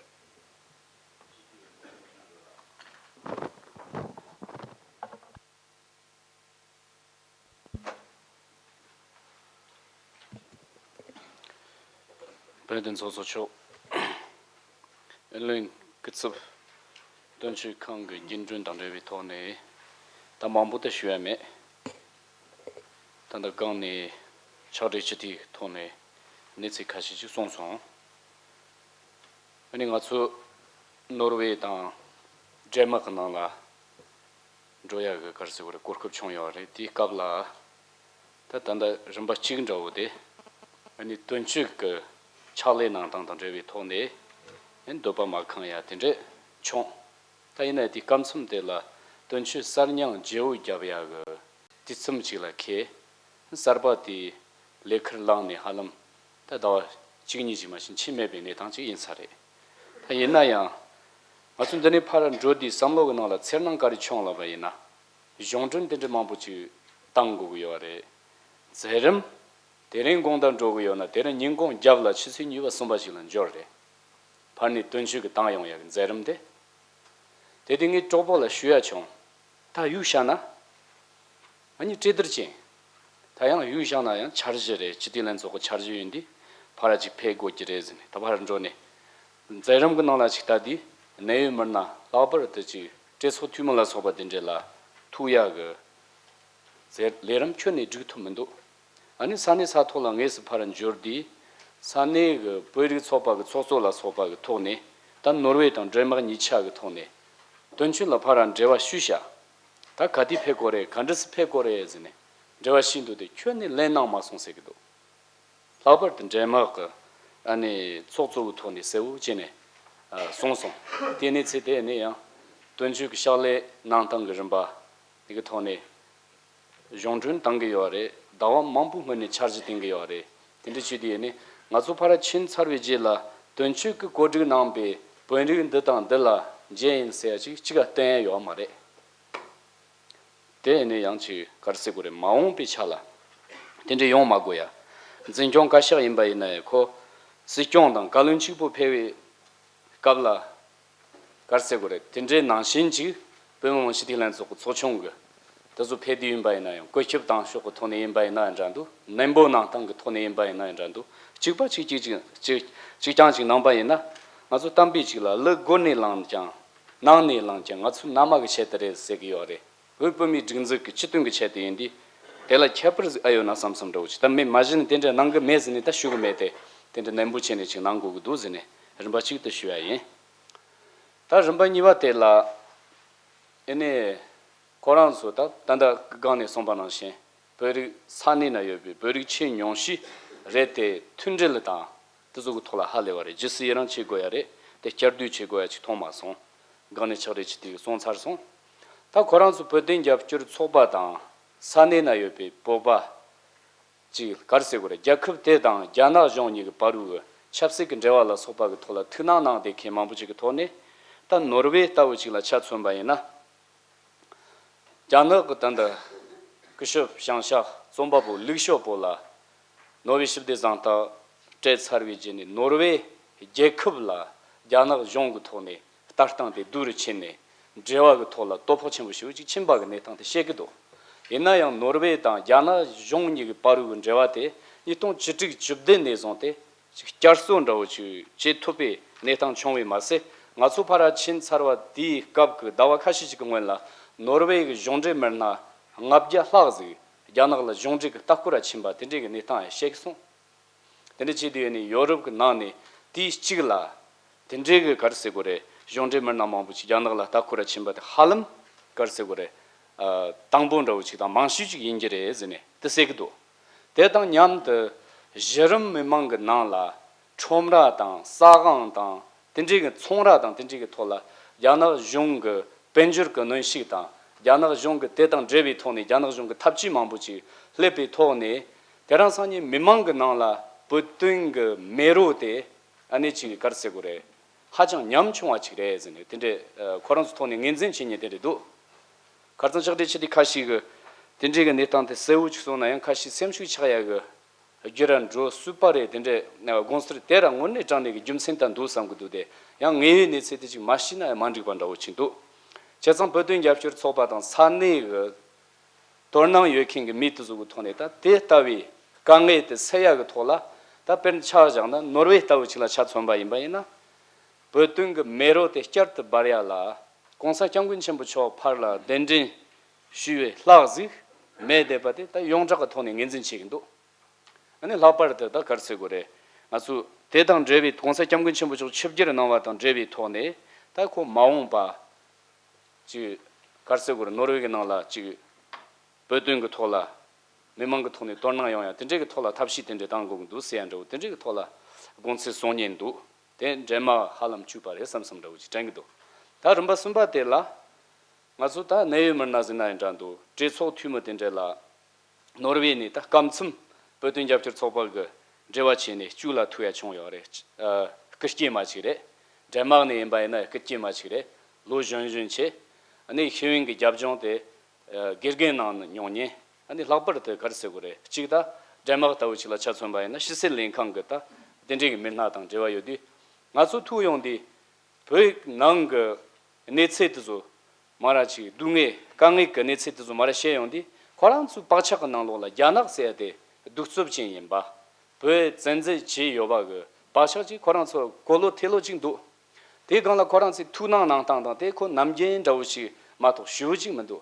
དཔལ་ལྡན་ཚོགས་གཙོ་མཆོག་ཨུ་ལུན་སྐུ་ཚབ་དོན་གཅོད་ཁང་གི་རྒྱུན་གྲོན་དང་འབྲེལ་བའི་ཐོག་ནས། ད་མང་པོ་དེ་ཞུ་ཡ་མེད། ད་ལྟ་གོང་ནས་ཕྱག་སྦྲེལ་སྤྱི་འཐུས་ཐོག་ནས་གནས་ཚུལ་ཁ་ཤས་ཅིག་གསུངས་སོང་། ཨ་ནི་ང་ཚོ་ནོར་ཝེ་དང་ཌེན་མག་གི་ནང་ལ་འགྲོ་ཡ་གི་ག་རེ་ཟེར་དགོས་རེད། གོ་སྐབས་བྱུང་ཡོད་རེད། དེའི་སྐབས་ལ་ད་ད་ལྟ་རིམ་པ་གཅིག་འདྲ་བོ་དེ། ཨ་ནི་དོན་གཅོད་ཀྱི་ཕྱག་ལས་གནང་སྟངས་དང་འབྲེལ་བའི་ཐོག་ནས་འདོད་པ་མ་ཁེངས་ཡ་དེ་འདྲས་བྱུང་། ད་ཡིན་ན་དེའི་སྐབས་མཚམས་དེ་ལ་དོན་གཅོད་གསར་རྙིང་བརྗེ་བོ་བརྒྱབ་ཡ་གི་དུས་མཚམས་ཅིག་ལ་འཁེལ། གསར་པ་དེའི་ལས་ཁུར་བླངས་ནས་ཧ་ལམ་ད་ཟླ་བ་གཅིག་གཉིས་ཅིག་མ་ཕྱིན་ཕྱིན་མེད་པའི་གནས་སྟངས་ཅིག་ཡིན་ས་རེད། ད་ཡིན་ན་ཡང་ང་ཚོ་འདི་ནས་ཕར་འགྲོ་དུས་བསམ་བློ་གི་ནང་ལ་འཚེར་སྣང་ག་རེ་བྱུང་ལབ་པ་ཡིན་ན། གཞུང་གྲོན་དེ་འདྲ་མང་པོ་ཅིག་བཏང་དགོས་ཀྱི་ཡོད་རེད། མཛད་རིམ། དེ་རིང་དགོང་དག་འགྲོ་གི་ཡོད་ན་དེ་རིང་ཉིན་གུང་རྒྱབ་ལ་ཆུ་ཚོད་གཉིས་པ་གསུམ་པ་ཞིག་ལ་འབྱོར་རེད། ཕར་ནས་དོན་གཅོད་ཀྱི་བཏང་ཡོང་ཡག་གི་མཛད་རིམ་དེ། དེ་དུས་ངས་གྲོགས་པོ་ལ་ཞུ་ཡ་བྱུང་། ད་གཡུག་བཞག་ན། ང་གཉིས་གྲོས་བསྡུར་བྱས། ད་ཡང་གཡུག་བཞག་ན་ཡང་འཆར་གཞི་རེད། སྤྱི་འཐུས་ལྷན་ཚོགས་ཀྱི་འཆར་གཞི་ཡིན་དུས་ཕར་ཅིག་ཕེབས་དགོས་ཀྱི་རེད་ཟེར་ནས། ད་ཕར་འགྲོ་ནས་མཛད་རིམ་གྱི་ནང་ལ་ཅིག་ལྟ་དུས་གནད་ཡོད་མི་སྣ་ལྷག་པར་དུ་ཅིག་གྲོས་ཚོགས་འཐུས་མི་ལ་སོགས་པ་དེ་འདྲས་ལ་ཐུག་ཡག་གི་མཛད་ལས་རིམ་ཁྱོན་ནས་སྒྲིག་ཐུབ་མི་འདུག་ཨ་ནི་ས་གནས་ས་ཐོག་ལ་དངོས་སུ་ཕར་འབྱོར་དུས། ས་གནས་ཀྱི་བོད་རིགས་ཚོགས་པ་གི་ཚོགས་གཙོ་ལ་སོགས་པ་གི་ཐོག་ནས། ད་ནོར་ཝེ་དང་ཌེན་མག་གཉིས་ཆ་གི་ཐོག་ནས་དོན་གཅོད་ལ་ཕར་འབྲེལ་བ་ཞུས་ཤག་ད་ག་དུས་ཕེབས་དགོས་རེད། ག་འདྲ་སེ་ཕེབས་དགོས་རེད་ཟེར་ནས་འབྲེལ་བ་ཞུས་འདུག་དེ་ཁྱོན་ནས་ལན་གནང་མ་སོང་ཟེར་གི་འདུག་ལྷག་པར་དུ་ཌེན་མག་གི་ཨ་ནི་ཚོགས་གཙོ་གི་ཐོག་ནས་གསལ་བོ་བྱས་ནས་ཨ་གསུངས་སོང་། དེ་ནས་ཚེ་དེ་ནས་ཡང་དོན་གཅོད་ཀྱི་ཕྱག་ལས་གནང་སྟངས་ཀྱི་རིམ་པ་དེ་གི་ཐོག་ནས། གཞུང་གྲོན་བཏང་གི་ཡོད་རེད། ཟླ་བ་མང་པོའི་སྔོན་ནས་འཆར་གཞི་བཏིང་གི་ཡོད་རེད། དེ་འདྲ་བྱས་དུས་ནི་ང་ཚོ་ཕར་ཕྱིན་ཚར་བའི་རྗེས་ལ་དོན་གཅོད་ཀྱིས་གོ་སྒྲིག་གནང་པའི་བོད་རིགས་འདི་དང་འདི་ལ་མཇལ་ཡིན་ཟེར་ཡ་ཅིག་གཅིག་ག་བསྟན་ཡ་ཡོད་མ་རེད། དེ་ནི་ཡང་ཅིག་ག་རེ་ཟེར་དགོས་རེད། མ་འོངས་པའི་ཆ་ལ་དེ་འདྲ་ཡོང་མ་དགོས་ཡ། འཛིན་སྐྱོང་བཀའ་ཤག་ཡིན་པ་ཡིན་ན་ཡང་ཁོ་སྲིད་སྐྱོང་དང་བཀའ་བློན་གཅིག་པུ་ཕེབས་པའི་སྐབས་ལ། ག་རེ་ཟེར་དགོས་རེད། དེ་འདྲའི་ནང་བཞིན་ཅིག་བོད་མི་མང་སྤྱི་འཐུས་ལྷན་ཚོགས་ཀྱི་ཚོགས་ཆུང་གི་དེ་ཚོ་ཕེབས་དུས་ཡིན་པ་ཡིན་ན་ཡང་། བཀོད་ཁྱབ་བཏང་ཕྱོགས་ཀྱི་ཐོག་ནས་ཡིན་པ་ཡིན་ན་ཡང་འདྲ་འདུག་ནན་པོ་གནང་སྟངས་ཀྱི་ཐོག་ནས་ཡིན་པ་ཡིན་ན་ཡང་འདྲ་འདུག་གཅིག་པ་གཅིག་གཅིག་གཅིག་གཅིག་གཅིག་རྐྱང་གཅིག་གནང་པ་ཡིན་ན། ང་ཚོ་གཏམ་དཔེ་གཅིག་ལ། ལུག་སྒོ་ནས་ལངས་ཀྱང་ནང་ནས་ལངས་ཀྱང་ང་ཚོ་མནའ་མ་གི་ཆེད་དུ་རེད་ཟེར་གི་ཡོད་རེད། བོད་བོད་མིའི་སྒྲིག་འཛུགས་ཀྱི་སྤྱི་དོན་གྱི་ཆེད་དུ་ཡིན་དུས། དེ་ལ་ཁྱད་པར་ཟིག་ཨེ་ཡོད་ན་བསམ་བསམ་འདྲ་བོ་ཅིག་ད་མི་མ་གཞི་ནས་དེ་འདྲ་གནང་གི་མེད་ཟེར་ནས་ད་ཞུ་གི་མེད་དེ། དེ་འདྲ་ནན་པོ་བྱས་ནས་ཅིག་གནང་དགོས་ཀྱི་འདུག་ཟེར་ནས་རིམ་པ་གཅིག་ཏུ་ཞུ་ཡ་ཡིན། ད་རིམ་པ་གཉིས་པ་དེ་ལ། ཨེ་ནས་ཁོ་རང་ཚོ་ད་ད་ལྟ་སྒང་ནས་གསུངས་པ་ནང་བཞིན་བོད་རིགས་ས་གནས་ན་ཡོད་པའི་བོད་རིགས་ཆེས་ཉུང་ཤོས་རེད་དེ། མཐུན་སྒྲིལ་དང་དེ་ཚོ་གི་ཐོག་ལ་ཧ་ལས་པ་རེད། རྗེས་སུ་ཡི་རང་བྱེད་དགོས་ཡ་རེད་དེ། བསྐྱར་ཟློས་བྱེད་དགོས་ཡ་ཅིག་མཐོང་མ་སོང་། སྒང་ནས་ཕྱག་སྦྲེལ་སྤྱི་འཐུས་གསུངས་ཚར་སོང་། ད་ཁོ་རང་ཚོ་བོད་དོན་རྒྱབ་སྐྱོར་ཚོགས་པ་དང་ས་གནས་ན་ཡོད་པའི་བོད་པ་ཅིག་ག་རེ་ཟེར་དགོས་རེད། རྒྱལ་ཁབ་དེ་དང་རྒྱ་ནག་གཞུང་གཉིས་ཀྱི་བར་དུ་གི་ཆབ་སྲིད་ཀྱི་འབྲེལ་བ་ལ་སོགས་པ་གི་ཐོག་ལ་ཐུགས་སྣང་གནང་བསྡད་མཁན་མང་པོ་ཅིག་གི་ཐོག་ནས། ད་ནོར་ཝེ་ལྟ་བུ་ཅིག་ལ་ཆ་མཚོན་པ་ཡིན་ན། རྒྱ་ནག་གི་ད་ལྟ་སྐུ་ཞབས་བྱང་ཤར་རྩོམ་པ་པོ་ལིག་ཞོ་པོ་ལ་ནོ་བེལ་ཞི་བདེ་གཟེངས་རྟགས་སྤྲད་ཚར་བའི་རྗེས་ནས། ནོར་ཝེ་རྒྱལ་ཁབ་ལ་རྒྱ་ནག་གཞུང་གི་ཐོག་ནས་ལྟ་སྟངས་དེ་སྡུག་རུ་ཕྱིན་ནས། འབྲེལ་བ་གི་ཐོག་ལ་དོ་ཕོག་ཆེན་པོ་ཞེ་པོ་ཅིག་ཕྱིན་པ་གི་གནས་སྟངས་དེ་བཤད་གི་འདུག་ཡིན་ན་ཡང་ནོར་ཝེ་དང་རྒྱ་ནག་གཞུང་གཉིས་ཀྱི་བར་དུ་གི་འབྲེལ་བ་དེ་ཉིས་སྟོང་བཅུ་དྲུག་བཅུ་བདུན་ནས་བཟུང་སྟེ། ཅིག་བསྐྱར་གསོ་འདྲ་བོ་ཅིག་བྱེད་ཐུབ་པའི་གནས་སྟངས་བྱུང་བས་མ་ཟད། ང་ཚོ་ཕར་ཕྱིན་ཚར་བ་དེའི་སྐབས་ཀྱི་ཟླ་བ་ཁ་ཤས་ཤིག་གི་སྔོན་ལ་ནོར་ཝེ་གི་གཞུང་འབྲེལ་མི་སྣ་ལྔ་བརྒྱ་ལྷག་ཟིག་རྒྱ་ནག་ལ་གཞུང་འབྲེལ་གྱི་ལྟ་སྐོར་ར་ཕྱིན་པ་དེ་འདྲའི་གི་གནས་སྟངས་ཡང་བཤད་གི་སོང་། དེ་འདྲ་བྱས་དུས་ནི་ཡོ་རོབ་ཀྱི་ནང་ནས་དེའི་གཅིག་ལ་དེ་འདྲའི་གི་ག་རེ་ཟེར་དགོས་རེད། གཞུང་འབྲེལ་མི་སྣ་མང་པོ་ཅིག་རྒྱ་ནག་ལ་ལྟ་སྐོར་ར་ཕྱིན་པ་དེ་ཧ་ལམ་ག་རེ་ཟེར་དགོས་རེད། ཨ། དང་པོ་འདྲ་བོ་ཅིག་དང་མང་ཤོས་ཅིག་ཡིན་གྱི་རེད་ཟེར་ནས་དེ་ཟེར་གི་འདུག་དེ་དང་མཉམ་དུ་གཞི་རིམ་མི་མང་གི་ནང་ལ་ཁྲོམ་ར་དང་ཟ་ཁང་དང་དེ་འདྲའི་གི་ཚོང་ར་དང་དེ་འདྲའི་གི་ཐོག་ལ་རྒྱ་ནག་གཞུང་གི་དཔལ་འབྱོར་གི་གནོན་ཤུགས་དང་། རྒྱ་ནག་གཞུང་གི་དེ་དང་འབྲེལ་བའི་ཐོག་ནས་རྒྱ་ནག་གཞུང་གི་ཐབས་ཇུས་མང་པོ་ཅིག་སླེབས་པའི་ཐོག་ནས། དེ་རིང་སང་ཉིན་མི་མང་གི་ནང་ལ་བོད་དོན་གྱི་མེ་རོ་དེ་ཨ་ནི་ཅིག་ག་རེ་ཟེར་དགོས་རེད། ཧ་ཅང་ཉམ་ཆུང་བ་ཅིག་རེད་ཟེར་ནས་དེ་འདྲས་ཨ་ཁོ་རང་ཚོ་ཐོག་ནས་ངོས་འཛིན་བྱེད་མཁན་དེ་འདྲས་འདུག་ཁ་རྩང་ལྕགས་སྒྲིལ་སྤྱི་འཐུས་ཁ་ཤས་ཀྱིས་དེ་འདྲས་ཀྱི་གནས་སྟངས་དེ་གསལ་བོ་ཅིག་སོང་ན་ཡང་ཁ་ཤས་སེམས་ཤུགས་ཆག་ཡ་གི་རྒྱུ་ར་འགྲོ་སྲིད་པ་རེད། དེ་འདྲས་དགོངས་ཚུལ་དེ་ར་དངོས་གནས་དྲང་གནས་ཀྱི་རྒྱུ་མཚན་དེ་འདུག་བསམ་གྱི་འདུག་དེ་ཡང་དངོས་ཡོད་གནས་ཚུལ་དེ་ཅིག་མ་ཤེས་ན་ཡང་མ་འགྲིག་པ་འདྲ་བོ་ཅིག་འདུག་བྱས་ཙང་བོད་དོན་རྒྱབ་སྐྱོར་ཚོགས་པ་དང་ས་གནས་ཀྱི་དོ་སྣང་ཡོད་མཁན་གྱི་མི་དེ་ཚོ་གི་ཐོག་ནས་ད་དེ་ལྟ་བུའི་དཀའ་ངལ་དེ་སེལ་ཡག་གི་ཐོག་ལ། ད་དཔེར་ན་ཆ་བཞག་ན་ནོར་ཝེ་ལྟ་བུ་ཅིག་ལ་ཆ་མཚོན་པ་ཡིན་པ་ཡིན་ན། བོད་དོན་གྱི་མེ་རོ་དེ་བསྐྱར་དུ་འབར་ཡག་ལ་༸གོང་ས་༸སྐྱབས་མགོན་ཆེན་པོ་མཆོག་ཕར་ལ་གདན་འདྲེན་ཞུས་པའི་ལྷག་ཟིག་མེད་བསྡད་པ་དེ་ད་ཡོངས་གྲགས་ཀྱི་ཐོག་ནས་ངོས་འཛིན་བྱེད་ཀྱི་འདུག་ཨ་ནི་ལྷག་པར་དུ་ད་ག་རེ་ཟེར་དགོས་རེད། ང་ཚོ་དེ་དང་འབྲེལ་བའི་༸གོང་ས་༸སྐྱབས་མགོན་ཆེན་པོ་མཆོག་ཆིབས་བསྒྱུར་གནང་བ་དང་འབྲེལ་བའི་ཐོག་ནས་ད་ཁོ་མ་འོངས་པ་ཅིག་ག་རེ་ཟེར་དགོས་རེད། ནོར་ཝེ་གི་ནང་ལ་ཅིག་བོད་དོན་གི་ཐོག་ལ་མི་མང་གི་ཐོག་ནས་དོ་སྣང་ཡོང་ཡ་དེ་འདྲས་གི་ཐོག་ལ་ཐབས་ཤེས་དེ་འདྲས་གཏང་དགོས་གི་འདུག་ཟེར་ཡ་འདྲ་བོ་དེ་འདྲས་གི་ཐོག་ལ་དགོངས་ཚུལ་གསུང་མཁན་འདུག་དེ་འདྲེས་མ་ཧ་ལམ་བཅུག་པ་རེད་བསམ་བསམ་འདྲ་བོ་ཅིག་དྲན་གི་འདུག་ད་རིམ་པ་གསུམ་པ་དེ་ལ་ང་ཚོ་ད་གནད་ཡོད་མི་སྣ་ཟེར་ན་ཡང་འདྲ་འདུག་གྲོས་ཚོགས་འཐུས་མི་དེ་འདྲས་ལ། ནོར་ཝེ་ནས་ད་སྐབས་མཚམས་བོད་དོན་རྒྱབ་སྐྱོར་ཚོགས་པ་གི་འབྲེལ་བ་བྱས་ནས་གཅིག་ལ་ཐུག་ཡ་བྱུང་ཡོད་རེད། ཨ། སྐུ་སྐྱེས་མ་ཅིག་རེད། ཌེན་མཱག་ནས་ཡིན་པ་ཡིན་ན་སྐུ་སྐྱེས་མ་ཅིག་རེད། ལོ་གཞོན་གཞོན་ཆེ། ཨ་ནི་ཤེས་ཡོན་གྱི་རྒྱབ་ལྗོངས་དེ་ཨ་དགེ་རྒན་ནང་ནས་མྱོང་མཁན། ཨ་ནི་ལྷག་པར་དུ་ག་རེ་ཟེར་དགོས་རེད། གཅིག་ད་ཌེན་མཱག་ལྟ་བུ་ཅིག་ལ་ཆ་མཚོན་པ་ཡིན་ན་ཕྱི་སྲིད་ལྷན་ཁང་གི་ད་དེ་འདྲའི་གི་མི་སྣ་དང་འབྲེལ་བ་ཡོད་དུས། ང་ཚོ་ཐུག་ཡོང་དུས། བོད་ནང་གི་གནས་ཚུལ་དེ་ཚོ་མ་ར་ཅིག་སྡུག་བསྔལ་དཀའ་ངལ་གྱི་གནས་ཚུལ་དེ་ཚོ་མ་ར་བཤད་ཡོང་དུས། ཁོ་རང་ཚོའི་བག་ཆགས་ཀྱི་ནང་ལོགས་ལ་རྒྱ་ནག་ཟེར་ཡ་དེ་གདུག་རྩུབ་ཅན་ཡིན་པ། བོད་བཙན་འཛུལ་བྱས་ཡོད་པ་གི་བག་ཆགས་ཅིག་ཁོ་རང་ཚོ་གོ་ལོ་ཐོས་ལོ་ཅིག་འདུག་དེའི་སྒང་ལ་ཁོ་རང་ཚོའི་ཐུགས་སྣང་གནང་སྟངས་དང་དེ་ཁོ་ནམ་རྒྱུན་འདྲ་བོ་ཞིག་མ་གཏོགས་ཞེ་པོ་ཅིག་མི་འདུག་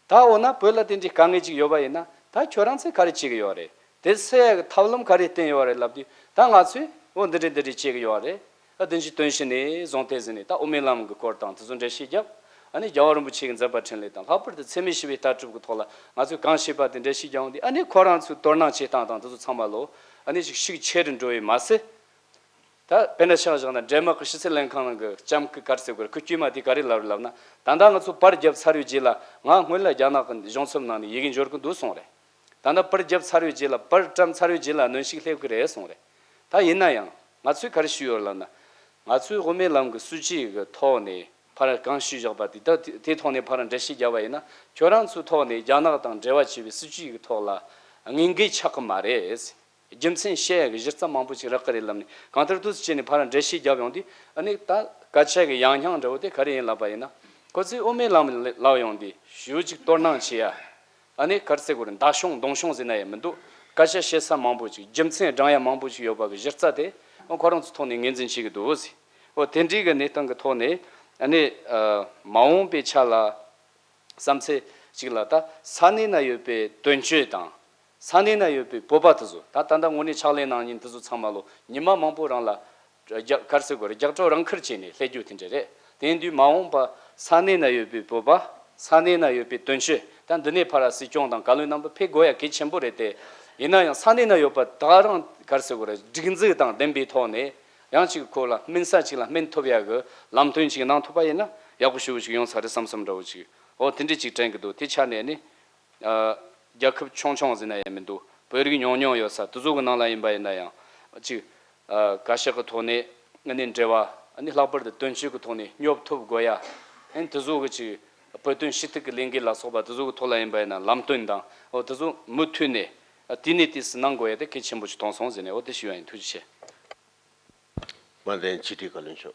ད་འོ་ན་བོད་ལ་དེ་འདྲའི་དཀའ་ངལ་ཅིག་ཡོད་པ་ཡིན་ན། ད་ཁྱོད་རང་ཚོས་ག་རེ་བྱེད་ཀྱི་ཡོད་རེད། དེ་སེལ་ཡག་གི་ཐབས་ལམ་ག་རེ་བསྟན་ཡོད་རེད་ལབ་དུས། ད་ང་ཚོས་འོ་འདི་འདྲ་འདི་འདྲ་བྱེད་ཀྱི་ཡོད་རེད། ཨ། བདུན་ཅུ་དོན་བཞི་ནས་བཟུང་སྟེ་ཟིན་ནས་ད་དབུ་མའི་ལམ་གྱི་སྐོར་དང་དེ་ཚོ་འགྲེལ་བཤད་བརྒྱབ། ཨ་ནི་རྒྱལ་བ་རིན་པོ་ཆེ་གི་མཛད་པ་འཕྲིན་ལས་དང་ལྷག་པར་དུ་འཚེ་མེད་ཞི་བའི་ལྟ་གྲུབ་ཀྱི་ཐོག་ལ་ང་ཚོས་གང་བྱས་པ་དེ་འགྲེལ་བཤད་རྒྱག་ཡོང་དུས། ཨ་ནི་ཁོ་རང་ཚོའི་དོ་སྣང་བྱེད་སྟངས་དང་དེ་ཚོ་ཚང་མ་ལོ། ཨ་ནི་ཅིག་ཤུགས་ཆེ་རུ་འགྲོ་བས་མ་ཟད། ད་དཔེར་ན་ཆ་བཞག་ན་ཌེན་མཱག་གི་ཕྱི་སྲིད་ལྷན་ཁང་ནང་གི་ལྕམ་སྐུ་ག་རེ་ཟེར་དགོས་རེད། སྐུ་སྐྱེས་མ་དེ་ག་རེ་ལབ་རེད་ལབ་ན། ད་ལྟ་ང་ཚོ་པར་བརྒྱབ་ཚར་བའི་རྗེས་ལ་ང་སྔོན་ལ་རྒྱ་ནག་གི་གཞུང་ཚབ་ནང་ནས་ཡི་གེ་འབྱོར་གི་འདུག་གསུངས་རེད། ད་ལྟ་པར་བརྒྱབ་ཚར་བའི་རྗེས་ལ། པར་བཀྲམ་ཚར་བའི་རྗེས་ལ་གནོན་ཤུགས་སླེབས་ཀྱི་རེད་གསུངས་རེད། ད་ཡིན་ན་ཡང་ང་ཚོས་ག་རེ་ཞུས་ཡོད་ལབ་ན། ང་ཚོས་དབུ་མའི་ལམ་གྱི་སྲིད་བྱུས་ཀྱི་ཐོག་ནས་ཕར་གང་ཞུས་བཞག་པ་དེ། ད་དེ་དེའི་ཐོག་ནས་ཕར་འགྲེལ་བཤད་བརྒྱབ་པ་ཡིན་ན། ཁྱོད་རང་ཚོའི་ཐོག་ནས་རྒྱ་ནག་དང་འབྲེལ་བ་བྱས་པའི་སྲིད་བྱུས་ཀྱི་ཐོག་ལ་དངོས་འགལ་ཆགས་ཀྱི་མ་རེད། རྒྱུ་མཚན་བཤད་ཡག་གི་གཞི་རྩ་མང་པོ་ཅིག་རག་གི་རེད་ལབ་ནས། གང་ལྟར་དུ་བྱས་ནས་ཕར་འགྲེལ་བཤད་བརྒྱབ་ཡོང་དུས། ཨ་ནི་ད་སྐད་ཆ་གི་ཡང་སྙིང་འདྲ་བོ་དེ་ག་རེ་ཡིན་ལབ་པ་ཡིན་ན། ཁོ་ཚོས་དབུ་མའི་ལམ་ལ་ལབ་ཡོང་དུས་ཞེ་པོ་ཅིག་དོ་སྣང་བྱེད་ཡ། ཨ་ནི་ག་རེ་ཟེར་དགོས་རེད། མདའ་གཞུང་མདུང་གཞུང་ཟེར་ན་ཡང་མི་འདུག་སྐད་ཆ་བཤད་ས་མང་པོ་ཅིག་རྒྱུ་མཚན་བགྲང་ཡ་མང་པོ་ཅིག་ཡོད་པ་གི་གཞི་རྩ་དེ་ཁོ་རང་ཚོའི་ཐོག་ནས་ངོས་འཛིན་བྱེད་ཀྱི་འདུག་ཟེར། འོ་དེ་འདྲའི་གི་གནས་སྟངས་ཀྱི་ཐོག་ནས། ཨ་ནི་ཨ་མ་འོངས་པའི་ཆ་ལ་བསམ་ཚུལ་ཅིག་ལ། ད་ས་གནས་ན་ཡོད་པའི་དོན་གཅོད་དང་། ས་གནས་ན་ཡོད་པའི་བོད་པ་དེ་ཚོ། ད་ད་ལྟ་དངོས་གནས་ཕྱག་ལས་གནང་མཁན་དེ་ཚོ་ཚང་མ་ལོ་ཉི་མ་མང་པོ་རིང་ལ་རྒྱ་ག་རེ་ཟེར་དགོས་རེད། རྒྱབ་སྐྱོར་རང་ཁུར་བྱས་ནས་སླེབས་རྒྱུ་དེ་འདྲ་རེད། དེ་ཡིན་དུས་མ་འོངས་པ་ས་གནས་ན་ཡོད་པའི་བོད་པ། ས་གནས་ན་ཡོད་པའི་དོན་གཅོད། ད་འདི་ནས་ཕར་སྲིད་སྐྱོང་དང་བཀའ་བློན་རྣམ་པ་ཕེབས་དགོས་ཡ་གལ་ཆེན་པོ་རེད་དེ། ཡིན་ན་ཡང་ས་གནས་ན་ཡོད་པ་དེ་རང་ག་རེ་ཟེར་དགོས་རེད། སྒྲིག་འཛུགས་དང་ལྡན་པའི་ཐོག་ནས་ཡང་ཅིག་ཁོ་ལ་སྨིན་ས་ཅིག་ལ་སྨིན་ཐུབ་ཡ་གི་ལམ་སྟོན་ཅིག་གནང་ཐུབ་པ་ཡིན་ན་ཡག་པོ་ཞེ་པོ་ཅིག་ཡོང་ས་རེད་བསམ་བསམ་འདྲ་བོ་ཅིག་འོ་དེ་འདྲས་ཅིག་དྲན་གི་འདུག་དེ་ཆ་ནས་ནི། ཨ། རྒྱལ་ཁབ་ཆུང་ཆུང་ཟེར་ན་ཡང་མི་འདུག་བོད་རིགས་ཉུང་ཉུང་ཡོད་ས་དེ་ཚོ་གི་ནང་ལ་ཡིན་པ་ཡིན་ན་ཡང་། ཅིག་ཨ། བཀའ་ཤག་གི་ཐོག་ནས་ཨ་ནི་འབྲེལ་བ། ཨ་ནི་ལྷག་པར་དུ་དོན་གཅོད་ཀྱི་ཐོག་ནས་སྙོབ་ཐུབ་དགོས་ཡ། ཨ་ནི་དེ་ཚོ་གི་ཅིག་བོད་དོན་ཞུ་གཏུག་གི་ལས་འགུལ་ལ་སོགས་པ་དེ་ཚོ་གི་ཐོག་ལ་ཡིན་པ་ཡིན་ན་ལམ་སྟོན་དང་། འོ་དེ་ཚོ་མུ་མཐུད་ནས། ཨ། དུས་ནས་དུས་སུ་གནང་དགོས་ཡ་དེ་གལ་ཆེན་པོ་ཞིག་མཐོང་སོང་ཟེར་ནས། འོ་དེ་ཞུ་ཡ་ཡིན། ཐུགས་རྗེ་ཆེ། དམའ་འབེབས་ཕྱི་དྲིལ་བཀའ་བློན་མཆོག་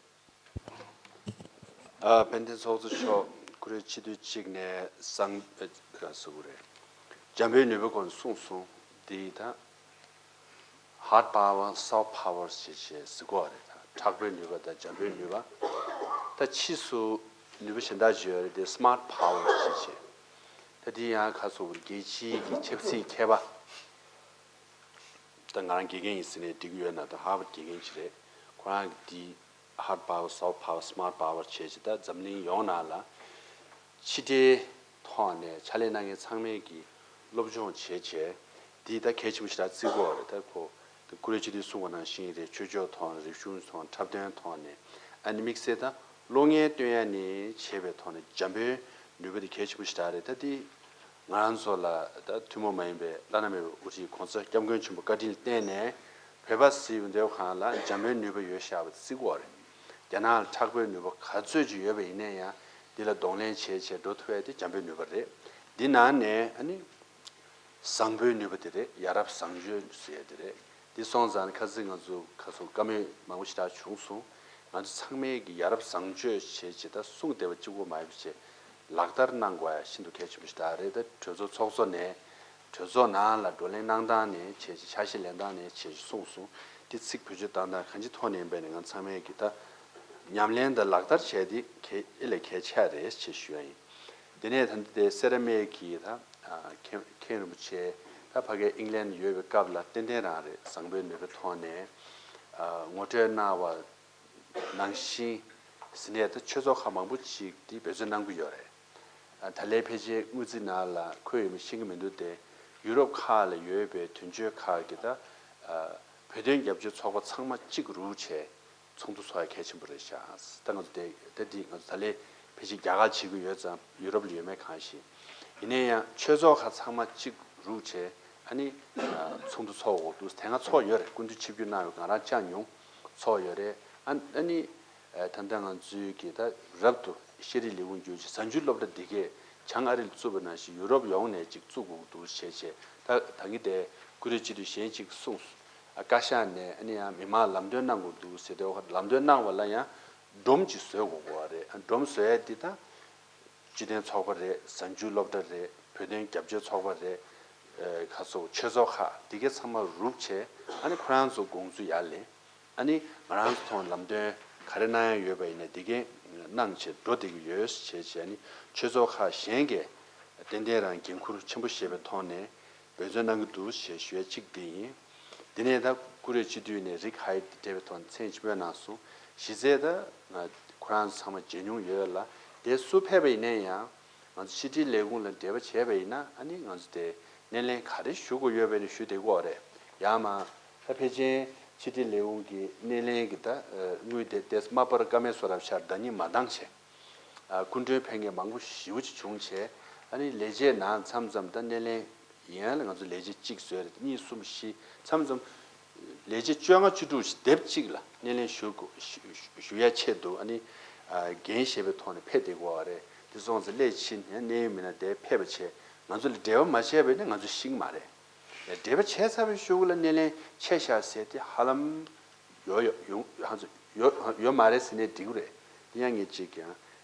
ཨ། དཔལ་ལྡན་ཚོགས་གཙོ་མཆོག་བཀུར་འོས་སྤྱི་འཐུས་གཅིག་ནས་སང་། ཨ། ག་རེ་ཟེར་དགོས་རེད། འཇམ་པོའི་ནུས་པ་སྐོར་གསུངས་སོང་། འདི་ད་hard power, soft power ཞེས་བྱས་ཟེར་གོ་རེད། ད་དྲག་པོའི་ནུས་པ་དང་འཇམ་པོའི་ནུས་པ། ད་ཕྱིས་སུ་ནུས་པ་གཞན་དག་ཅིག་ཡོད་རེད། དེ་smart power ཞེས་བྱས། ད་འདི་ཡང་ག་རེ་ཟེར་དགོས་རེད། རྒྱལ་སྤྱིའི་གི་ཆབ་སྲིད་མཁས་པ། ད་ང་རང་དགེ་རྒན་ཡིན་ཟེར་ནས་འགྲིག་གི་ཡོད་ན། ད་Harvard་དགེ་རྒན་ཅིག་རེད། ཁོ་རང་གིས་འདི་hard power, soft power, smart power བྱས་བྱས། ད་འཛམ་གླིང་ཡོངས་ནང་ལ་ཕྱི་འབྲེལ་ཐོག་ནས་ཕྱག་ལས་གནང་མཁན་ཚང་མས་ཀྱིས་སློབ་སྦྱོང་བྱས་བྱས། འདི་ད་གལ་ཆེན་པོ་ཞེ་དྲག་བརྩི་དགོས་པ་རེད། ད་ཁོ་ད་བཀུར་འོས་སྤྱི་འཐུས་གསུངས་པ་ནང་བཞིན་རེད། ཆོས་ཕྱོགས་ཐོག་ནས། རིག་གཞུང་ཐོག་ནས། འཁྲབ་སྟོན་ཐོག་ནས། ཨ་ནི་དམིགས་བསལ་ད་གློག་བརྙན་སྟོན་ཡ་ནས་བྱས་པའི་ཐོག་ནས་འཇམ་པོའི་ནུས་པ་དེ་གལ་ཆེན་པོ་ཞེ་དྲག་རེད། ད་འདི་ ང་རང་ཚོ་ལ་ད་ཐུན་མོང་མ་ཡིན་པའི་བླ་ན་མེད་པའི་དབུ་ཁྲིད་གོང་ས་སྐྱབས་མགོན་ཆེན་པོ་བཀའ་དྲིན་ལ་བརྟེན་ནས་བོད་པ་ཟེར་བའི་འདོད་གང་ལ་འཇམ་པོའི་ནུས་པ་ཡོད་ཤག་པ་བརྩི་གི་ཡོད་རེད། རྒྱ་ནག་ལ་མཁྲེགས་པོའི་ནུས་པ་ག་ཚོད་ཅིག་ཡོད་པ་ཡིན་ན་ཡང་འདི་ལ་གདོང་ལེན་བྱས་བྱས་འགྲོ་ཐུབ་ཡ་དེ་འཇམ་པོའི་ནུས་པ་རེད། འདི་ནང་ནས་ཨ་ནི། བཟང་པོའི་ནུས་པ་དེ་རེད། ཡ་རབས་བཟང་སྤྱོད་ཟེར་ཡ་དེ་རེད། འདི་སོང་ཙང་ཁ་སང་ང་ཚོ་ཁ་སང་བཀའ་མོལ་མང་པོ་ཞེ་དྲག་བྱུང་སོང་། ང་ཚོ་ཚང་མས་ཀྱི་ཡ་རབས་བཟང་སྤྱོད་བྱས་བྱས་ད་གསུང་བདེ་བ་གཅིག་པོ་མ་ཡིན་པ་བྱས་ལག་བསྟར་གནང་དགོས་ཡ་ཤིན་ཏུ་གལ་ཆེན་པོ་ཞེ་དྲག་རེད། ད་གྲོས་ཚོགས་ཚོགས་གཙོ་ནས་གྲོས་ཚོགས་ནང་ལ་བགྲོ་གླེང་གནང་སྟངས་ནས་བྱས་བྱས་ཆ་ཤས་ལེན་སྟངས་ནས་བྱས་བྱས་གསུངས་སོང་། འདི་ཚིག་བེད་སྤྱོད་བཏང་སྟངས་གང་ཅིའི་ཐོག་ནས་ཡིན་པ་ནས་ང་ཚང་མས་ཀྱི་ད་ཉམས་ལེན་དང་ལག་བསྟར་བྱས་ཏེ་གལ་ཨེ་ལས་གལ་ཆེ་རེད་ཅེས་ཞུ་ཡ་ཡིན། དེ་ནས་ད་ལྟ་དེ་སེ་ར་སྨད་ཀྱི་ད་མཁན་མཁན་རིན་པོ་ཆེ་ད་ཕ་གིར་ཨིང་ལན་ཡོད་པའི་སྐབས་ལ་ཏན་ཏན་རང་རེད། བཟང་པོའི་ནུས་པའི་ཐོག་ནས་ངོ་སྤྲོད་གནང་བ་ནང་བཞིན་ཟིན་ནས་ད་ཆོས་ཚོགས་ཁག་མང་པོ་ཅིག་དེ་འབད་བརྩོན་གནང་གི་ཡོད་རེད། ད་ལན་ཕལ་ཆེར་དངུལ་རྩིས་ནང་ལ་འཁོད་ཡོད་མེད་ཤེས་ཀྱི་མི་འདུག་སྟེ། ཡུ་རོབ་ཁག་ལ་ཡོད་པའི་དོན་གཅོད་ཁག་གི་ད་བོད་དོན་རྒྱབ་སྐྱོར་ཚོགས་པ་ཚང་མ་གཅིག་རུག་བྱས། ཚོགས་འདུ་ཚོགས་ཡ་གལ་ཆེན་པོ་རེད་ཤག་ད་ང་ཚོ་དེ་དེ་འདི་ང་ཚོ་ད་ལས་ཕལ་ཆེར་རྒྱ་གར་བྱེད་ཀྱི་ཡོད་ཙང་ཡུ་རོབ་ལ་ཡོད་མེད་གང་ཤེས། ཡིན་ན་ཡང་ཆོས་ཚོགས་ཁག་ཚང་མ་གཅིག་རུག་བྱས་ཨ་ནི་ཚོགས་འདུ་ཚོགས་དགོས་འདུག་དེ་སྔ་ཚོགས་ཡོད་རེད། སྐུ་མདུན་ཆིབས་བསྒྱུར་གནང་བའི་ང་རང་བཅར་མྱོང་། ཚོགས་ཡོད་རེད། ཨ་ཨ་ནི་ད་ལྟ་ང་ཚོའི་གི་ད་རབ་ཏུ་ཤེས་རིག་ལས་ཁུངས་བརྒྱུད་ཀྱི་གཟའ་མཇུག་སློབ་གྲྭ་འདི་གས་བྱང་ཨ་རི་ལ་བཙུགས་པ་ནང་བཞིན་ཡུ་རོབ་ཡོངས་ནས་གཅིག་བཙུགས་དགོས་འདུག་བྱས་བྱས་ད་ད་གིན་དེ་ཀུ་རེ་སྤྱི་འཐུས་གཞན་གཅིག་གསུངས་སོང་། བཀའ་ཤག་ནས་ཨ་ནི་ཡང་མི་མང་ལམ་སྟོན་གནང་དགོས་འདུག་ཟེར་ཏེ། ལམ་སྟོན་གནང་བ་ལ་ཡང་སྒྲོམ་གཅིག་བཟོས་དགོས་དགོས་པ་རེད། ཨ་སྒྲོམ་བཟོ་ཡ་འདི་ད་སྤྱི་མཐུན་ཚོགས་པ་རེད། གཟའ་མཇུག་སློབ་གྲྭ་རེད། བོད་དོན་རྒྱབ་སྐྱོར་ཚོགས་པ་རེད། ཁ་སོགས་ཆོས་ཚོགས་ཁག་འདི་གའི་ཚང་མ་རུབ་བྱས་ཨ་ནི་ཁོ་རང་ཚོ་དགོངས་ཚུལ་ཡར་ལེན། ཨ་ནི་ང་རང་ཚོ་ཐོག་ལམ་སྟོན་ག་རེ་གནང་ཡ་ཡོད་པ་ཡིན་ན་འདི་གའི་གནང་བྱས་འགྲོ་བསྡད་ཀྱི་ཡོད་བྱས་བྱས། ཨ་ནི་ཆོས་ཚོགས་ཁག་གཞན་གྱིས་ཏན་ཏན་རང་འགན་འཁུར་ཆེན་པོ་བཞེས་པའི་ཐོག་ནས་འབད་བརྩོན་གནང་གི་འདུག་ཞེས་ཞུ་ཡ་གཅིག་འདི་ཡིན། དེ་ནས་ད་ཀུ་རེ་སྤྱི་འཐུས་ནས་རིགས་ཧའི་འབྲེལ་བའི་ཐོག་ནས་མཚན་ཅིག་སྨོས་གནང་སོང་། གཞི་རྩའི་ད་ང་ཁོ་རང་ཚོ་ཚང་མ་མཇལ་མྱོང་ཡོད་ལ། དེ་སུ་ཕེབས་པ་ཡིན་ན་ཡང་ང་ཚོ་ཕྱི་དྲིལ་ལས་ཁུངས་ལ་འབྲེལ་བ་བྱས་པ་ཡིན་ན་ཨ་ནི་ང་ཚོ་དེ་སྣེ་ལེན་ག་རེ་ཞུ་དགོས་ཡོད་པ་ནི་ཞུ་བསྡད་ཀྱི་ཡོད་རེད། ཡང་མ་ད་ཕལ་ཆེར་ཕྱི་དྲིལ་ལས་ཁུངས་ཀྱི་སྣེ་ལེན་གྱི་ད་དངུལ་དེ་དེ་མ་པར་བཀའ་མོལ་བཟོ་རབས་ཤར་བདག་ཉིད་མ་འདང་བྱས། སྐུ་མགྲོན་ཕེབས་མཁན་མང་པོ་ཞེ་པོ་ཅིག་བྱུང་བྱས། ཨ་ནི་ལས་བྱེད་ནང་མཚམས་མཚམས་ད་སྣེ་ལེན་ཡན་ལ་ང་ཚོ་ལས་བྱེད་གཅིག་བཟོས་རེད། གཉིས་གསུམ་བཞི་མཚམས་མཚམས་ལས་བྱེད་བཅོ་ལྔ་བཅུ་དྲུག་ཞིག་སྡེབ་གཅིག་ལ་སྣེ་ལེན་ཞུ་དགོས་ཞུ་ཞུ་ཡ་ཆེད་དུ་ཨ་ནི་འགན་བཞེས་པའི་ཐོག་ནས་ཕེབས་བསྡད་ཀྱི་ཡོད་རེད། དེ་སོང་ཙང་སླད་ཕྱིན་ཡང་གནད་ཡོད་མི་སྣ་དེ་ཕེབས་པ་བྱས་ང་ཚོ་ལ་འབྲེལ་བ་མ་བྱས་པ་ཡིན་ན་ང་ཚོ་ཤེས་ཀྱི་མ་རེད། འབྲེལ་བ་བྱས་ཚར་བའི་གཞུག་ལ་སྣེ་ལེན་བྱས་ཤག་ཟེར་དེ་ཧ་ལམ་ཡོད་ཡོད་ཡོད་ཧ་ཚོ་ཡོད་ཡོད་མ་རེད་ཟེར་ནས་འགྲིག་གི་རེད། དེ་ཡང་ངས་ཅིག་ཀྱང་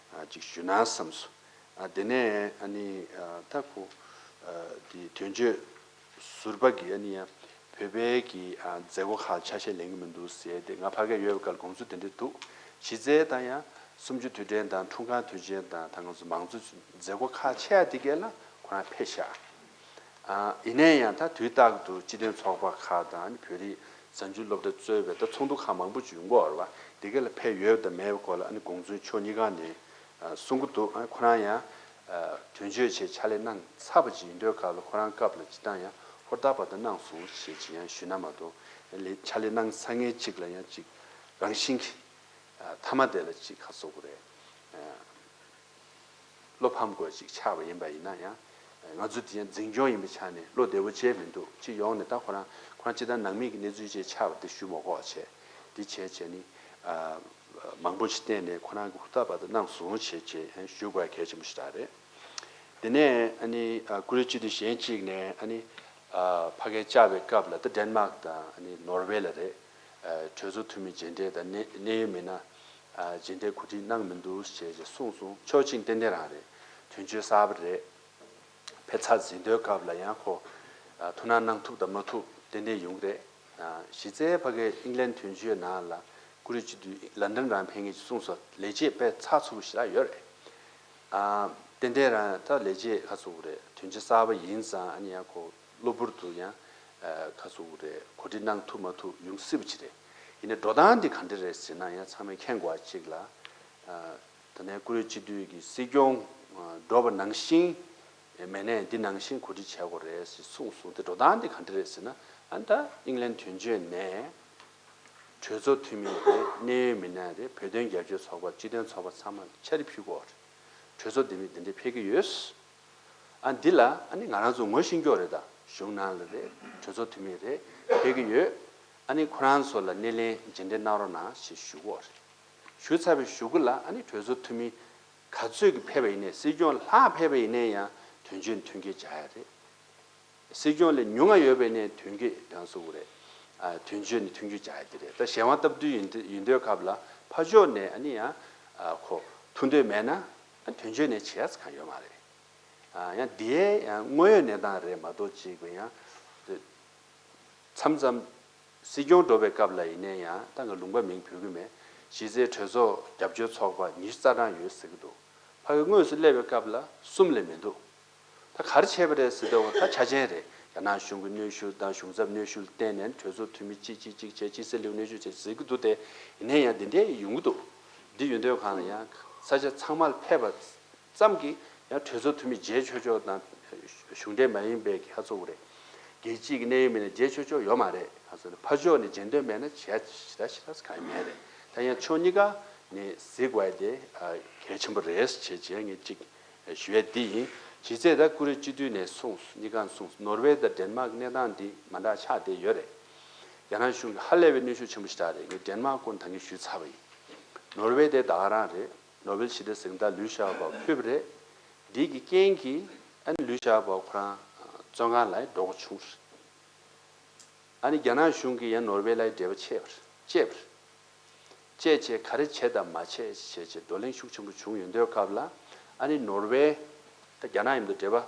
ཅིག་ཞུ་ན་བསམ་སོང་། དེ་ནས་ཨ་ནི་ད་ཁོ་དེ་དོན་གཅོད་ཟུར་པ་གིས་ཨ་ནི་ཡང་བོད་པའི་གི་མཛད་སྒོ་ཁག་ཆ་ཤས་ལེན་གི་མི་འདུག་ཟེར་ཏེ། ང་ཕ་གིར་ཡོད་པའི་སྐབས་དགོངས་ཚུལ་དེ་འདྲ་འདུག་གཞི་རྩའི་ད་ཡང་གསུམ་བཅུ་དུས་དྲན་དང་འཁྲུངས་སྐར་དུས་ཆེན་དང་ད་ང་ཚོ་མང་གཙོ་མཛད་སྒོ་ཁག་ཆེ་བ་དེ་གས་ལ་ཁོ་རང་ཕེབས་ཤག་ཨ་ཡིན་ན་ཡང་ད་དུས་རྟག་ཏུ་སྤྱི་མཐུན་ཚོགས་པ་ཁག་དང་བོད་རིགས་གཟའ་མཇུག་སློབ་གྲྭ་གཙོས་པའི་ད་ཚོགས་འདུ་ཁག་མང་པོ་ཅིག་ཡོང་གི་ཡོད་རེད་བ། དེ་ག་ལ་ཕེབས་ཡོད་དང་མེད་པའི་སྐོར་ལ་ཨ་ནི་དགོངས་ཚུལ་ཕྱོགས་གཉིས་ཀ་ནས་ཨ་གསུང་གི་འདུག་ཨ་ཁོ་རང་ཡང་ཨ་དོན་གཅོད་བྱས་ཕྱག་ལས་གནང་ཚར་བ་ཅིག་ཡིན་དུས་སྐབས་ལ་ཁོ་རང་སྐབས་ལ་སྤྱིར་བཏང་ཡང་ཧོར་ད་བར་དུ་གནང་སོང་ཞེས་ཅིག་ཡང་ཞུས་ན་མ་གཏོགས། ལས་ཕྱག་ལས་གནང་ཚར་མཁན་ཅིག་ལ་ཡང་ཅིག་རང་བཞིན་གྱི་ཨ་མཐའ་མ་དེ་ལ་ཅིག་ཁ་གསོ་དགོས་རེད། ཨ། བློ་ཕམ་དགོས་ཅིག་ཆགས་པ་ཡིན་པ་ཡིན་ན་ཡང་། ང་ཚོ་དེ་ཡང་འཛིན་སྐྱོང་ཡིན་པའི་ཆ་ནས་བློ་བདེ་བོ་བྱས་མི་འདུག་སྤྱི་ཡོངས་ནས་ད་ཁོ་རང་ཁོ་རང་སྤྱི་བཏང་ནང་མི་གི་གནས་ཚུལ་བཅས་ཆགས་པ་དེ་ཞུ་མ་དགོས་བྱས། དེ་བྱས་བྱས་ནི་ཨ་མང་པོ་ཞིག་བསྟན་ནས་ཁོ་རང་གི་ཧུར་ཐག་བར་དུ་གནང་སོང་བྱས་བྱས་ཞུ་དགོས་གལ་ཆེན་པོ་ཞིག་རེད། དེ་ནས་ཨ་ནི་ཨ་ཀུ་རེ་སྤྱི་འཐུས་གཞན་གཅིག་ནས་ཨ་ནི་ཨ་ཕ་གིར་བཅར་བའི་སྐབས་ལ་ད་ཌེན་མཱག་དང་ཨ་ནི་ནོར་ཝེ་ལ་རེད། ཨ་གྲོས་ཚོགས་འཐུས་མི་མཇལ་འཕྲད་དང་གནད་གནད་ཡོད་མི་སྣ་ཨ་མཇལ་འཕྲད་གོ་སྒྲིག་གནང་མི་འདུག་ཅེས་ཅེས་གསུངས་སོང་། ཕྱོགས་གཅིག་ཏན་ཏན་རང་རེད། དོན་གཅོད་གསར་པ་རེད། ཕེབས་ཚར་ཟིན་དུས་སྐབས་ལ་ཡང་ཁོ་ཨ་ཐུགས་སྣང་གནང་ཐུབ་དང་མ་ཐུབ་ཏན་ཏན་ཡོང་གི་རེད། ཨ་གཞི་རྩའི་ཕ་གིའི་ཨིང་ལན་དོན་གཅོད་ནང་ལ་ཀུ་རེ་སྤྱི་འཐུས་ལན་ཌན་རང་ཕེབས་མཁན་གྱིས་གསུངས་སོང་། ལས་བྱེད་དཔེ་ཚགས་ཚུད་པོ་ཞེ་དྲག་ཡོད་རེད། ཨ་ཏན་ཏན་རང་ད་ལས་བྱེད་ཁ་ཚུགས་རེད། དོན་གཅོད་གསར་པ་ཡིན་ཙང་ཨ་ནི་ཡང་ཁོ་གློ་བུར་དུ་ཡང་ཨ་ཁ་ཚུགས་རེད། གོ་སྒྲིག་གནང་ཐུབ་མ་ཐུབ་ཡོང་སྲིད་པ་ཅིག་རེད། ཡིན་ནའི་འགྲོ་སྟངས་འདི་ག་འདྲ་རེད་ཟེར་ན་ཡང་ཚང་མས་མཁྱེན་དགོས་པ་ཅིག་ལ། ཨ་ད་ནས་ཀུ་རེ་སྤྱི་འཐུས་ཀྱི་སྲིད་སྐྱོང་ཨ་འགྲོ་བ་ནང་བཞིན་མེད་ནས་འདི་ནང་བཞིན་གོ་སྒྲིག་བྱེད་དགོས་རེད་ཟེར་གསུངས་སོང་། དེ་འགྲོ་སྟངས་འདི་ག་འདྲ་རེད་ཟེར་ན། ཨ་ད་ཨིང་ལན་དོན་གཅོད་ནས་གྲོས་ཚོགས་འཐུས་མི་རེད། གནད་ཡོད་མི་སྣ་རེད། བོད་དོན་རྒྱབ་སྐྱོར་ཚོགས་པ་སྤྱི་མཐུན་ཚོགས་པ་ཚང་མ་ལ་ཕྱག་བྲིས་ཕུལ་དགོས་རེད། གྲོས་ཚོགས་འདི་མི་འདི་འདྲ་ཕེབས་ཀྱི་ཡོད། ཨ་འདི་ལ་ཨ་ནི་ང་རང་ཚོ་ངོ་ཤེས་ཀྱི་ཡོད་རེད། ད་གཞུང་ནང་ལ་རེད། གྲོས་ཚོགས་འཐུས་མི་རེད། ཕེབས་ཀྱི་ཡོད། ཨ་ནི་ཁོ་རང་ཚོ་ལ་སྣེ་ལེན་རྗེས་འདེད་གནང་རོགས་གནང་ཞེས་ཞུ་གི་ཡོད་རེད། ཞུ་ཚར་བའི་གཞུག་གུ་ལ་ཨ་ནི་གྲོས་ཚོགས་འཐུས་མི་ག་ཚོད་ཀྱི་ཕེབས་པ་ཡིན་ནའི། སྲིད་སྐྱོང་ལྷག་ཕེབས་པ་ཡིན་ནའི་ཡང་དོན་གཅོད་ནས་མཐུན་རྐྱེན་སྦྱར་ཡ་རེད། སྲིད་སྐྱོང་ལས་ཉུང་ང་ཡོད་པ་ཡིན་ནའི་དོན་གཅོད་དང་སུ་རེད། ཨ་དོན་གཅོད་ནས་མཐུན་རྐྱེན་སྦྱར་ཡ་དེ་རེད། ད་གཞན་དབང་སྟབས་བསྟུན་ཡིན་དུས་ཡིན་དུས་སྐབས་ལ་ཕར་ཕྱོགས་ནས་ཨ་ནི་ཡང་ཨ་ཁོ་ཐུག་འདོད་མེད་ན་ཨ་དོན་གཅོད་ནས་བྱེད་ཡ་གང་ཡོད་མ་རེད། ཨ་ཡང་འདི་ཡའི་ཡང་དངོས་ཡོད་གནས་སྟངས་རེད་མ་གཏོགས་ཅིག་གི་ཡང་། མཚམས་མཚམས་སྲིད་སྐྱོང་འགྲོ་བའི་སྐབས་ལ་ཡིན་ནའི་ཡང་ད་ང་ལུང་པ་མིང་འབོད་ཀྱི་མེད། གཞི་རྩའི་གྲོས་ཚོགས་རྒྱབ་སྐྱོར་ཚོགས་པ་ཉི་ཤུ་རྩ་གྲངས་ཡོད་ཟེར་གྱི་འདུག་ཕ་གི་དངོས་སུ་སླེབས་པའི་སྐབས་ལ་གསུམ་ལས་མི་འདུག་ད་ག་རེ་བྱས་པ་རེད་ཟེར་དུས་ད་ཆ་རྐྱེན་རེད། རྒྱ་ནག་གཞུང་གི་གནོན་ཤུགས་དང་གཞུང་ཚབ་གནོན་ཤུགས་ལ་བརྟེན་ནས་གྲོས་ཚོགས་འཐུས་མི་གཅིག་གཅིག་གཅིག་བྱས། གཅིག་སྲིད་བློན་གནོན་ཤུགས་བྱས་ཟེར་གྱི་འདུག་དེ་ཡིན་ནའི་ཡང་འདི་འདྲའི་ཡོང་གི་འདུག་འདི་ཡོང་དུས་གང་ལ་ཡང་ས་ཆ་ཚང་མར་ཕེབས་པ་ཙམ་གྱིས་ཡང་གྲོས་ཚོགས་འཐུས་མི་མཇལ་ཆོག་ཆོག་དང་གཞུང་འབྲེལ་མ་ཡིན་པའི་གི་ཧ་ཚོ་གི་རེད། རྒྱལ་སྤྱིའི་གི་གནད་ཡོད་མི་སྣ་མཇལ་ཆོག་ཆོག་ཡོད་མ་རེད། ཁ་སང་ཕར་ཕྱོགས་ནས་མཇལ་འདོད་མེད་ན་བྱས་ཞེ་དྲག་ཞེ་དྲག་གང་ཡང་མེད་རེད། ད་ཡང་ཕྱོགས་གཉིས་ཀ་ནས་གཟིགས་དགོས་དེ་གལ་ཆེན་པོ་རེད་ཅེས་བྱས་ངས་གཅིག་ཞུ་ཡས་འདི་ཡིན། གཞི་རྩའི་ད་ཀུ་རེ་སྤྱི་འཐུས་ནས་གསུངས། གཉིས་ཀ་གསུངས། ནོར་ཝེ་དང་ཌེན་མཱག་གནས་སྟངས་འདི་མ་འདྲ་ཆགས་བསྡད་ཡོད་རེད། རྒྱ་ནག་གཞུང་གིས་ཧ་ལས་པའི་གནོན་ཤུགས་ཆེན་པོ་ཞེ་དྲག་རེད། ངས་ཌེན་མཱག་སྐོར་ད་གིན་ཞུས་ཚར་བ་ཡིན། ནོར་ཝེ་དེ་ད་ག་རང་རེད། ནོ་བེལ་ཞི་བདེ་གཟེངས་རྟགས་ལུའུ་ཞའོ་པོ་ཕུལ་བ་རེད། འདི་གི་རྐྱེན་གྱིས་ཨ་ནི་ལུའུ་ཞའོ་པོ་ཁོ་རང་བཙོན་ཁང་ལ་འགྲོ་དགོས་བྱུང་། ཨ་ནི་རྒྱ་ནག་གཞུང་གིས་ཡང་ནོར་ཝེ་ལ་འབྲེལ་བ་བྱས་པ་རེད། བཅད་པ་རེད། བཅད་བྱས་ག་རེ་བྱས་དང་མ་བྱས་བྱས་བྱས་བགྲོ་གླེང་ཤུགས་ཆེན་པོ་བྱུང་ཡོང་དུས་སྐབས་ལ། ཨ་ནི་ནོར་ཝེ་ད་རྒྱ་ནག་མཉམ་དུ་འབྲེལ་བ་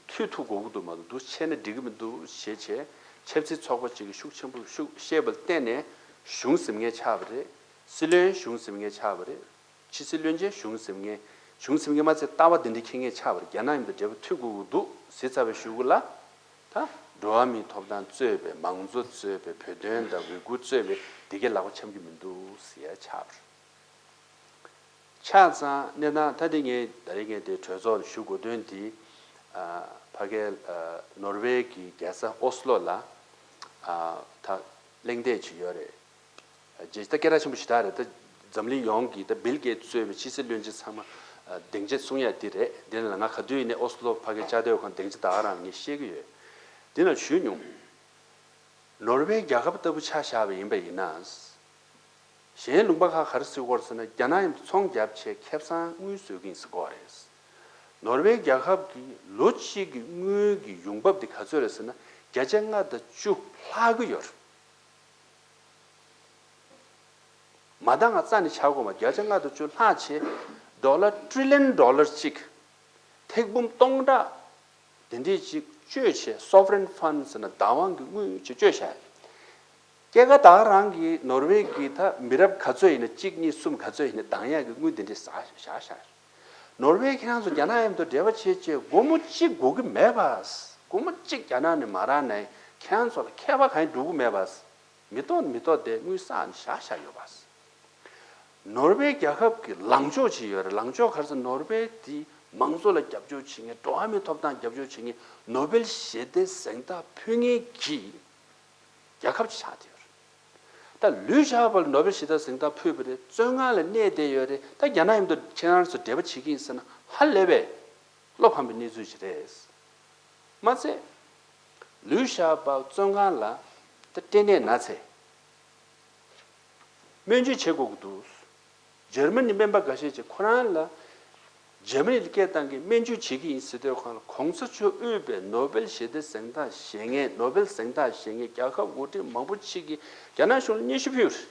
མཐུད་ཐུབ་དགོས་ཀྱི་འདུག་མ་གཏོགས་འདུག་བྱས་ན་འགྲིག་གི་མི་འདུག་ཞེས་བྱས། ཆབ་སྲིད་ཚོགས་པ་གཅིག་གིས་ཤུགས་ཆེན་པོ་ཤུགས་བཤད་པ་ལ་བརྟེན་ནས་གཞུང་ཟིན་མཁན་ཆགས་པ་རེད། སྲིད་བློན་གཞུང་ཟིན་མཁན་ཆགས་པ་རེད། ཕྱི་སྲིད་བློན་ཆེན་གཞུང་ཟིན་མཁན། གཞུང་ཟིན་མཁན་མ་ཚད་ལྟ་བ་འདི་འདྲ་འཁྱེར་མཁན་ཆགས་པ་རེད། རྒྱ་ནག་མཉམ་དུ་འབྲེལ་བ་མཐུད་དགོས་ཀྱི་འདུག་ཟེར་ཚར་བའི་གཞུག་གུ་ལ། ད་འགྲོ་བ་མིའི་ཐོབ་ཐང་གཙོས་པའི་མང་གཙོ་གཙོས་པའི་བོད་དོན་དང་ཝི་གུར་གཙོས་པའི་འདི་གའི་ལག་པ་འཆང་གི་མི་འདུག་ཟེར་ཡ་ཆགས་པ་རེད། ཆ་ཚང་གནས་སྟངས་ད་དེ་ངས་ད་རེས་ངས་དེ་གྲོས་ཚོགས་ལ་ཞུ་དགོས་དོན་དེ། ཨ་ཕ་གིར་ཨ་ནོར་ཝེ་གི་རྒྱལ་ས་ཨོ་སི་ལོ་ལ་ཨ་ད་གླེང་སྟེགས་ཅིག་ཡོད་རེད། རྗེས་ད་སྐད་གྲགས་ཆེན་པོ་ཞེ་དྲག་རེད། ད་འཛམ་གླིང་ཡོངས་ཀྱི་ད་བིལ་གེ་ཊི་གཙོས་པའི་ཕྱི་སྲིད་བློན་ཆེན་ཚང་མ་ཨ་སྡིངས་ཆ་སྲུང་ཡ་དེ་རེད། དེ་ལ་ང་ག་དུས་ཡིན་ནའི་ཨོ་སི་ལོ་ཕ་གིར་བཅའ་སྡོད་ཁང་སྡིངས་ཆ་ད་ག་རང་ངས་ཤེས་ཀྱི་ཡོད། དེ་ན་ཞུས་མྱོང་། ནོར་ཝེ་རྒྱལ་ཁབ་ལྟ་བུ་ཆ་བཞག་པ་ཡིན་པ་ཡིན་ན། གཞན་ལུང་པ་ཁག་ག་རེ་ཟེར་གྱི་ཡོད་རེད་ཟེར་ན། རྒྱ་ནག་མཉམ་དུ་ཚོང་རྒྱབ་བྱས་ཁེ་བཟང་དངུལ་བཟོ་གི་ཡིན་ཟེར་གྱི་ཡོད་རེད། ནོར་ཝེ་རྒྱལ་ཁབ་ཀྱི་ལོ་གཅིག་གི་དངུལ་གྱི་ཡོང་འབབ་དེ་ག་ཚོད་རེད་ཟེར་ན། བརྒྱ་ཆ་ལྔ་དང་བཅུ་ལྷག་གི་ཡོད་རེད། མ་འདང་ང་རྩ་ནས་ཆགས་དགོས་མ། བརྒྱ་ཆ་ལྔ་དང་བཅུ་ལྷག་བྱས་ཌོ་ལར་ཊི་རི་ལི་ཡན་ཌོ་ལར་གཅིག་ཐེར་འབུམ་སྟོང་ཕྲག་དེ་འདྲས་ཅིག་བཅོལ་བྱས། སོ་ཝ་རེན་ཕན་ཌི་ཟེར་ན་བདག་དབང་གི་དངུལ་ཅིག་བཅོལ་བཞག་སྐྱེད་ཀ་ད་ག་རང་གི་ནོར་ཝེ་གི་ད་མི་རབས་ག་ཚོད་ཡིན་ན། གཅིག་གཉིས་གསུམ་ག་ཚོད་ཡིན་ན་འདང་ཡག་གི་དངུལ་དེ་འདྲས་ཟ་བཞག་བཞག་ནོར་ཝེ་ཁྱེད་རང་ཚོ་རྒྱ་ནག་མཉམ་དུ་འབྲེལ་བ་བྱེད་ཆེད་སྒོར་མོ་གཅིག་དགོས་ཀྱི་མེད་པ། སྒོར་མོ་གཅིག་རྒྱ་ནག་ནས་མ་རག་ན་ཁྱེད་རང་ཚོ་ལ་ཁྱད་པར་གང་ཡང་འགྲོ་གི་མེད་པ། མི་ཐོག་མི་ཐོག་དེ་དངུལ་བསགས་ནས་བཞག་བཞག་ཡོད་པ། ནོར་ཝེ་རྒྱལ་ཁབ་ཀྱི་ལངས་ཕྱོགས་ཅིག་ཡོད་རེད། ལངས་ཕྱོགས་ག་རེ་ཟེར། ནོར་ཝེ་དེ་མང་གཙོ་ལ་རྒྱབ་སྐྱོར་བྱེད་མཁན། འགྲོ་བ་མིའི་ཐོབ་ཐང་རྒྱབ་སྐྱོར་བྱེད་མཁན། ནོ་བེལ་ཞི་བདེ་གཟེངས་རྟགས་ཕུལ་མཁན་གྱི་རྒྱལ་ཁབ་ཅིག་ཆགས་བསྡད་ཡོད་རེད། ད་ལུའུ་ཞའོ་པོ་ལ་ནོ་བེལ་ཞི་བདེ་གཟེངས་རྟགས་ཕུལ་བ་རེད། བཙོན་ཁང་ལ་གནས་བསྡད་ཡོད་རེད། ད་རྒྱ་ནག་མཉམ་དུ་ཁྱེད་རང་ཚོ་འབྲེལ་བ་བྱེད་ཀྱི་ཡིན་ཟེར་ན་ཧ་ལས་པའི་བློ་ཕམ་པའི་གནས་ཚུལ་ཞིག་རེད། མ་ཚད། ལུའུ་ཞའོ་པོ་བཙོན་ཁང་ལ་ད་སྐྲན་ནད་ན་ཚེ། སྨན་བཅོས་བྱེད་དགོས་ཀྱི་འདུག་འཇར་མ་ནི་སྨན་པ་འགའ་ཤས་ཀྱིས་ཁོ་རང་ལ་འཇར་མ་ནི་ལ་སྐད་བཏང་གི་སྨན་བཅོས་བྱེད་ཀྱི་ཡིན་ཟེར་དུས་ཁོང་ལ་གོང་ས་མཆོག་དབུས་པའི་ནོ་བེལ་ཞི་བདེ་གཟེངས་རྟགས་བཞེས་མཁན། ནོ་བེལ་གཟེངས་རྟགས་བཞེས་མཁན་རྒྱལ་ཁབ་འགོ་ཁྲིད་མང་པོ་ཅིག་གིས་རྒྱ་ནག་གཞུང་ལ་སྙན་ཞུ་ཕུལ་བ་རེད།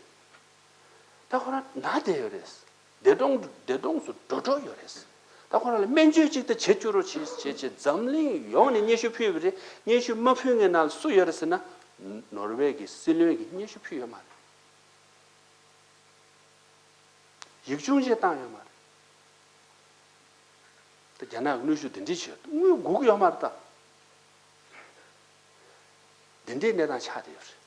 ད་ཁོ་རང་ན་བསྡད་ཡོད་རེད། བདེ་སྟོང་བདེ་སྟོང་སུ་འགྲོ་འགྲོ་ཡོད་རེད། ད་ཁོ་རང་ལ་སྨན་བཅོས་ཅིག་ད་བྱེད་བཅུག་རོགས་བྱེད་བྱེད་བྱེད་འཛམ་གླིང་ཡོངས་ནས་སྙན་ཞུ་ཕུལ་བ་རེད། སྙན་ཞུ་མ་ཕུལ་མཁན་ནང་ལ་སུ་ཡོད་རེད་ཟེར་ན། ནོར་ཝེ་གི་སྲིད་བློན་གྱིས་སྙན་ཞུ་ཕུལ་ཡོད་མ་རེད། ཡིག་ཆུང་ཅིག་བཏང་ཡོད་མ་རེད། ད་རྒྱ་ནག་གི་གནོན་ཤུགས་དེ་འདྲ་བྱས། དངུལ་དགོས་ཀྱི་ཡོད་མ་རེད་ད། དེ་འདྲའི་གནས་སྟངས་ཆགས་བསྡད་ཡོད་རེད།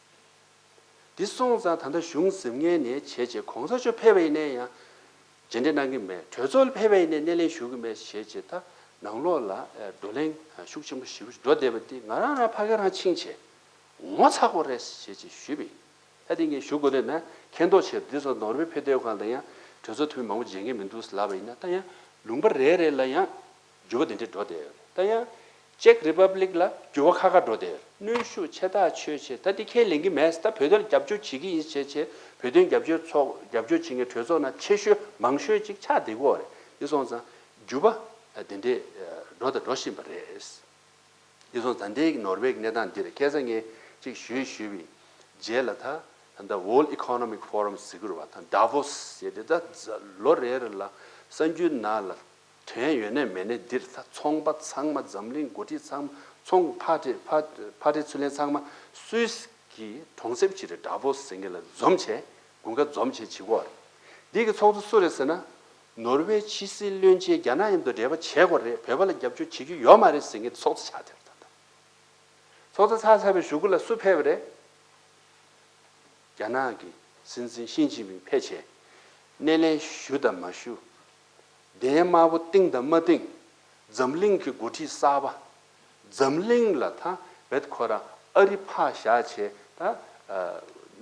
འདི་སོང་ཙང་ད་ལྟ་གཞུང་ཟིན་མཁན་ནས་བྱས་བྱས། གོང་ས་མཆོག་ཕེབས་པ་ཡིན་ན་ཡང་མཇལ་འཕྲད་གནང་གི་མེད། གྲོས་ཚོགས་ལ་ཕེབས་པ་ཡིན་ན་སྣེ་ལེན་ཞུ་གི་མེད་བྱས་བྱས། ད་ནང་ལོགས་ལ་ཨ་བགྲོ་གླེང་ཤུགས་ཆེན་པོ་ཞེ་པོ་ཞིག་འགྲོ་བསྡད་པ་འདི་ང་རང་རང་ཕ་གི་རང་ཕྱིན་བྱས་ངོ་ཚ་པོ་རེད་བྱས་བྱས་ཞུས་པ་ཡིན། ད་དེ་ངས་ཞུ་དགོས་དོན་ན། མཁྱེན་རྟོགས་ཆེད་འདི་ཚོ་ནོར་ཝེ་ཕེབས་དུས་སྒང་ལ་ཡང་གྲོས་ཚོགས་འཐུས་མི་མང་པོ་མཇལ་མཁན་མི་འདུག་ལབ་པ་ཡིན་ན། ད་ཡང་ལུང་པ་རེ་རེ་ལ་ཡང་འགྱུར་བ་དེ་འདྲ་འགྲོ་བསྡད་ཡོད་རེད། ད་ཡང་ ཅེཀ་རི་པབ་ལིག་ལ་འགྱུར་བ་ཁག་ཁག་འགྲོ་བསྡད་ཡོད། གནོན་ཤུགས་ཆེ་ཐག་ཆོད་ཆེ། ད་འདི་ཁས་ལེན་གྱི་མེད། ད་བོད་དོན་ལ་རྒྱབ་སྐྱོར་བྱེད་ཀྱི་ཡིན་བྱས་བྱས་བོད་དོན་རྒྱབ་སྐྱོར་ཚོགས་རྒྱབ་སྐྱོར་བྱེད་མཁན་གྲོས་ཚོགས་ནང་ཆེ་ཤོས་མང་ཤོས་ཅིག་ཆགས་བསྡད་ཀྱི་ཡོད་རེད། འདི་སོང་ཙང་འགྱུར་བ་དེ་འདྲས་འགྲོ་དང་འགྲོ་བཞིན་པ་རེད། འདི་སོང་ཙང་འདི་ནོར་ཝེ་གི་གནས་སྟངས་འདི་རེད། ཁ་སང་ངས་ཅིག་ཞུས་ཞུས་པའི་རྗེས་ལ། ད་ད་ལྟ་World Economic Forum ཟེར་གྱི་རེད་པ། ད་ཌ་བྷོ་སི་ཟེར་དེ། ད་ལོ་རེ་རེ་ལ་གསར་འགྱུར་ནང་ལ་དོན་ཡོད་ནས་མེད་ནས་འདིར་ད་ཚོང་པ་ཚང་མ། འཛམ་གླིང་འགོ་ཁྲིད་ཚང་མ། ཚོང་ཕར་སྤྲད་ཕར་ཕར་སྤྲད་ཚུར་ལེན་ཚང་མ་སུད་སི་གི་གྲོང་གསེབ་ཅིག་རེད། ཌ་བྷོ་སི་ཟེར་མཁན་ལ་འཛོམས་བྱས། དགུན་ཁ་འཛོམས་བྱས་བྱེད་ཀྱི་ཡོད་རེད། འདི་གི་ཚོགས་གཙོ་སུ་རེད་ཟེར་ན། ནོར་ཝེ་ཕྱི་སྲིད་བློན་ཆེན་རྒྱ་ནག་མཉམ་དུ་འབྲེལ་བ་བྱེད་དགོས་རེད། བོད་པ་ལ་རྒྱབ་སྐྱོར་བྱེད་རྒྱུ་ཡོད་མ་རེད་ཟེར་མཁན་ཚོགས་གཙོ་ཆགས་བསྡད་རེད། ད་ལྟ་ཚོགས་གཙོ་ཆགས་ཚར་བའི་གཞུག་གུ་ལ་སུ་ཕེབས་པ་རེད། རྒྱ་ནག་གི་སྲིད་འཛིན་ཞི་ཅིན་ཕིང་ཕེབས་བྱས། སྣེ་ལེན་ཞུ་དང་མ་ཞུ། གདན་དམར་པོ་བཏིང་དང་མ་བཏིང་། འཛམ་གླིང་གི་འགོ་ཁྲིད་གསར་པ། འཛམ་གླིང་ལ་ད་བེད་ཁོ་རང་ཨ་རི་ཕར་བཞག་བྱས། ད་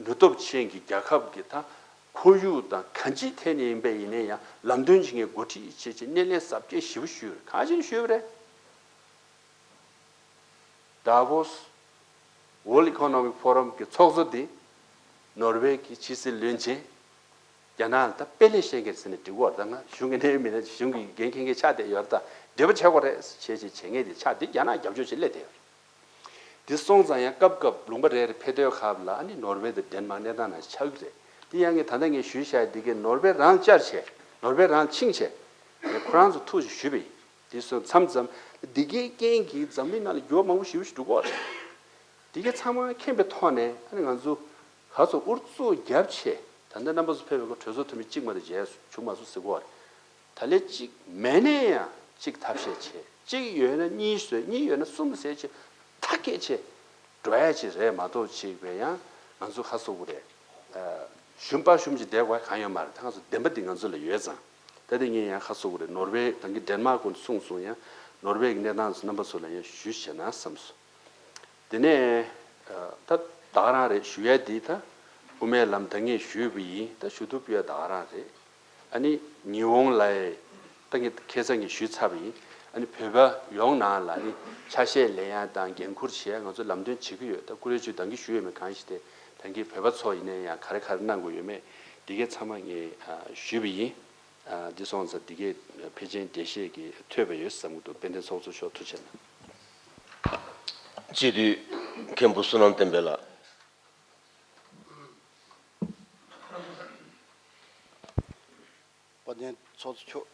ནུས་སྟོབས་ཅན་གྱི་རྒྱལ་ཁབ་ཀྱི་ད་ཁོར་ཡུག་དང་གང་ཅིའི་ཐད་ནས་ཡིན་པ་ཡིན་ནའི་ཡང་ལམ་སྟོན་བྱེད་མཁན་འགོ་ཁྲིད་བྱས་བྱས་སྣེ་ལེན་གཟབ་རྒྱས་ཞེ་པོ་ཞུས་རེད། གང་ཞིག་ཞུས་པ་རེད། ཌ་བྷོ་སི་World Economic Forum གི་ཚོགས་གཙོ་འདི་ནོར་ཝེ་གི་ཕྱི་སྲིད་བློན་ཆེན། རྒྱ་ནག་ལ་ད་དཔེ་ལས་བཤད་མཁན་ཟེར་ནས་འགྲིག་གི་ཡོད་རེད། ད་ང་གཞུང་གི་གནད་ཡོད་མི་སྣ་གཞུང་གི་འགན་འཁྱེར་མཁན་ཆགས་བསྡད་ཡོད་རེད། ད་འབྲེལ་བ་བྱེད་དགོས་རེད་བྱས་བྱས་བྱེད་མཁན་དེ་ཆགས། འདི་རྒྱ་ནག་རྒྱབ་སྐྱོར་བྱེད་སླེབས་བསྡད་ཡོད་རེད། འདི་སོང་ཙང་ཡང་སྐབས་སྐབས་ལུང་པ་རེ་རེ་ཕེབས་དུས་སྐབས་ལ་ཨ་ནི་ནོར་ཝེ་དང་ཌེན་མཱག་གནས་སྟངས་ནང་ཆགས་ཀྱི་རེད། འདི་ཡང་ངས་ད་ལྟ་ངས་ཞུས་བཞག་འདི་གའི་ནོར་ཝེ་རང་བཅར་བྱས། ནོར་ཝེ་རང་ཕྱིན་བྱས་ངས་ཁོ་རང་ཚོ་ཐུག་ཅིག་ཞུས་པ་ཡིན། དེ་སོང་མཚམས་མཚམས་འདི་གའི་རྐྱེན་གྱིས་འཛམ་གླིང་ནང་ལ་འགྱུར་བ་མང་པོ་ཞེ་པོ་ཞིག་འགྲོ་གི་ཡོད་རེད། འདི་གའི་ཚང་མ་མཁྱེན་པའི་ཐོག་ནས་ཨ་ནི་ང་ཚོ་ག་ཚོད་ཨུ་ཚུགས་རྒྱབ་བྱས། ད་ལྟ་རྣམ་པ་ཚོ་ཕེབས་པའི་སྐབས་གྲོས་ཚོགས་འཐུས་མི་གཅིག་མ་གཏོགས་མཇལ་བྱུང་མ་སོང་ཟེར་གྱི་ཡོད་རེད། ད་ལན་གཅིག་མེད་ནའི་ཡང་གཅིག་ཐབས་ཤེས་བྱས། གཅིག་ཡོད་ན་གཉིས་བཟོས། གཉིས་ཡོད་ན་གསུམ་བཟོས་བྱས། ཐག་གིས་ཆོད་འགྲོ་ཡ་ཅིག་རེད་མ་གཏོགས། ཅིག་བས་ཡང་ང་ཚོ་ཁ་གསོ་དགོས་རེད། ཨ། ཞུམ་པ་ཞུམ་ཅིག་བསྡད་དགོས་གང་ཡོད་མ་རེད། ད་ང་ཚོ་བདེན་པ་འདི་ང་ཚོ་ལ་ཡོད་ཙང་། ད་དེ་ངས་ཡང་ཁ་གསོ་དགོས་རེད། ནོར་ཝེ་ད་གིན་ཌེན་མཱག་སྐོར་གསུངས་སོང་། ཡང་ནོར་ཝེ་གི་གནས་སྟངས་ཚོ་རྣམ་པ་ཚོ་ལ་ཡང་ཞུས་བྱས་ན་བསམ་སོང་། དེ་ནས་ཨ། ད་ད་ག་རང་རེད། ཞུ་ཡ་འདི་ད་དབུ་མའི་ལམ་ད་ངས་ཞུས་པ་ཡིན། ད་ཞུ་གཏུག་ཕུལ་ཡ་ད་ག་རང་རེད། ཨ་ནི་ཉི་ཧོང་ལ་ད་ངས་ཁ་སང་ངས་ཞུས་ཚར་བ་ཡིན། ཨ་ནི་བོད་པ་ཡོངས་ནང་ལ་ཨ་ནི་ཆ་ཤས་ལེན་ཡ་དང་འགན་འཁུར་བྱེད་ཡ་ང་ཚོ་ལམ་སྟོན་བྱེད་ཀྱི་ཡོད། ད་ཀུ་རེ་ཅུ་ད་གིན་ཞུས་ཡོད་མེད་གང་ཤེས། དེ་ད་གིན་བོད་པ་ཚོ་ཡིན་ནའི་ཡང་ག་རེ་ག་རེ་གནང་དགོས་ཡོད་མེད་འདི་གའི་ཚང་མ་ངས་ཨ། ཞུས་པ་ཡིན། ཨ། འདི་སོང་ཙང་འདི་གའི་ཕལ་ཆེར་འགྲེལ་བཤད་ཀྱི་ཐོས་པ་ཡོད་བསམ་གྱི་འདུག་དཔལ་ལྡན་ཚོགས་གཙོ་མཆོག་ཐུགས་རྗེ་གནང་། སྤྱི་འཐུས་མཁན་པོ་བསོད་ནམས་བསྟན་འཕེལ་ལགས། དཔལ་ལྡན་ཚོགས་གཙོ་མཆོག་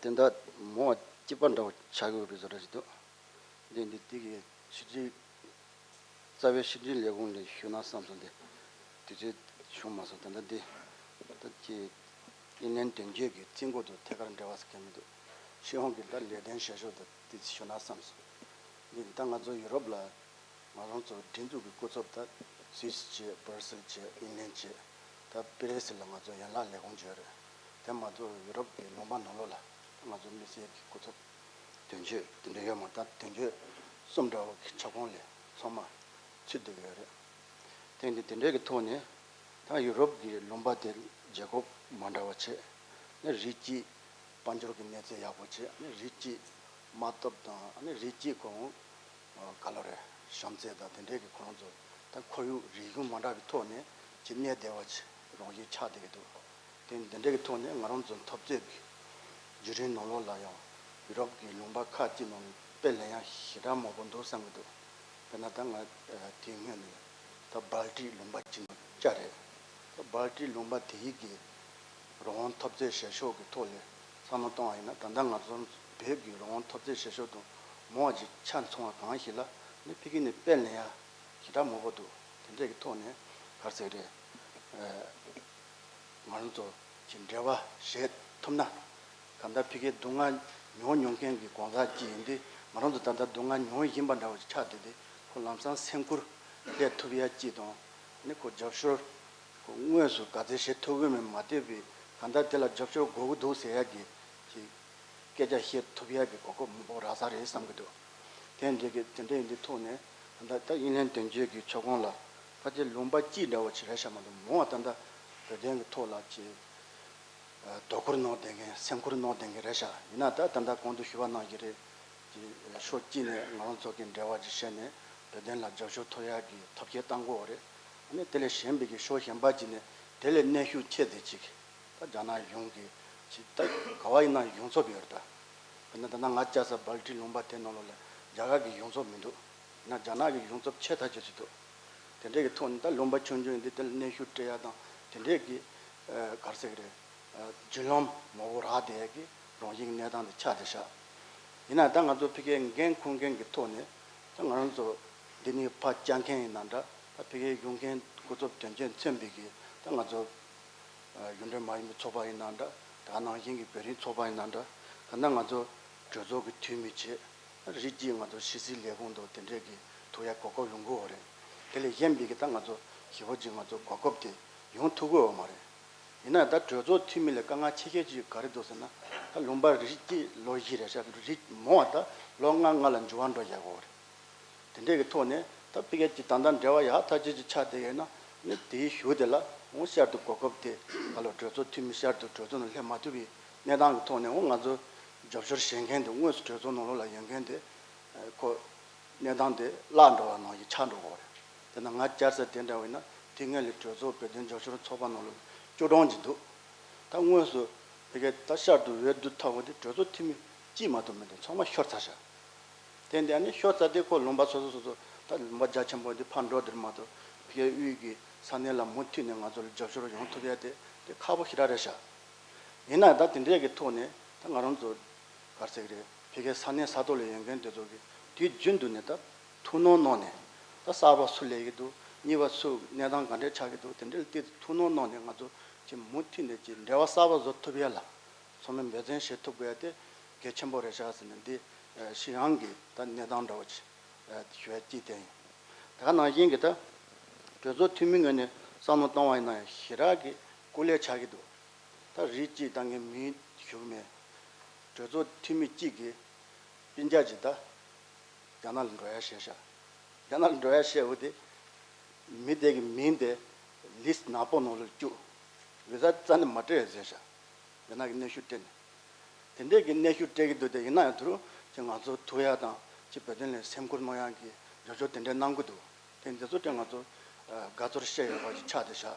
དེ་འདྲ་མོ་བ་སྐྱིད་པ་འདྲ་བོ་ཆགས་ཡོད་པའི་བཟོ་འདྲ་ཞིག་འདུག་འདི་འདི་དེ་གའི་ཕྱི་དྲིལ། རྩ་བའི་ཕྱི་དྲིལ་ལས་ཁུངས་ལ་ཞུས་ན་བསམ་སོང་སྟེ། དུས་ཚོད་བྱུང་མ་སོང་། ད་ལྟ་འདི་ད་ཀྱི་དབྱིན་ལན་དོན་གཅོད་ཀྱི་རྩིས་འགོ་དང་ཐད་ཀར་འབྲེལ་བ་ཟེར་མཁན་མི་འདུག་སྤྱི་ཡོངས་ཀྱི་ད་ལས་དོན་བྱེད་ཕྱོགས་དང་དེ་ཞུས་ན་བསམ་སོང་། འདི་ད་ང་ཚོ་ཡུ་རོབ་ལ་ང་རང་ཚོ་སྒྲིག་འཛུགས་ཀྱི་སྐུ་ཚབ་ད་སུད་སི་བྱས། སྦར་སིལ་བྱས། དབྱིན་ལན་བྱས། ད་པེ་རི་སི་ལ་ང་ཚོ་ཡན་ལག་ལས་ཁུངས་ཡོད་རེད། དེ་མ་གཏོགས་ཡུ་རོབ་ཀྱི་ལུང་པ་ནང་ལོགས་ལ་ང་ཚོ་དམིགས་བསལ་གྱི་སྐུ་ཚབ་དོན་གཅོད་དེ་འདྲ་ཡོད་མ་རེད། ད་དོན་གཅོད་གསུམ་འདྲ་བོ་གི་ཁྱབ་ཁོངས་ལ་ཚང་མ་ཚུད་བསྡད་ཡོད་རེད། དེ་འདི་དེ་འདྲའི་གི་ཐོག་ནས་ད་ཡུ་རོབ་ཀྱི་ལུང་པ་དེ་རྒྱལ་ཁབ་མ་འདྲ་བ་བྱས། ནས་རིགས་གཅིག་དཔལ་འབྱོར་གྱི་གནས་ཚད་ཡག་པོ་བྱས། ནས་རིགས་གཅིག་དམག་སྟོབས་དང་། ནས་རིགས་གཅིག་ཁོ་རང་ག་ལོ་རེད། བྱམས་བརྩེ་དང་དེ་འདྲའི་གི་ཁོ་རང་ཚོ་ད་ཁོར་ཡུག་རིག་གཞུང་མ་འདྲ་བའི་ཐོག་ནས་ཅིག་གནས་བདེ་བ་ཅིག་རང་བཞིན་ཆགས་བསྡད་ཀྱི་འདུག་དེ་འདི་འདྲའི་གི་ཐོག་ནས་ང་རང་ཚོ་འཐབ་རྩོད་ཀྱི་བརྒྱུད་རིམ་ནང་ལོགས་ལ་ཡང་ཡུ་རོབ་ཀྱི་ལུང་པ་ཁག་ཅིག་ནང་ནས་དཔེ་ལེན་ཡག་ཞེ་དྲག་མང་པོ་འདུག་བསམ་གྱི་འདུག་དཔེར་ན་ད་ང་དེའི་སྔོན་ནས་ད་སྦལ་ཏིག་ལུང་པ་ཅིག་ནང་བཅར་རེད། ད་སྦལ་ཏིག་ལུང་པ་དེ་ཡི་གི་རང་དབང་འཐབ་རྩོད་བྱེད་ཕྱོགས་ཀྱི་ཐོག་ལ་བསམ་བློ་གཏོང་བ་ཡིན་ན། ད་ལྟ་ང་ཚོ་བོད་ཀྱི་རང་དབང་འཐབ་རྩོད་བྱེད་ཕྱོགས་དང་མང་བ་ཅིག་ཆ་མཚུངས་པ་གང་ཞིག་ལ་ནི་ཕ་གི་ནས་དཔེ་ལེན་ཡག་ཞེ་དྲག་མང་པོ་འདུག་དེ་འདྲའི་གི་ཐོག་ནས་ག་རེ་ཟེར་རེད། ཨ། ང་རང་ཚོ་གི་འབྲེལ་བ་བྱེད་ཐུབ་ན། གང་ལྟར་ཕ་གིའི་སྡུག་བསྔལ་མྱོང་མྱོང་མཁན་གྱི་གང་ཟག་ཅིག་ཡིན་དུས། ང་རང་ཚོ་ད་ལྟ་སྡུག་བསྔལ་མྱོང་བཞིན་པ་འདྲ་བོ་ཆགས་བསྡད་དེ། ཁོ་ལམ་སང་སེམས་ཁུར་སླེབས་ཐུབ་ཡ་ཅིག་དང་། ནི་ཁོ་རྒྱབ་སྐྱོར་ཁོ་དངོས་སུ་ག་ཚད་བྱེད་ཐུབ་ཀྱི་མེད་མ་བལྟས་པའི། གང་ལྟར་དེ་ལ་རྒྱབ་སྐྱོར་དགོས་ཀྱི་འདུག་ཟེར་ཡ་གི་ཅིག་སྐད་ཆ་བཤད་ཐུབ་ཡ་གི་གོ་སྐབས་མང་པོ་རག་ས་རེད་བསམ་གྱི་འདུག་དེ་འདྲ་གི་དེ་འདྲ་ཡིན་དུས་ཐོག་ནས་ད་ལྟ་ད་དབྱིན་ལན་དོན་གཅོད་ཀྱི་ཁྱབ་ཁོངས་ལ་ཕལ་ཆེར་ལུང་པ་གཅིག་འདྲ་བོ་ཅིག་རེད་ཤག་མ་གཏོགས། མང་བ་ད་ལྟ་བོད་དོན་གྱི་ཐོག་ལ་ཅིག་དོ་ཁུར་གནང་བསྡད་མཁན། སེམས་ཁུར་གནང་བསྡད་མཁན་རེད་ཤག་ཡིན་ན་ད་ད་ལྟ་གོང་དུ་ཞུས་པ་ནང་བཞིན་རེད། ཕྱོགས་གཅིག་ནས་ང་རང་ཚོ་གི་འབྲེལ་བ་ཅིག་བྱས་ནས་བོད་དོན་ལ་རྒྱབ་སྐྱོར་ཐོབ་ཡག་གི་ཐབས་ཤེས་གཏང་དགོས་པ་རེད། ཨ་ནི་དེ་ལས་གཞན་པའི་གི་ཕྱོགས་གཞན་པ་ཅིག་ནས་དེ་ལས་གནོན་ཤུགས་ཆེ་ཙམ་ཅིག་ད་རྒྱ་ནག་གཞུང་གི་ཅིག་ད་ག་བ་ཡིན་ན་ཡོང་ཚོད་ཡོད་རེད་ད། དཔེར་ན་ད་ནང་ང་བཅར་ས་སྦལ་ཏི་ལུང་པ་དེ་ནང་ལོགས་ལ་རྒྱ་གར་གི་ཡོང་ཚོད་མི་འདུག་ཡིན་ན་རྒྱ་ནག་གི་ཡོང་ཚོད་ཆེ་ཐག་ཆོད་ཅིག་འདུག་དེ་འདྲས་ཀྱི་ཐོག་ནས་ད་ལུང་པ་ཆུང་ཆུང་ཡིན་དུས་དེ་ལ་གནོན་ཤུགས་སྤྲད་ཡ་དང་དེ་འདྲས་ཀྱི་ག་རེ་ཟེར་གི་རེད། བརྒྱུད་ལམ་མང་པོ་རག་བསྡད་ཡ་གི་རང་བཞིན་གྱི་གནས་སྟངས་དེ་ཆགས་བསྡད་ཤག་ཡིན་ན་ད་ང་ཚོ་ཕ་གིའི་འགན་འཁུར་མཁན་གྱི་ཐོག་ནས་ད་ང་རང་ཚོ་འདི་ནས་ཕར་བཅར་མཁན་ཡིན་ན་འདྲ། ད་ཕ་གིའི་གཞུང་འགན་སྐུ་ཚབ་དོན་གཅོད་མཚོན་པའི་གི་ད་ང་ཚོ་གཞུང་འབྲེལ་མ་ཡིན་པའི་ཚོགས་པ་ཡིན་ན་འདྲ། ད་ནང་བཞིན་གྱི་བོད་རིགས་ཚོགས་པ་ཡིན་ན་འདྲ། ད་ནང་ང་ཚོ་གྲོས་ཚོགས་ཀྱི་འཐུས་མི་བྱས། རིགས་གཅིག་ང་ཚོ་ཕྱི་སྲིད་ལས་ཁུངས་དང་དེ་འདྲས་ཀྱི་ཐུག་ཡ་གོ་སྐབས་ཡོང་གི་ཡོད་རེད། དེ་ལས་གཞན་པའི་གི་ད་ང་ཚོ་ཞེ་པོ་ཅིག་ང་ཚོ་གོ་སྐབས་དེ་ཡོང་ཐུབ་ཀྱི་ཡོད་མ་རེད། ཡིན་ན་ད་གྲོས་ཚོགས་འཐུས་མི་ལ་དཀའ་ངལ་ཆེ་ཤོས་ཅིག་ག་རེ་འདུག་ཟེར་ན། ད་ལུང་པ་རིགས་གཅིག་ལོ་བཞི་རེད་ཤག་རིགས་མང་བ་ད་ལོ་ལྔ་ལྔ་ལ་འགྱུར་བ་འགྲོ་བཞག་གི་ཡོད་རེད། དེ་འདྲས་ཀྱི་ཐོག་ནས་ད་ཕ་གིའི་ཅིག་ད་ལྟ་འབྲེལ་བ་ཡག་ཐག་ཆོད་ཅིག་ཆགས་བསྡད་ཡོད་ན་ནི་དེའི་གཞུག་དེ་ལ་འོང་བསྐྱར་དུ་གོ་སྐབས་དེ་ག་ལ་གྲོས་ཚོགས་འཐུས་མི་བསྐྱར་དུ་གྲོས་ཚོགས་ནང་སླེབས་མ་ཐུབ་པའི་གནས་སྟངས་ཀྱི་ཐོག་ནས་འོང་ང་ཚོ་རྒྱབ་སྐྱོར་བྱེད་མཁན་དེ་དངོས་སུ་གྲོས་ཚོགས་ནང་ལོགས་ལ་ཡོང་མཁན་དེ་ཁོ་གནས་སྟངས་དེ་བརླག་འགྲོ་བ་ནང་བཞིན་ཆགས་འགྲོ་གི་ཡོད་རེད། དེ་ན་ང་བཅར་ས་དེ་འདྲ་བ་ཡིན་ན་དེ་སྔོན་ལ་གྲོས་ཚོགས་བོད་དོན་རྒྱབ་སྐྱོར་ཚོགས་པ་ནང་ལོགས་བཅུ་གྲངས་ཅིག་འདུག་ད་དངོས་སུ་ཕ་གིའི་ད་བསྐྱར་དུ་འོས་བསྡུ་ཐོབ་པ་དེ་གྲོས་ཚོགས་འཐུས་མི་གཅིག་མ་གཏོགས་མི་འདུག་ཚང་མ་ཤོར་ཚར་ཤག་དེ་འདི་ནི་ཤོར་ཚར་དེ་ཁོ་ལུང་པ་སོ་སོ་སོ་སོ་ད་ལུང་པ་རྒྱ་ཆེན་པོ་འདི་ཕར་འགྲོ་དེར་མ་གཏོགས་ཕ་གིའི་དབུས་ཀྱི་ས་གནས་ལ་མུ་མཐུད་ནས་ང་ཚོ་ལ་རྒྱབ་སྐྱོར་ཡོང་ཐུབ་ཡ་དེ་དེ་ཁག་པོ་ཞེ་དྲག་རེད་ཤག་ཡིན་ན་ད་དེ་འདྲས་ཀྱི་ཐོག་ནས་ད་ང་རང་ཚོ་ག་རེ་ཟེར་གི་རེད། ཕ་གིའི་ས་གནས་ས་ཐོག་ལ་ཡོད་མཁན་དེ་ཚོ་གི་དུས་རྒྱུན་དུ་ནས་ད་ཐུགས་སྣང་གནང་ནས་ད་གསར་པ་སུ་སླེབས་ཀྱི་འདུག་གཉིས་པ་སུ་གནས་སྟངས་ག་འདྲས་ཆགས་ཀྱི་འདུག་དེ་འདྲས་ལ་ཏོག་ཙམ་ཐུགས་སྣང་གནང་ནས་ང་ཚོ་ཅིག་མུ་མཐུད་ནས་ཅིག་འབྲེལ་བ་གསར་པ་བཟོ་ཐུབ་ཡ་ལ་ཚང་མས་འབད་བརྩོན་བྱེད་ཐུབ་དགོས་ཡ་དེ་གལ་ཆེན་པོ་རེད་ཤག་ཟེར་ནས་འདི་ཕྱི་ཡོང་གི་ད་གནས་སྟངས་འདྲ་བོ་ཅིག་ཞུ་ཡ་གཅིག་དེ་ཡིན། ད་ག་ནང་བཞིན་གྱི་ད་གྲོས་ཚོགས་འཐུས་མི་ངོས་ནས་བསམ་བློ་བཏང་བ་ཡིན་ན་ཡང་ཞེ་དྲག་གི་སྐུ་ལས་ཆགས་ཀྱི་འདུག་ད་རིགས་གཅིག་ད་ངས་མིང་ཞུ་གི་མེད། གྲོས་ཚོགས་འཐུས་མི་གཅིག་གིས་སྤུན་ཀྱག་ཅིག་ད་རྒྱ་ནག་ལ་འགྲོ་ཡ་བཤད་ཤག་རྒྱ་ནག་ལ་འགྲོ་ཡ་བཤད་འོ་དེ་མི་དེ་གི་མིང་དེ་ལིས་ནག་པོ་ནང་ལ་བཅུག་བི་ཟ་རྩ་ནས་མ་སྤྲད་ཟེར་ཤག་རྒྱ་ནག་གི་གནོན་ཤུགས་སྤྲད་ནས། དེ་འདྲས་ཀྱི་གནོན་ཤུགས་སྤྲད་ཀྱི་འདུག་དེ་ཡིན་ན་ཡང་དུ་རུ་ཅིག་ང་ཚོ་ཐུག་ཡ་དང་ཅིག་བོད་དོན་ལ་སེམས་ཁུར་གནང་ཡ་གི་རྒྱབ་སྐྱོར་དེ་འདྲས་གནང་གི་འདུག་དེ་འདི་ཚོ་དེ་ང་ཚོ་དགའ་ཚོར་བཤད་ཡོད་པ་ཅིག་ཆགས་བསྡད་ཤག་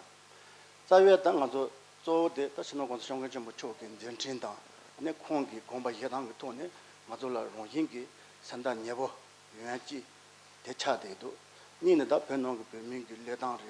རྩ་བའི་ད་ང་ཚོ་གཙོ་བོ་དེ་ད་སྤྱི་ནོར་༸གོང་ས་༸སྐྱབས་མགོན་ཆེན་པོ་མཆོག་གི་མཛད་འཕྲིན་དང་ཨ་ནི་ཁོང་གི་དགོངས་པ་བཞེས་སྟངས་ཀྱི་ཐོག་ནས་ང་ཚོ་ལ་རང་བཞིན་གྱི་སེམས་ཐག་ཉེ་པོ་ཡོང་ཡ་ཅིག་དེ་ཆགས་བསྡད་འདུག་གཉིས་ནི་ད་བོད་ནང་གི་བོད་མིའི་གི་གནས་སྟངས་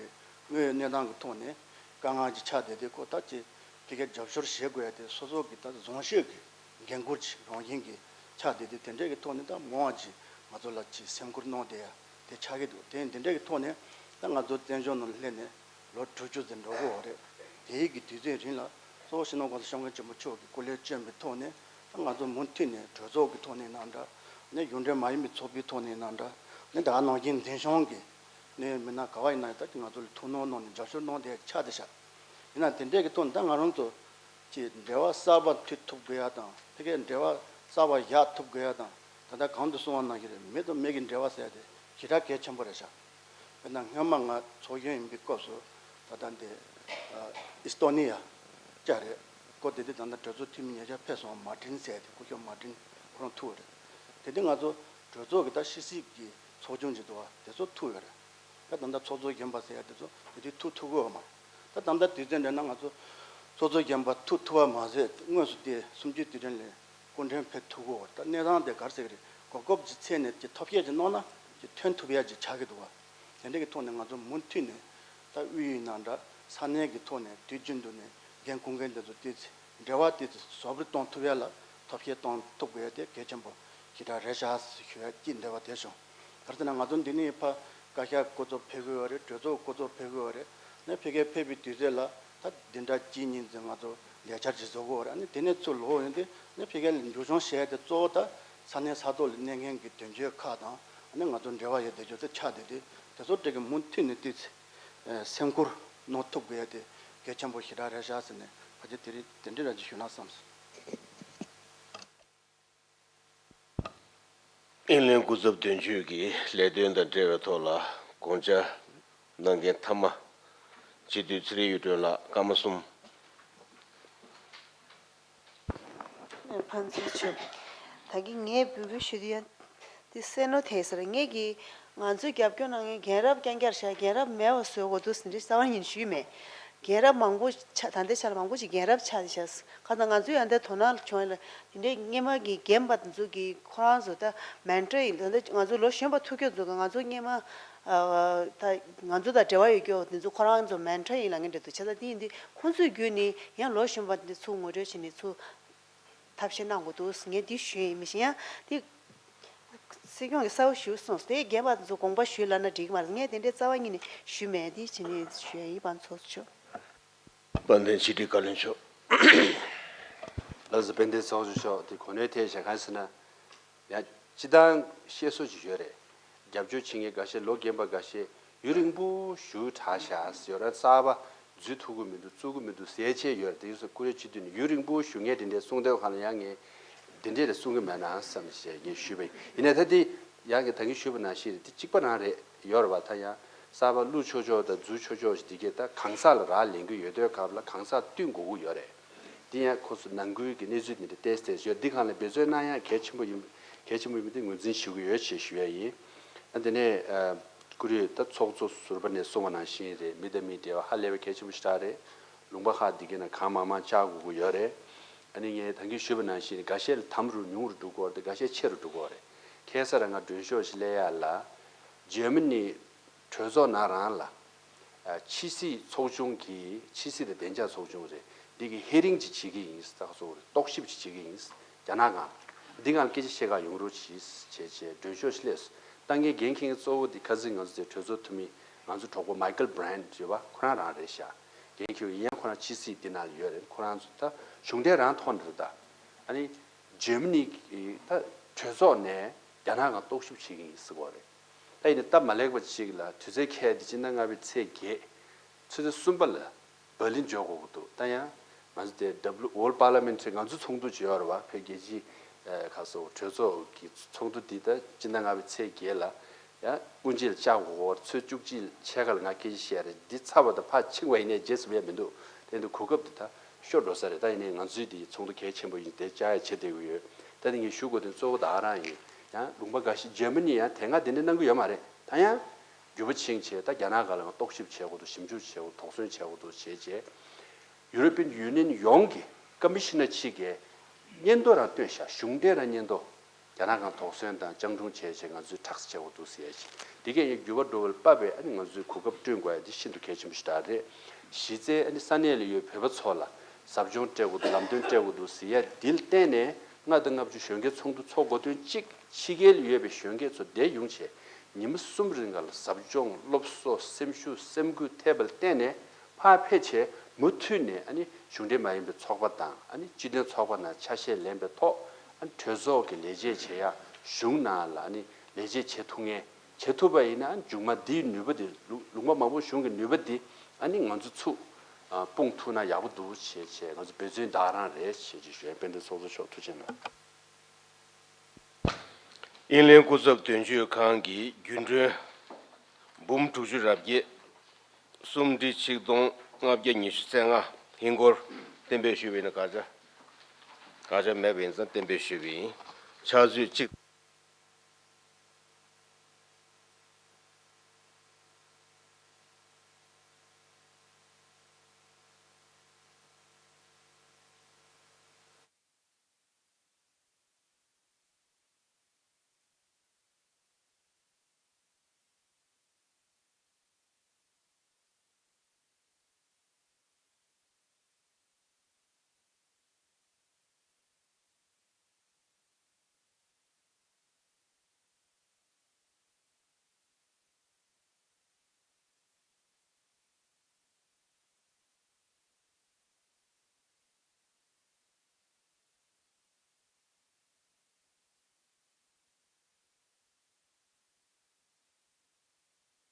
རེད། དངོས་ཡོད་གནས་སྟངས་ཀྱི་ཐོག་ནས་དཀའ་ངལ་ཅིག་ཆགས་བསྡད་དེ་ཁོ་ད་ཅིག་ཕ་གིར་རྒྱབ་སྐྱོར་བྱེད་དགོས་ཡ་དེ་སོ་སོ་གི་ད་བཟང་སྤྱོད་ཀྱི་འགན་འཁུར་ཅིག་རང་བཞིན་གྱི་ཆགས་བསྡད་དེ་དེ་འདྲས་ཀྱི་ཐོག་ནས་ད་མང་བ་ཅིག་ང་ཚོ་ལ་ཅིག་སེམས་ཁུར་གནང་བསྡད་ཡ་དེ་ཆགས་ཀྱི་འདུག་དེ་འདི་འདྲས་ཀྱི་ཐོག་ནས་ད་ང་ཚོ་བཙན་བྱོལ་ནང་སླེབས་ནས་ལོ་དྲུག་ཅུ་ཙམ་འགྲོ་གི་ཡོད་རེད། དེའི་གི་དུས་ཚོད་རིང་ལ་གཙོ་བོ་སྤྱི་ནོར་༸གོང་ས་༸སྐྱབས་མགོན་ཆེན་པོ་མཆོག་གི་སྐུ་ལས་བསྐྱོན་པའི་ཐོག་ནས་ད་ང་ཚོ་མུ་མཐུད་ནས་གྲོས་ཚོགས་ཀྱི་ཐོག་ནས་ཡིན་ན་འདྲ། ནས་གཞུང་འབྲེལ་མ་ཡིན་པའི་ཚོགས་པའི་ཐོག་ནས་ཡིན་ན་འདྲ། ནས་ད་ག་ནང་བཞིན་འཛིན་སྐྱོང་གི་ནས་མི་སྣ་ག་བ་ཡིན་ན་ཡང་ད་ང་ཚོ་ལ་ཐུགས་སྣང་གནང་ནས་རྒྱབ་སྐྱོར་གནང་བསྡད་ཆགས་བསྡད་ཤག་ཡིན་ན་དེ་འདྲས་ཀྱི་ཐོག་ནས་ད་ང་རང་ཚོ་ཀྱི་འབྲེལ་བ་གསར་པ་མཐུད་ཐུབ་དགོས་ཡ་དང་ཕ་གིའི་འབྲེལ་བ་གསར་པ་བཞག་ཐུབ་དགོས་ཡ་དང་ད་ལྟ་གོང་དུ་གསུངས་པ་ནང་བཞིན་རེད། མི་དང་མི་གི་འབྲེལ་བ་ཟེར་ཡ་དེ་ཞེ་དྲག་གལ་ཆེན་པོ་རེད་ཤག་དཔེར་ན་སྔོན་མ་ང་ཚོགས་གཞོན་ཡིན་པའི་སྐབས་སུ་ད་ལྟ་འདི་ཨི་སི་ཏོ་ནི་ཡ་ཅག་རེད། ཁོ་དེ་དུས་ད་ལྟ་གྲོས་ཚོགས་འཐུས་མི་ཉེ་ཆར་ཕེབས་སོང་། མར་ཏིན་ཟེར་ཡ་དེ་སྐུ་ཞབས་མར་ཏིན་ཁོ་རང་ཐུག་པ་རེད། དེ་དུས་ང་ཚོ་གྲོས་ཚོགས་ཀྱི་ད་ཕྱི་སྲིད་ཀྱི་ཚོགས་ཆུང་ཅིག་འདུག་བ་དེ་ཚོ་ཐུག་ཡོད་རེད། ད་ད་ལྟ་ཚོགས་གཙོ་གཞོན་པ་ཟེར་ཡ་དེ་ཚོ་དེ་དུས་ཐུག་ཐུབ་ཀྱི་ཡོད་མ་རེད། ད་ད་ལྟ་དུས་ཚོད་འདྲ་ན་ང་ཚོ་ཚོགས་གཙོ་གཞོན་པ་ཐུག་ཐུབ་པ་མ་ཟད་དངོས་སུ་དེ་གསུམ་བཅུའི་དུས་དྲན་ལ་སྐུ་མགྲོན་ཕེབས་ཐུབ་ཀྱི་ཡོད་རེད། ད་གནས་སྟངས་དེ་ག་རེ་ཟེར་གི་རེད། གོ་སྐབས་ཅིག་འཚོལ་ནས་ཅིག་ཐབས་ཤེས་ཅིག་གནང་ན་ཅིག་ཐོན་ཐུབ་ཡ་ཅིག་ཆགས་ཀྱི་འདུག་བ། དེ་འདྲ་གི་ཐོག་ནས་ང་ཚོ་མུ་མཐུད་ནས་ད་དབུས་ཡིན་ན་འདྲ་ས་གནས་ཀྱི་ཐོག་ནས་དུས་རྒྱུན་དུ་ནས་འགན་འཁུར་མཁན་དེ་ཚོ་ཏོག་ཙམ་འབྲེལ་བ་ཏོག་ཙམ་ཟབ་རུ་གཏོང་ཐུབ་ཡ་ལ་ཐབས་ཤེས་གཏོང་ཐུབ་དགོས་ཡ་དེ་གལ་ཆེན་པོ་ཞེ་དྲག་རེད་ཤག་ཞུ་ཡ་ཅིག་འདྲ་བ་དེ་བྱུང་། ག་རེ་ཟེར་ན་ང་ཚོ་འདི་ནས་ཕར་བཀའ་ཤག་སྐུ་ཚབ་ཕེབས་ཀྱི་ཡོད་རེད། གྲོས་ཚོགས་སྐུ་ཚབ་ཕེབས་ཀྱི་ཡོད་རེད། ནས་ཕ་གིར་ཕེབས་པའི་དུས་ཚོད་ལ་ད་བདུན་ཕྲག་གཅིག་གཉིས་ཙམ་ང་ཚོ་ལས་འཆར་ཅིག་བཟོ་དགོས་རེད། ཨ་ནི་དེ་ནས་ཚུར་ལོག་ཡོང་དུས་ནས་ཕ་གིར་མཇུག་སྐྱོང་བྱས་ཏེ་གཙོ་བོ་ད་ས་གནས་ས་ཐོག་ལ་གནས་མཁན་གྱི་དོན་གཅོད་ཁག་དང་ཨ་ནི་ང་ཚོ་འབྲེལ་བ་ཡོད་བསྡད་རྒྱུ་དེ་ཆགས་བསྡད་དུས་དེ་ཚོ་དེ་གི་མུ་མཐུད་ནས་ཏོག་ཙམ་སེམས་ཁུར་གནང་ཐུབ་དགོས་ཡ་དེ་གལ་ཆེན་པོ་ཞེ་དྲག་རེད་ཤག་ཟེར་ནས་ཕལ་ཆེར་དེ་རིང་དེ་འདྲ་རང་ཅིག་ཞུ་ན་བསམས་སོང་། ཨིན་ལན་སྐུ་ཚབ་དོན་གཅོད་ཀྱི་ལས་དོན་དང་འབྲེལ་བའི་ཐོག་ལ་དགོངས་འཆར་གནང་མཁན་མཐའ་མ་སྤྱི་འཐུས་ཚེ་རིང་གཡུ་སྒྲོན་ལགས། སྐར་མ་གསུམ། ཕན་ཚུན་ཆོས། ད་ ད་གིན་ངས་འབོད་སྐུལ་ཞུ་དུས་ཡང་དེ་གསལ་ནོར་ཐེབས་ས་རེད། ངས་ཀྱིས་ང་ཚོའི་རྒྱབ་སྐྱོར་གནང་མཁན་རྒན་རབས་རྐྱང་རྐྱང་བཞག་རྒན་རབས་མེད་པ་བཟོ་དགོས་འདུག་ཟེར་འདི་རྩ་བ་ཉིད་ཞུས་མེད། རྒན་རབས་མང་པོ་ཆགས། ད་ལྟའི་ཆ་ལ་མང་པོ་ཞིག་རྒན་རབས་ཆགས་བཞག་ཁ་ད་ང་ཚོའི་ཡང་དེ་དོ་སྣང་བྱུང་ཡ་ལ་དེ་འདྲའི་སྔོན་མ་གི་རྒན་པ་དེ་ཚོ་གི་ཁོ་རང་ཚོ་ད་མེན་ཊར་ཡིན། ད་ལྟ་ང་ཚོ་ལོ་གཞོན་པ་ཐུག་རྒྱུ་ཚོ་གི་ང་ཚོ་སྔོན་མ་ཨ་ད་ང་ཚོ་དང་འབྲེལ་བ་ཡོད་རྒྱུ་དེ་ཚོ་ཁོ་རང་ཚོ་མེན་ཊར་ཡིན་ལབ་མཁན་འདྲ་འདུག་བྱས་ཙང་དེ་ཡིན་དུས་ཁོང་ཚོའི་བརྒྱུད་ནས་ཡང་ལོ་གཞོན་པ་དེ་ཚོ་ངོ་སྤྲོད་བྱས་ནས་ཚུར་ཐབས་ཤེས་གནང་དགོས་འདུག་ངས་འདི་ཞུས་ཡིན། མི་ཤེས་ཡང་འདི་སྲིད་སྐྱོང་གིས་གསལ་པོ་ཞུས་སོང་། དེ་རྒན་པ་ཚོ་དགོངས་པ་ཞུས་ལབ་ན་འགྲིག་གི་མ་རེད། ངས་དེ་འདྲའི་རྩ་བ་ཉིད་ནས་ཞུས་མེད། འདི་བྱས་ནས་ཞུ་ཡ་ཡིན། དཔལ་ལྡན་ཚོགས་གཙོ་མཆོག་དཔལ་ལྡན་ཕྱི་དྲིལ་བཀའ་བློན་མཆོག་ལགས་སོ། དཔལ་ལྡན་ཚོགས་གཙོ་མཆོག་དེ་གོ་གནས་ཐད་བཞག་གང་ཟེར་ན། ཡང་སྤྱི་བཏང་བཤད་སྲོལ་ཅིག་ཡོད་རེད། རྒྱབ་སྐྱོར་བྱེད་མཁན་འགའ་ཤས་ལོ་རྒན་པ་འགའ་ཤས་ཡུན་རིང་པོ་བཞུགས་དྲགས་ཤག་ཟེར་ཡོད་རེད། གསར་པ་འཛུལ་ཐུབ་ཀྱི་མི་འདུག་བཙུགས་ཀྱི་མི་འདུག་ཟེར་བྱས་ཡོད་རེད། དེ་ཡིན་ཙང་ཀུ་རེ་སྤྱི་འཐུས་ནས་ཡུན་རིང་པོ་བཞུགས་མཁན་དེ་འདྲའི་གསུང་དོན་གང་ལ་ཡང་ངས་དེ་འདྲས་རེད་གསུང་གི་མེད་ན་བསམ་ཞེས་ངས་ཞུས་པ་ཡིན། ཡིན་ནའི་ད་དེ་ཡང་གི་ད་གིན་ཞུས་པ་ནང་བཞིན་རེད། དེ་གཅིག་པ་རང་རེད་ཡོད་རེད་བ། ད་ཡང་གསར་པ་བླུགས་ཆོག་ཆོག་དང་འཛུལ་ཆོག་ཆོག་ཞིག་དེ་གས་ད་གང་ཟག་ལ་རག་ལས་ཀྱི་ཡོད་དུས་སྐབས་ལ་གང་ཟག་བསྟུན་དགོས་ཀྱི་ཡོད་རེད། འདི་ཡང་ཁོ་ཚོ་ནང་ཁུལ་གྱི་གནས་ཚུལ་འདི་འདྲ་ཏོག་ཙམ་ཡོད། འདི་སྒང་ལ་འབད་བརྩོན་གནང་ཡ་གལ་ཆེན་པོ་ཡིན། གལ་ཆེན་པོ་ཡིན་པ་འདི་ངོས་འཛིན་ཞུ་གི་ཡོད་ཅེས་ཞུ་ཡ་ཡིན། ཨ་འདི་ནས་ཨ་ཀུ་རེ་ད་ཚོགས་གཙོ་ཟུར་པ་ནས་གསུངས་པ་ནང་བཞིན་རེད། མི་དང་མིའི་འབྲེལ་བ་ཧ་ལས་པའི་གལ་ཆེན་པོ་ཞེ་དྲག་རེད། ལུང་པ་ཁག་འདི་གའི་ནང་གང་མང་མང་བཅག་དགོས་ཀྱི་ཡོད་རེད། ཨ་ནི་ངས་ད་གིན་ཞུས་པ་ནང་བཞིན་འགའ་ཤས་ལ་དམ་རུ་ཉུང་རུ་འགྲོ་གི་ཡོད་རེད། འགའ་ཤས་ཆེ་རུ་འགྲོ་གི་ཡོད་རེད། ཁ་སང་རང་ང་མགྲོན་ཤོག་ཞིག་སླེབས་ཡ་ལ་འཇར་མ་ནི་གྲོས་ཚོགས་ནང་རང་ལ། ཨ་ཕྱི་སྲིད་ཚོགས་ཆུང་གི་ཕྱི་སྲིད་དང་བདེ་འཇགས་ཚོགས་ཆུང་རེད། འདི་གི་ཧེ་རིང་ཅིག་བྱེད་ཀྱི་ཡིན་ཟེར་ད་ག་ཚོད་རེད། རྟོག་ཞིབ་ཅིག་བྱེད་ཀྱི་ཡིན་ཟེར། རྒྱ་ནག་སྒང་འདི་སྒང་སྐད་ཆ་བཤད་ག་ཡོང་རོགས་གྱིས་བྱས་བྱས་མགྲོན་ཤོག་ཞིག་སླེབས་སོང་། ད་ངས་འགན་འཁྱེར་མཁན་གཙོ་བོ་འདི་ཁ་སང་ང་ཚོ་དེ་གྲོས་ཚོགས་འཐུས་མི་ང་ཚོ་གྲོགས་པོ་མའི་ཀལ་བྷི་རན་ཡོད་པ་ཁོ་རང་རང་རེད་ཤག་འགན་འཁྱེར་ཡིན་ཡང་ཁོ་རང་ཕྱི་སྲིད་འདི་ནང་ལ་ཡོད་རེད། ཁོ་རང་ཚོ་ད་གཞུང་འབྲེལ་རང་ཐོག་ནས་རེད། ད་ཨ་ནི་འཇར་མ་ནི་གི་ད་གྲོས་ཚོགས་ནས་རྒྱ་ནག་སྒང་རྟོག་ཞིབ་བྱེད་ཀྱི་ཡིན་ཟེར་གོ་རེད། ད་ཡིན་ནའི་སྟབས་མ་ལེགས་པ་ཅིག་ལ་དུས་ཚོད་འཁེལ་ཏེ་སྤྱི་ཟླ་ལྔ་པའི་ཚེས་བརྒྱད། ཆུ་ཚོད་གསུམ་པ་ལ་འབར་ལིན་འབྱོར་དགོས་ཀྱི་འདུག་ད་ཡང་ང་ཚོ་དེ་ཌབ་ལུ་ཝོལ་པར་ལི་མེན་ཊི་རི་ང་ཚོ་ཚོགས་འདུ་ཅིག་ཡོད་རེད་བ། བོད་རྒྱལ་སྤྱིའི་ཨ་ག་ཟེར་གྲོས་ཚོགས་ཀྱི་ཚོགས་འདུ་འདི་ད་སྤྱི་ཟླ་ལྔ་པའི་ཚེས་བརྒྱད་ལ་ཡང་དབུ་འབྱེད་ལ་བཅར་དགོས་ཀྱི་འདུག་ཚོད་བཅུ་གཅིག་ཕྱེད་ཀ་ལ་ང་སྐད་ཆ་བཤད་རེད། འདི་ཚར་བ་དང་ཕར་ཕྱིན་པ་ཡིན་ནའི་རྗེས་སུ་ཡས་མི་འདུག་དེ་འདུག་གོ་སྐབས་འདི་ད་ཤོར་འགྲོ་ས་རེད། ད་ཡིན་ནའི་ང་ཚོའི་འདི་ཚོགས་འདུ་གལ་ཆེན་པོ་ཡིན། དེ་བཅར་ཡ་བྱེད་བསྡད་ཀྱི་ཡོད། ད་དེ་ངས་ཞུ་དགོས་དོན་གཙོ་བོ་ད་ག་རང་ཡིན། ཡང་ལུང་པ་འགའ་ཤས་འཇར་མ་ནི་ཡང་དེ་སྔ་དེ་འདྲ་གནང་གི་ཡོད་མ་རེད། ད་ཡང་འགྱུར་བ་ཕྱིན་བྱས་ད་རྒྱ་ནག་སྒང་ལ་ཡང་རྟོག་ཞིབ་བྱེད་དགོས་འདུག་ཞིབ་འཇུག་བྱེད་དགོས་འདུག་དོགས་ཟོན་བྱེད་དགོས་འདུག་བྱས་བྱས། ཡུ་རོ་པི་ཡན་ཡུ་ནི་ཡན་ཡོངས་ཀྱི་ཀོ་མི་ཤི་ནར་གཅིག་གིས་སྙན་ཐོ་རང་བཏོན་ཤག་གཞུང་འབྲེལ་རང་སྙན་ཐོ། རྒྱ་ནག་སྒང་དོགས་ཟོན་དང་སྤྱང་གྲུང་བྱས་བྱས་ང་ཚོས་ཁྲག་ཟ་བྱེད་དགོས་འདུག་ཟེར་ཡ་ཅིག་འདི་གས་ཡང་འགྱུར་བ་འགྲོ་བ་ལ་དཔག་པའི་ཨ་ནི་ང་ཚོས་གོ་སྐབས་བསྐྲུན་དགོས་ཡ་འདི་ཤིན་ཏུ་གལ་ཆེན་པོ་ཞིག་རེད། གཞི་རྩའི་ཨ་ནི་ས་གནས་ལ་ཡོད་བོད་པ་ཚོ་ལ་ཟབ་སྦྱོང་སྤྲད་དགོས་འདུག་ལམ་སྟོན་སྤྲད་དགོས་འདུག་ཟེར་ཡ་འདི་ལ་བརྟེན་ནས་ལྔ་དང་ལྔ་བཅུ་གཞོན་སྐྱེས་ཚོགས་འདུ་འཚོགས་དགོས་དོན་གཅིག་ཕྱི་རྒྱལ་ལ་ཡོད་པའི་གཞོན་སྐྱེས་ཚོ་འདིར་ཡོང་བྱས་ཉི་མ་གསུམ་རིང་ག་ལ་ཟབ་སྦྱོང་སློབ་གསོ་སེམས་ཤུགས་སེམས་འགུལ་ཐེབས་པ་ལ་བརྟེན་ནས་ཕར་ཕེབས་བྱས་མུ་མཐུད་ནས་ཨ་ནི་གཞུང་འབྲེལ་མ་ཡིན་པའི་ཚོགས་པ་དང་ཨ་ནི་སྤྱི་མཐུན་ཚོགས་པ་ནང་ཆ་ཤས་ལེན་པའི་ཐོག་ཨ་ནི་གྲོས་ཚོགས་ཀྱི་ལས་བྱེད་བྱེད་ཡ་གཞུང་ནང་ལ་ཨ་ནི་ལས་བྱེད་བྱེད་ཐུབ་མཁན། བྱེད་ཐུབ་པ་ཡིན་ན་མཇུག་མ་འདིའི་ནུས་པ་འདི་ལུང་ལུང་པ་མང་པོ་གཞུང་གི་ནུས་པ་འདི་ཨ་ནི་ང་ཚོ་ཚུར་ཨ་སྤུངས་ཐུབ་ན་ཡག་པོ་འདུག་བྱས་བྱས་ང་ཚོ་འབད་བརྩོན་ད་ག་རང་རེད་བྱས་བྱས་ཞུ་ཡ། དཔལ་ལྡན་ཚོགས་གཙོ་མཆོག་ཐུགས་རྗེ་གནང་། དབྱིན་ལན་སྐུ་ཚབ་དོན་གཅོད་ཁང་གི་རྒྱུན་གྲོན་འབུམ་དྲུག་ཅུ་རེ་བརྒྱད། གསུམ་ཁྲི་ཆིག་སྟོང་ལྔ་བརྒྱ་ཉི་ཤུ་རྩ་ལྔ། ཧིན་སྒོར་གཏན་འབེབས་ཞུས་པ་ཡིན་ན་དགག་བྱ། དགག་བྱ་མེད་པ་ཡིན་ཙང་གཏན་འབེབས་ཞུས་པ་ཡིན། ཕྱག་ཚོད་གཅིག